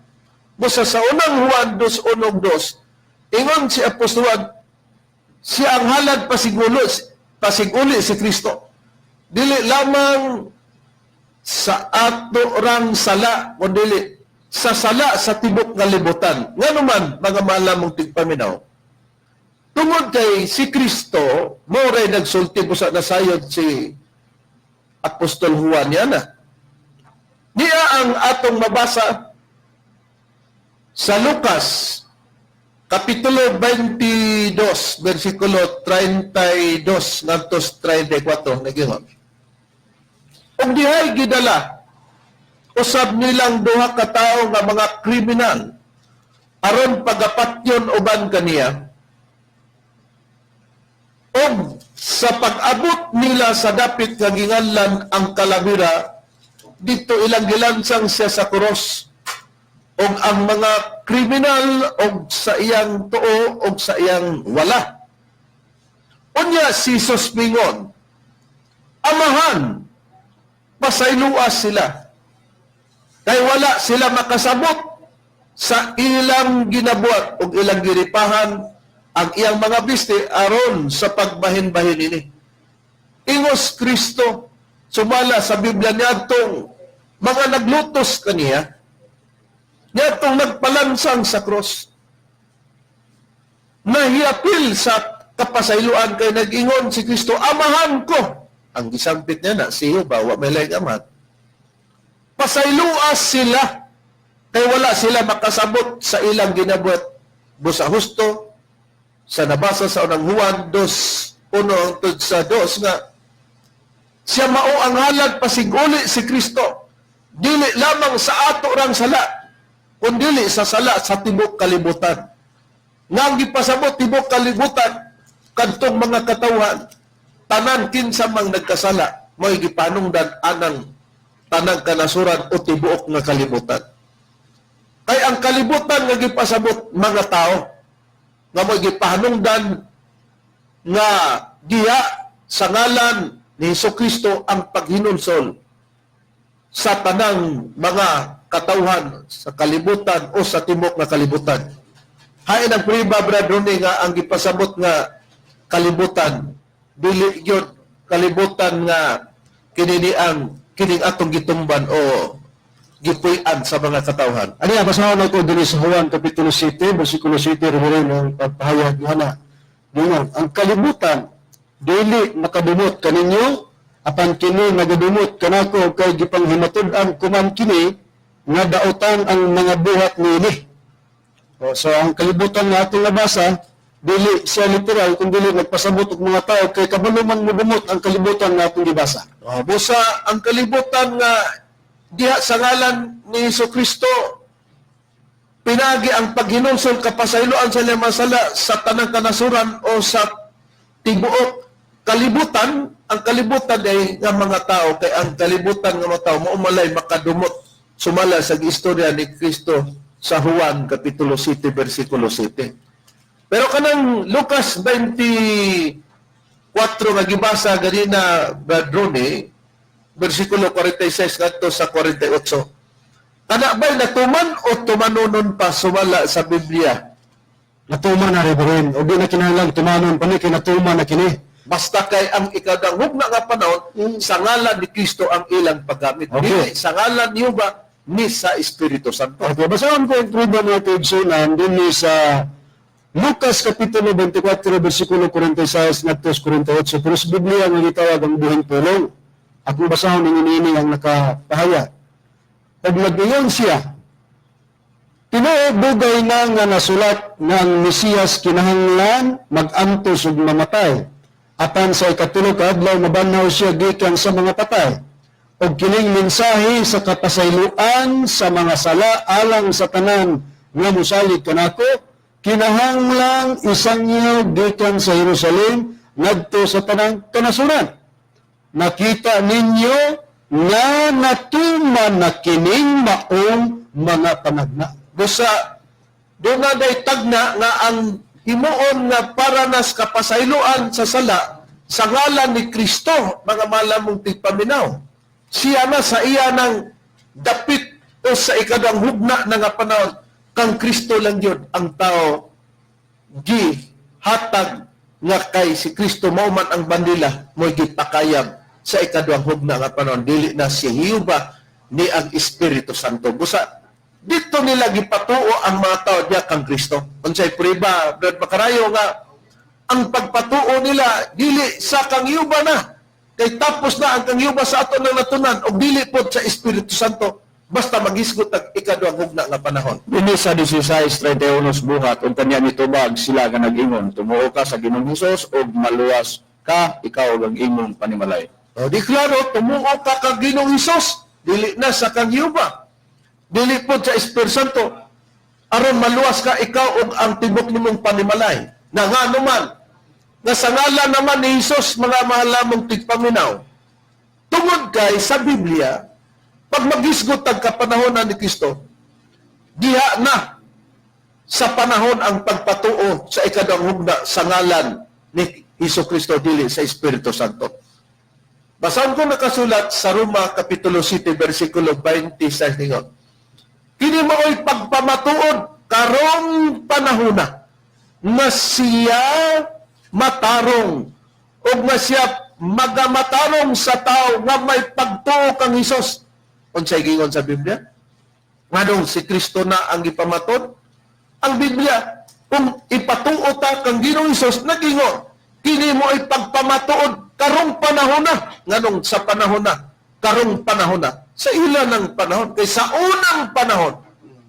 Speaker 2: Busa sa Unang Juan 2:1-2. Ingon si Apostol Juan, siya ang halad pasigulo, pasiguli si Kristo. Dili lamang sa ato rang sala, kundi sa sala sa tibok nga libutan. Ngano man, mga malamong tigpaminaw, tungod kay si Kristo, mao ray nagsulti po sa nasayod si Apostol Juan yan na. Niya ang atong mabasa sa Lucas, Kapitulo 22, versikulo 32 ngadto 34, nagingon. Ug dihay gidala usab nilang duha ka tawo nga mga kriminal aron pagapatyon uban kaniya. Ug sa pag-abot nila sa dapit nga ginganlan ang Kalabira, dito ilang gilansang siya sa krus og ang mga kriminal og sa iyang tuo og sa iyang wala. Unya si Jesus mingon, "Amahan, pasaylua sila. Kay wala sila makasabot sa ilang ginabuhat og ilang giripahan ang iyang mga bisti aron sa pagbahin-bahin ini." Ingos Kristo, sumala sa Biblia niadtong mga naglutos kaniya, niadtong nagpalansang sa cross, nahiapil sa kapasayloan kay nag-ingon si Kristo, "Amahan ko." Ang gisampit niya na, siyo ba, wa may laing amahan. Pasayloa sila, kay wala sila makasabot sa ilang ginabuhat. Busa husto, sa nabasa sa unang Juan 2, 1 hangtod sa 2 nga, siya mao ang halad pasiguli si Kristo. Dili lamang sa ato rang sala, kundili sa sala sa tibok kalibutan. Nga ang gipasabot tibok kalibutan, kadtong mga katawhan, tanan kinsa mang nagkasala, mo'y gipanungdan anang tanang kanasuran o tibuok nga kalibutan. Kay ang kalibutan nga gipasabot mga tao, nga mo'y gipanungdan nga diha sa ngalan ni Hesus Kristo ang paghinulsol sa tanang mga katawhan sa kalibutan o sa timok nga kalibutan. Hain ang priba, Brad Ronnie, nga ang gipasabot nga kalibutan dili gyud kalibutan nga kinini ang kining atong gitumban o gipuy-an sa mga katawhan.
Speaker 6: Ano yan, basahon ako diri sa Juan Kapitulo 7, versikulo 7, Reverend, ang pagpahayag nga na. Dingon, ang kalibutan, dili makadumot kaninyo, apan kini nagadumot kanako kay gipanghimatud-an kuman kini nga dautan ang mga buhat niini. O, so ang kalibutan nga atong nabasa, dili siya literal, kung dili nagpasabot og mga tao kay kabalo man modumot ang kalibutan nga atong gibasa.
Speaker 2: Oh, busa ang kalibutan nga diha sa ngalan ni Hesus Kristo pinagi ang paghinulsol kapasayloan sa ilang mga sala sa tanang kanasuran o sa tibuok kalibutan. Ang kalibutan ay nga mga tao, kay ang kalibutan nga mga tao mao malay makadumot sumala sa istorya ni Kristo sa Juan Kapitulo 7 versikulo 7. Pero kanang Lucas 24 nga gibasa ganina, Brad Ronnie, versikulo 46 ngadto sa 48, kana ba'y natuman o tumanunon pa sumala sa Biblia?
Speaker 6: Natuman na, Reverend. O di na kinahanglan tumanon pa ni, kay natuman na kini.
Speaker 2: Basta kay ang ikaduhang hugna nga panahon, sa ngalan ni Kristo ang ilang paggamit.
Speaker 6: Okay.
Speaker 2: Dili sa ngalan niyo ba ni sa Espiritu Santo.
Speaker 6: Okay, basahon ko ang prueba, mga kaigsunan, din ni sa Lucas Kapitulo 24, versikulo 46 ngadto 48. Pero sa Biblia nga gitawag ang Buhing Pulong. Akong basahon ang ini ang nakapahayag. Ug nag-ingon siya, "Tinuod dugay na nga nasulat nga ang Mesiyas kinahanglan mag-antos ug mamatay. Apan sa ikatulo ka adlaw mabanhaw siya gikan sa mga patay. Ug kining mensahe sa kapasayloan sa mga sala alang sa tanan nga mosalig kanako kinahanglang isangyaw gikan sa Jerusalem ngadto sa tanang kanasuran. Nakita ninyo nga natuman na kining maong mga panagna."
Speaker 2: Busa doon na day tagna nga ang himuon nga para nas kapasayloan sa sala sa ngalan ni Kristo, mga malamong tigpaminaw. Siya na sa iya ng dapit o sa ikaduhang hugna na nga panahon, kang Kristo lang yun ang tao Gi hatag nga kay si Kristo mao man ang bandila, mo'y gipakayab sa ikaduhang hugna nga panahon, dili na si Jehova ni ang Espiritu Santo. Busa dito nila gipatuo ang mga tao diya kang Kristo. Unsay prueba, Brad Makarayo, nga ang pagpatuo nila dili sa kang Jehova na, kay tapos na ang kang Jehova sa ato nang natunan, og dili pod sa Espiritu Santo basta maghisgot ang ikaduhang hugna nga panahon?
Speaker 5: Dinhi sa 16:31 Buhat, ug kanya nitubag sila nga nag-ingon, "Tumuo ka sa Ginoong Hesus ug maluwas ka, ikaw ug ang imong panimalay."
Speaker 2: O, di klaro, tumuo ka kang Ginoong Hesus, dili na sa kang Jehova, dili pod sa Espiritu Santo, aron maluwas ka, ikaw ug ang tibok nimong panimalay. Na nga naman, nga sa ngalan naman ni Hesus, mga mahal namong tigpaminaw, tungod kay sa Biblia, pag maghisgot ang kapanahonan ni Kristo, diha na sa panahon ang pagpatuo sa ikaduhang hugna sa ngalan ni Hesus Kristo, dili sa Espiritu Santo. Basahan ko nakasulat sa Roma Kapitulo 7 versikulo 26 ningon: "Kini mao'y pagpamatuod karong panahona nga siya matarong ug nga siya magamatarong sa tao nga may pagtuo kang Hesus." Unsay gingon sa Biblia? Nganong si Kristo na ang gipamatod? Ang Biblia, kung ipatuo ta kang Ginoong Hesus, nagingon, "Kini mo ay pagpamatuod karong panahon na." Nganong sa panahon na? Karong panahon na. Sa ila ng panahon. Kay sa unang panahon,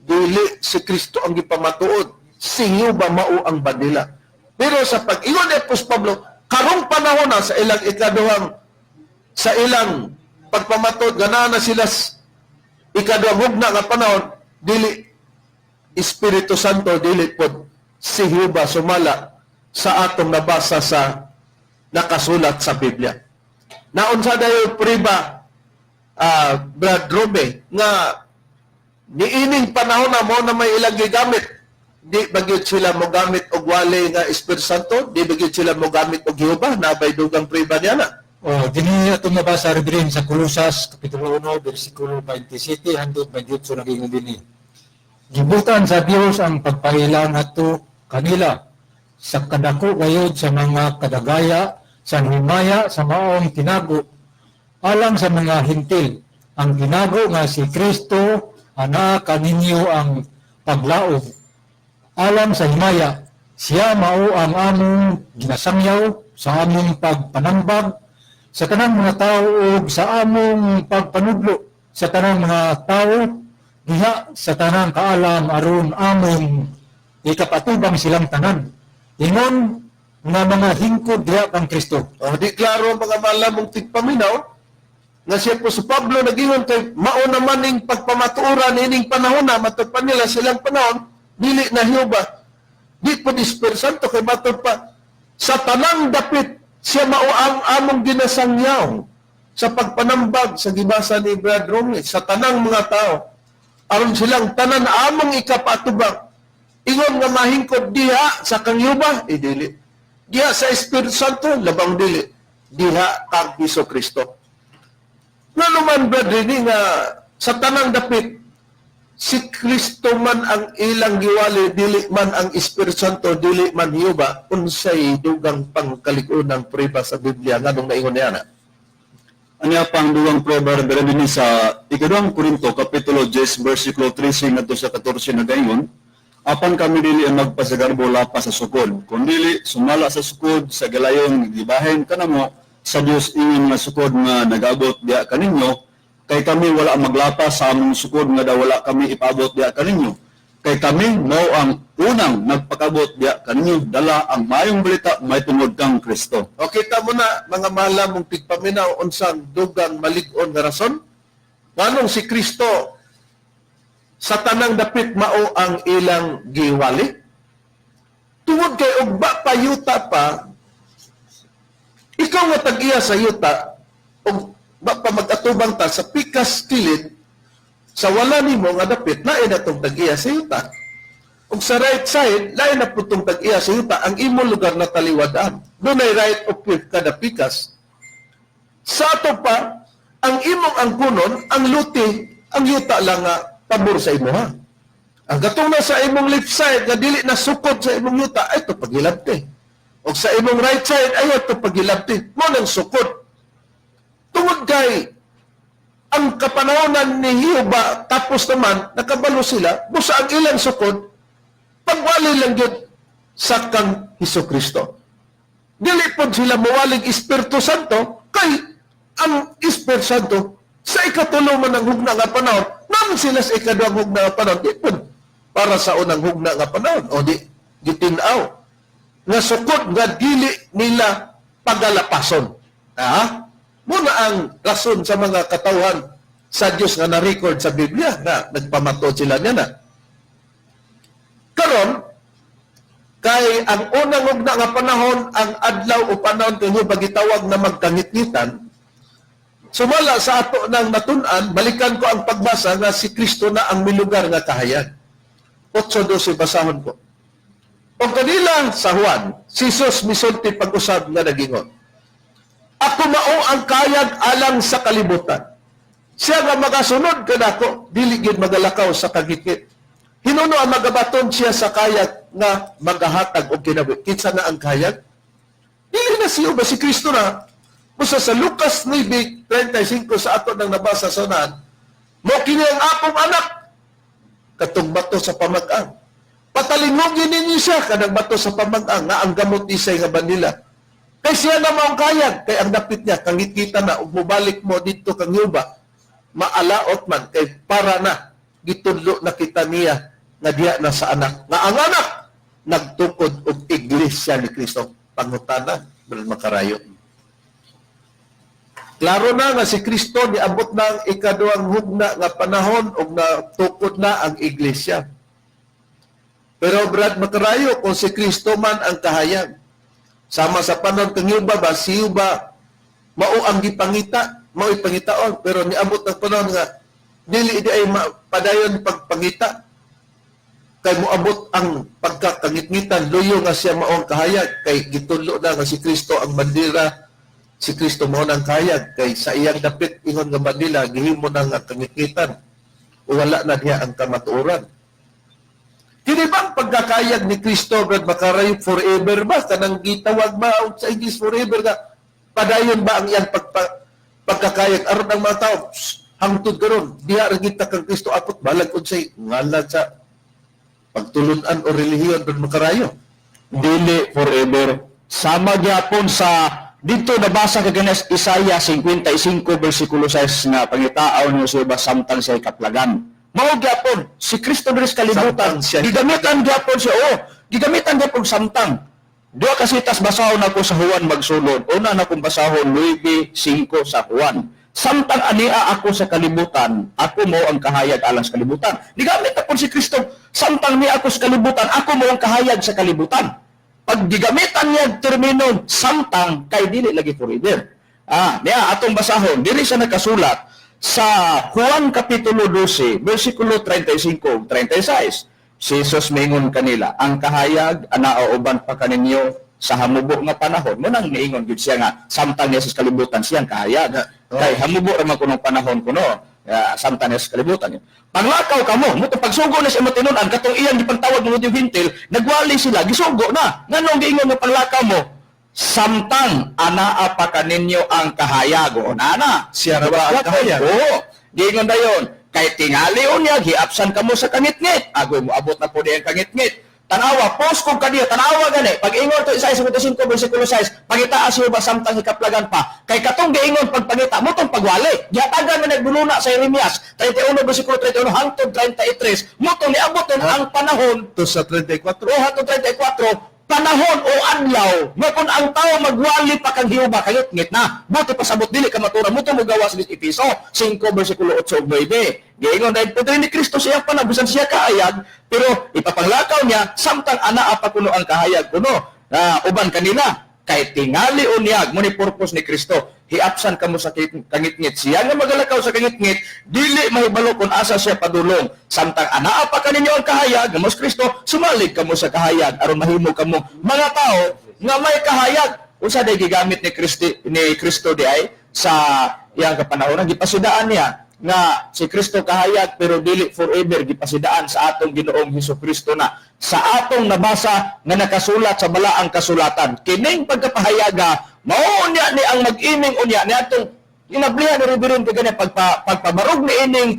Speaker 2: dili si Kristo ang gipamatuod. Si Jehova mao ang bandila. Pero sa pag-ingon ni Apostol Pablo, karong panahon na sa ilang ikaduhang, sa ilang pagpamatod, gana na sila ikaduhang hugna nga panahon, dili Espiritu Santo, dili pod si Jehova sumala sa atong nabasa sa nakasulat sa Biblia. Naunsa dayo priba, Brad Robe, nga niining panahon na mo na may ilang gigamit? Di ba gyud sila mo gamit og wali nga Espiritu Santo? Di ba gyud sila mo gamit og Jehova? Nabay dugang priba niya na?
Speaker 7: Oh, dinhi atong nabasa, Reverend, sa Kolosas kapitulo 1 bersikulo 27 hangtod 28, nagingon dinhi: "Gibutan sa Dios ang pagpaila ngadto kanila sa kadako gayod sa mga kadagaya sa himaya sa maong tinago alang sa mga Hentil, ang tinago nga si Kristo anaa kaninyo, ang paglaom alang sa himaya. Siya mao ang among ginasangyaw sa among pagpanambag sa tanang mga tao ug sa among pagpanudlo sa tanang mga tao diha sa tanang kaalam, aron among ikapatubang silang tanan ingon nga mga hingkod diha kang Kristo."
Speaker 2: Oh, di klaro, mga malamong tigpaminaw, nga siya po si Pablo nagingon kay mao naman ning pagpamatuoran ining panahon na, matod pa nila silang panahon, dili na Jehova, di po Espiritu Santo, kay matod pa sa tanang dapit siya mao ang among ginasangyaw sa pagpanambag sa gibasa ni Brad Romney sa tanang mga tao aron silang tanan among ikapatubang ingon nga mahingkod diha sa kang Jehova, eh, dili diha sa Espiritu Santo, labang dili diha kang Hesus Kristo. Nga naman, Brad Rini, nga sa tanang dapit si Kristo man ang ilang giwali, dili man ang Espiritu Santo, dili man Jehova, unsay dugang pangkalig-unang prueba sa Biblia nganong naingon niya na?
Speaker 3: Anya pang dugang prueba, Reverend, dinhi sa ikaduhang Korinto kapitulo 10 versikulo 13 ngadto sa 14, nagaingon: "Apan kami dili ang magpasagarbo lapas sa sukod, kundili sumala sa sukod sa galayon gibahin kanamo sa Dios ingon nga sukod nga nagabot diha kaninyo, kay kami wala maglapas sa among sukod nga daw wala kami ipaabot diha kaninyo, kay kami mao ang unang nagpakabot diha kaninyo dala ang maayong balita mahitungod kang Kristo."
Speaker 2: O kita mo na, mga malamong tigpaminaw, unsang dugang malig-on nga rason nganong si Kristo sa tanang dapit mao ang ilang giwali. Tungod kay ugba pa yuta pa, ikaw nga tag-iya sa yuta, ug ba pa mag-atubang ta sa pikas kilid, sa wala nimo nga dapit, lain na tong tag-iya sa yuta. Ug sa right side, lain na po tong tag-iya sa yuta, ang imo lugar na taliwadan. Dunay right of way kada pikas. Sa ato pa, ang imong angkunon, ang luti, ang yuta lang nga pabor sa imo ha. Ang katong na sa imong left side nga dili na sukod sa imong yuta ay to pagilabti. O sa imong right side ay to pagilabti. Mo nang sukod. Tungod kay ang kapanahonan ni Jehova tapos naman nakabalo sila busa ang ilang sukod pagwali lang gyud sa kang Hesus Kristo. Dili pod sila mowalig Espiritu Santo kay ang Espiritu Santo sa ikatulo man ang hugna nga panahon, naman sila sa ikaduhang hugna nga panahon, di pod para sa unang hugna nga panahon o di gitinaw nga sukod nga dili nila pagalapason. Ah, muna ang rason sa mga katawhan sa Dios nga na-record sa Biblia nga nagpamatuod sila niya na. Karon kay ang unang hugna nga panahon ang adlaw o panahon kay Jehova gitawag na magkangitngitan. Sumala sa ato ng natun-an, balikan ko ang pagbasa nga si Kristo na ang milugar nga kahayag. 8:12 basahon ko. O kanila sa Juan, si Jesus misulti pag-usab nga nagingon. Ako mao ang kayag alang sa kalibutan. Siya nga magasunod kanako, dili gyud magalakaw sa kagitngit. Hinuno ang magabaton siya sa kayag nga magahatag og kinabuhi. Kinsa na ang kayag? Dili na siya ba si Kristo na? Busa sa Lucas 9:35 sa ato nang nabasa sa unahan, mo kini ang akong anak katong bato sa pamag-ang. Patalingugin ninyo siya kanang bato sa pamag-ang nga ang gamot isay nga bandila. Kay siya na maong kayag, kay ang dapit niya kangit-kita na ug mobalik mo didto kang yuba, maalaot man kay para na gitudlo na kita niya nga diha na sa anak. Nga ang anak nagtukod og iglesia ni Kristo. Pangutana, Brad Makarayo. Klaro na nga si Kristo niabot na ang ikaduhang hugna nga panahon ug natukod na ang iglesia. Pero Brad Makarayo, kung si Kristo man ang kahayag, sama sa panahon kang yuba ba, si yuba, mao ang gipangita, mao ipangitaon, pero niabot ang panahon nga dili di ay padayon pagpangita. Kay moabot ang pagkakangitngitan, luyo nga siya mao ang kahayag, kay gitudlo na nga si Kristo ang bandera, si Kristo mao nang kahayag, kay sa iyang dapit ingon nga bandila, gihimo na nga kangitngitan, o wala na niya ang kamatuoran. Kini bang pagkakayag ni Kristo, Brad Makarayo, forever ba? Kanang gitawag ba sa English forever nga? Padayon ba ang iyang pagkakayag? Aron ang mga tao, pss, hangtod karon, diha ra kita kang Kristo apot balag unsay ngalan sa pagtulunan o relihiyon, Brad Makarayo.
Speaker 5: Dili forever. Sama gyapon sa dito nabasa kaganas Isaiah 55 versikulo 6 nga pangitaaw niyo siya ba samtang siya kaplagan. Mao gyapon si Kristo diri sa kalibutan.
Speaker 2: Samtang siya
Speaker 5: Gigamitan gyapon siya. Oh, gigamitan gyapon samtang. Duha kasi tas basahon ako sa Juan magsulod. Una na kong basahon 9:5 sa Juan. Samtang ania ako sa kalibutan, ako mo ang kahayag alang sa kalibutan. Gigamit ako si Kristo. Samtang niya ako sa kalibutan, ako mo ang kahayag sa kalibutan. Pag gigamitan niya ang termino samtang kay dili lagi forever. Ah, niya atong basahon diri siya nakasulat sa Juan kapitulo 12 bersikulo 35 ug 36. Si Jesus mingon kanila, ang kahayag ana uban pa kaninyo sa hamubo nga panahon. Mo nang niingon gyud siya nga samtang niya sa kalibutan siyang kahayag.
Speaker 2: Oh.
Speaker 5: Kay hamubo ra man kunong panahon kuno. Samtang niya sa kalibutan. Panglakaw kamo, mo pagsugo na sa matinunan katong iyang gipangtawag ng Hudyong Hintil, nagwali sila, gisugo na. Nganong giingon nga panglakaw mo? Samtang anaa pa kaninyo ang kahayag. O nana.
Speaker 2: Siya ra ba ang kahayag?
Speaker 5: Oo. Giingon dayon, kay tingali unya giapsan kamo sa kangitngit. Agoy mo abot na po di ang kangitngit. Tanawa, post kong kaniya, tanawa gani. Pag ingon to Isaiah 55 versikulo 6, pangita siya ba samtang hikaplagan pa. Kay katong giingon pagpangita mo tong pagwali. Gihatagan man nagbuluna sa Jeremias 31 versikulo 31 hangtod 33. Mo tong niabot nun ang panahon
Speaker 2: To sa 34.
Speaker 5: o hangtod 34 panahon o adlaw nga kung ang tao magwali pa kang Jehova kayot na buti pasabot dili ka matura mo mo gawas sa Efeso 5 versikulo 8 ug 9. Giingon dahil pudre ni Kristo siya pa bisan siya kaayag pero ipapanglakaw niya samtang anaa pa kuno ang kahayag kuno na uban kanila kay tingali unyag mo ni purpose ni Kristo hiapsan kamo sa kangitngit siya nga magalakaw sa kangitngit dili mahibalo kung asa siya padulong samtang anaa pa kaninyo ang kahayag nga mos Kristo sumalig kamo sa kahayag aron mahimo kamo mga tao nga may kahayag. Unsa day gigamit ni Kristo di ay sa iyang kapanahon gipasudaan niya nga si Kristo kahayag pero dili forever, gipasidaan sa atong Ginoong Hesus Kristo na sa atong nabasa nga nakasulat sa balaang kasulatan. Kining pagkapahayaga mao unya ni ang mag-iming unya ni atong ginablihan ni Reverend kay gani pagpabarog ni ining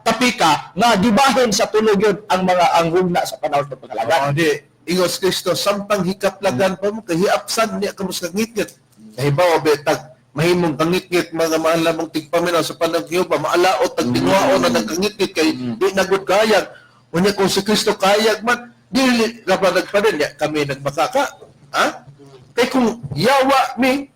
Speaker 5: tapika nga gibahin sa tulog yun ang mga ang hugna sa panahon sa pagkalagan.
Speaker 2: Oh, di. Ingos Kristo, samtang hikaplagan pa mo, kay hiapsan niya kamo sa kangitngit. Kahibaw, betag, mahimong kangitngit, mga mahal namong tigpaminaw sa panang Jehova, maalaot, ang tinuaon na ng kangitngit, kay di nagod kayag. Unya kung si Kristo kayag man, dili na pa nagpa niya, kami nagmakaka. Ha? Kay kung yawa mi,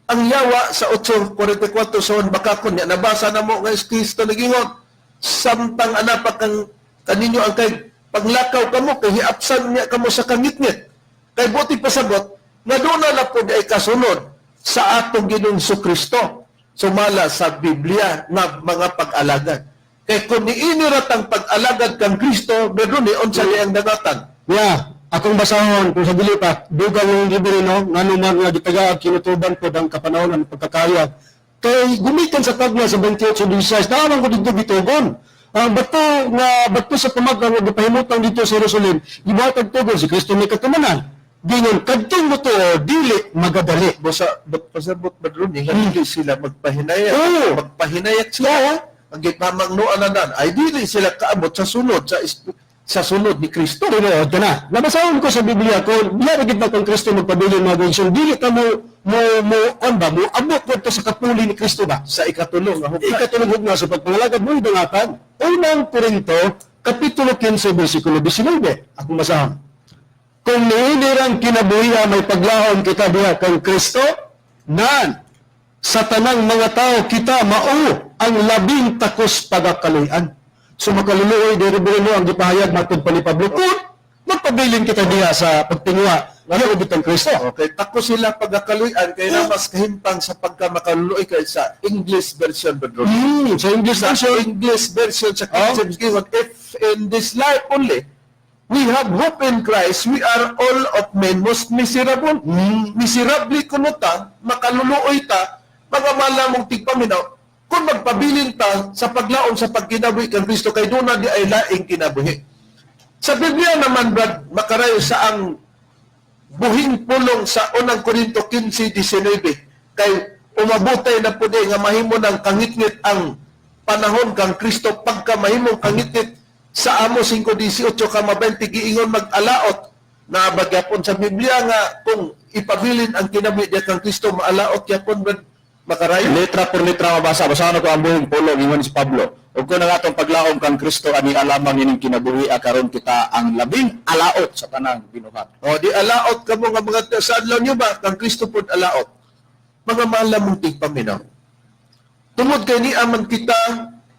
Speaker 2: ang yawa sa 8:44 sa Juan bakakon niya, nabasa na mo nga si Kristo nagingon, samtang anapak kang kaninyo ang kay paglakaw kamo, kay hiapsan niya kamo sa kangitngit. Kay buti pasabot, nga doon na po ay kasunod sa atong Ginoong Kristo, sumala sa Biblia na mga pag-alagad. Kay kung niinirat ang pag-alagad kang Kristo, meron ni unsa ni ang dangatan.
Speaker 6: Yeah, akong basahon kung sa dili pa dugang yung libre no, ngano man nga gitagaag kinutuban pod ang kapanahon ang pagkakaya. Kay gumikan sa tagna sa 28:16, naaman ko didto gitugon. Ang bato nga bato sa pamagang nga gipahimutang dito sa Jerusalem, gibuhatag tugon si Kristo may katumanan. Dingon kadtong motuo dili magadali.
Speaker 2: Bosa but pasabot ba ron nga dili sila magpahinayak.
Speaker 6: Oo.
Speaker 2: Magpahinayak sila. Ang gipamangnuan na nan, ay dili sila kaabot sa sunod sa sunod ni Kristo.
Speaker 6: Tinuod ka na. Nabasahon ko sa Biblia kung diya ra gid ba kang Kristo magpabilin mga gonsyon, dili ka mo mo mo on ba mo abot ko sa kapuli ni Kristo ba?
Speaker 2: Sa ikatulong nga hugna.
Speaker 6: Ikatulong hugna sa pagpangalagad mo dangatan. Unang Korinto, Kapitulo 15, versikulo 19. Akong basahon. Kung niinirang kinabuhiya may paglahom kita diha kang Kristo, nan sa tanang mga tao kita mao ang labing takos pagakaluyan. So makaluluoy diri mo ang gipahayag matod pa ni Pablo kung magpabilin kita diha sa pagtinguha nga ubit ang Kristo.
Speaker 2: Okay, tako sila pagkakaluyan kay na mas kahimpang sa pagkamakaluloy kay sa English version ba ron?
Speaker 6: Sa English
Speaker 2: Sa
Speaker 6: version,
Speaker 2: English version sa King
Speaker 6: Oh.
Speaker 2: James Gingon, if in this life only we have hope in Christ, we are all of men most miserable. Miserably kuno ta, makaluluoy ta, mga malamong tigpaminaw, kung magpabilin ta sa paglaom sa pagkinabuhi kang Kristo, kay doon na di ay laing kinabuhi. Sa Biblia naman, Brad, makarayo sa ang buhing pulong sa unang Korinto 15:19, kay umabutay na po di nga mahimo ng kangitngit ang panahon kang Kristo, pagka mahimong kangitngit sa Amos 5:18 kama 20 giingon mag-alaot na bagyapon sa Biblia nga kung ipabilin ang kinabuhi diya kang Kristo maalaot yapon Brad makarayo.
Speaker 5: Letra por letra mabasa, basahan ko ang buhing pulong ingon si Pablo. Ug kung ang atong paglaom kang Kristo ani alamang ining kinabuhi karon kita ang labing alaot sa tanang binuhat.
Speaker 2: O di alaot kamo nga mga sa adlaw niyo ba kang Kristo pod alaot. Mga mahal na mong tigpaminaw. Tungod kay ni aman kita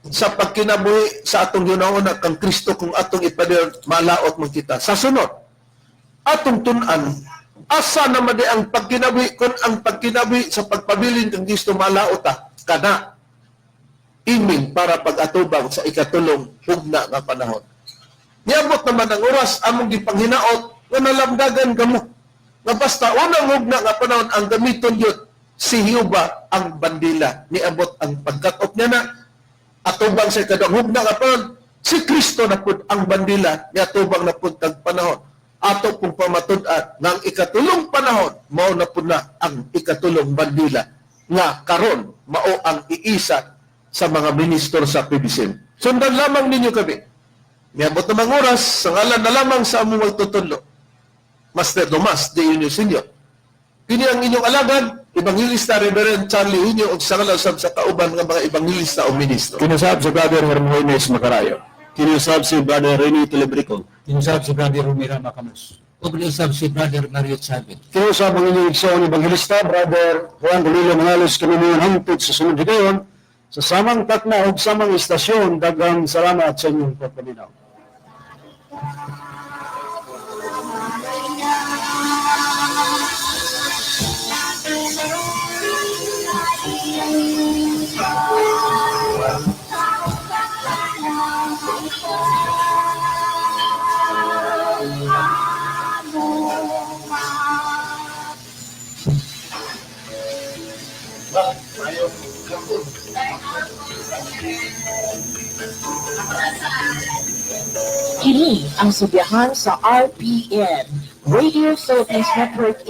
Speaker 2: sa pagkinabuhi sa atong ginauna kang Kristo kung atong ipadir malaot man kita. Sa sunod, atong tun-an asa naman di ang pagkinabuhi kung ang pagkinabuhi sa pagpabilin kang Kristo malaot ta kana iming para pag-atubang sa ikatulong hugna nga panahon. Niabot naman ang oras among gipanghinaot nga nalamdagan kamo. Nga basta unang hugna nga panahon ang gamiton yun si Jehova ang bandila. Niabot ang pagkat-op niya na atubang sa ikadong hugna nga panahon si Kristo na pud ang bandila niatubang na pud kag panahon. Ato pong pamatud-an nga ang ikatulong panahon mao na pud na ang ikatulong bandila nga karon mao ang iisa sa mga ministro sa PBCM. Sundan lamang ninyo kami. Niabot namang oras, sa ngalan na lamang sa among magtutudlo. Master Tomas de Unio Senior. Kini ang inyong alagad, Evangelista Reverend Charlie Unio ug sa ngalan sab sa kauban nga mga evangelista o ministro.
Speaker 5: Kinusab si Brother Hermogenes Macarayo.
Speaker 3: Kinusab si Brother Rene Telebrico.
Speaker 7: Kinusab si Brother Romira Macamus.
Speaker 4: Ug usab si Brother Mario Chavez.
Speaker 6: Kinusab ang inyong igsoon Evangelista, Brother Juan Rolilo Mangalos, kami ngayon hangtod sa sunod higayon, sa samang takna ug samang istasyon, daghang salamat sa inyong pagpaminaw.
Speaker 1: Kini ang sudyahan sa RPN, Radio Philippines Network.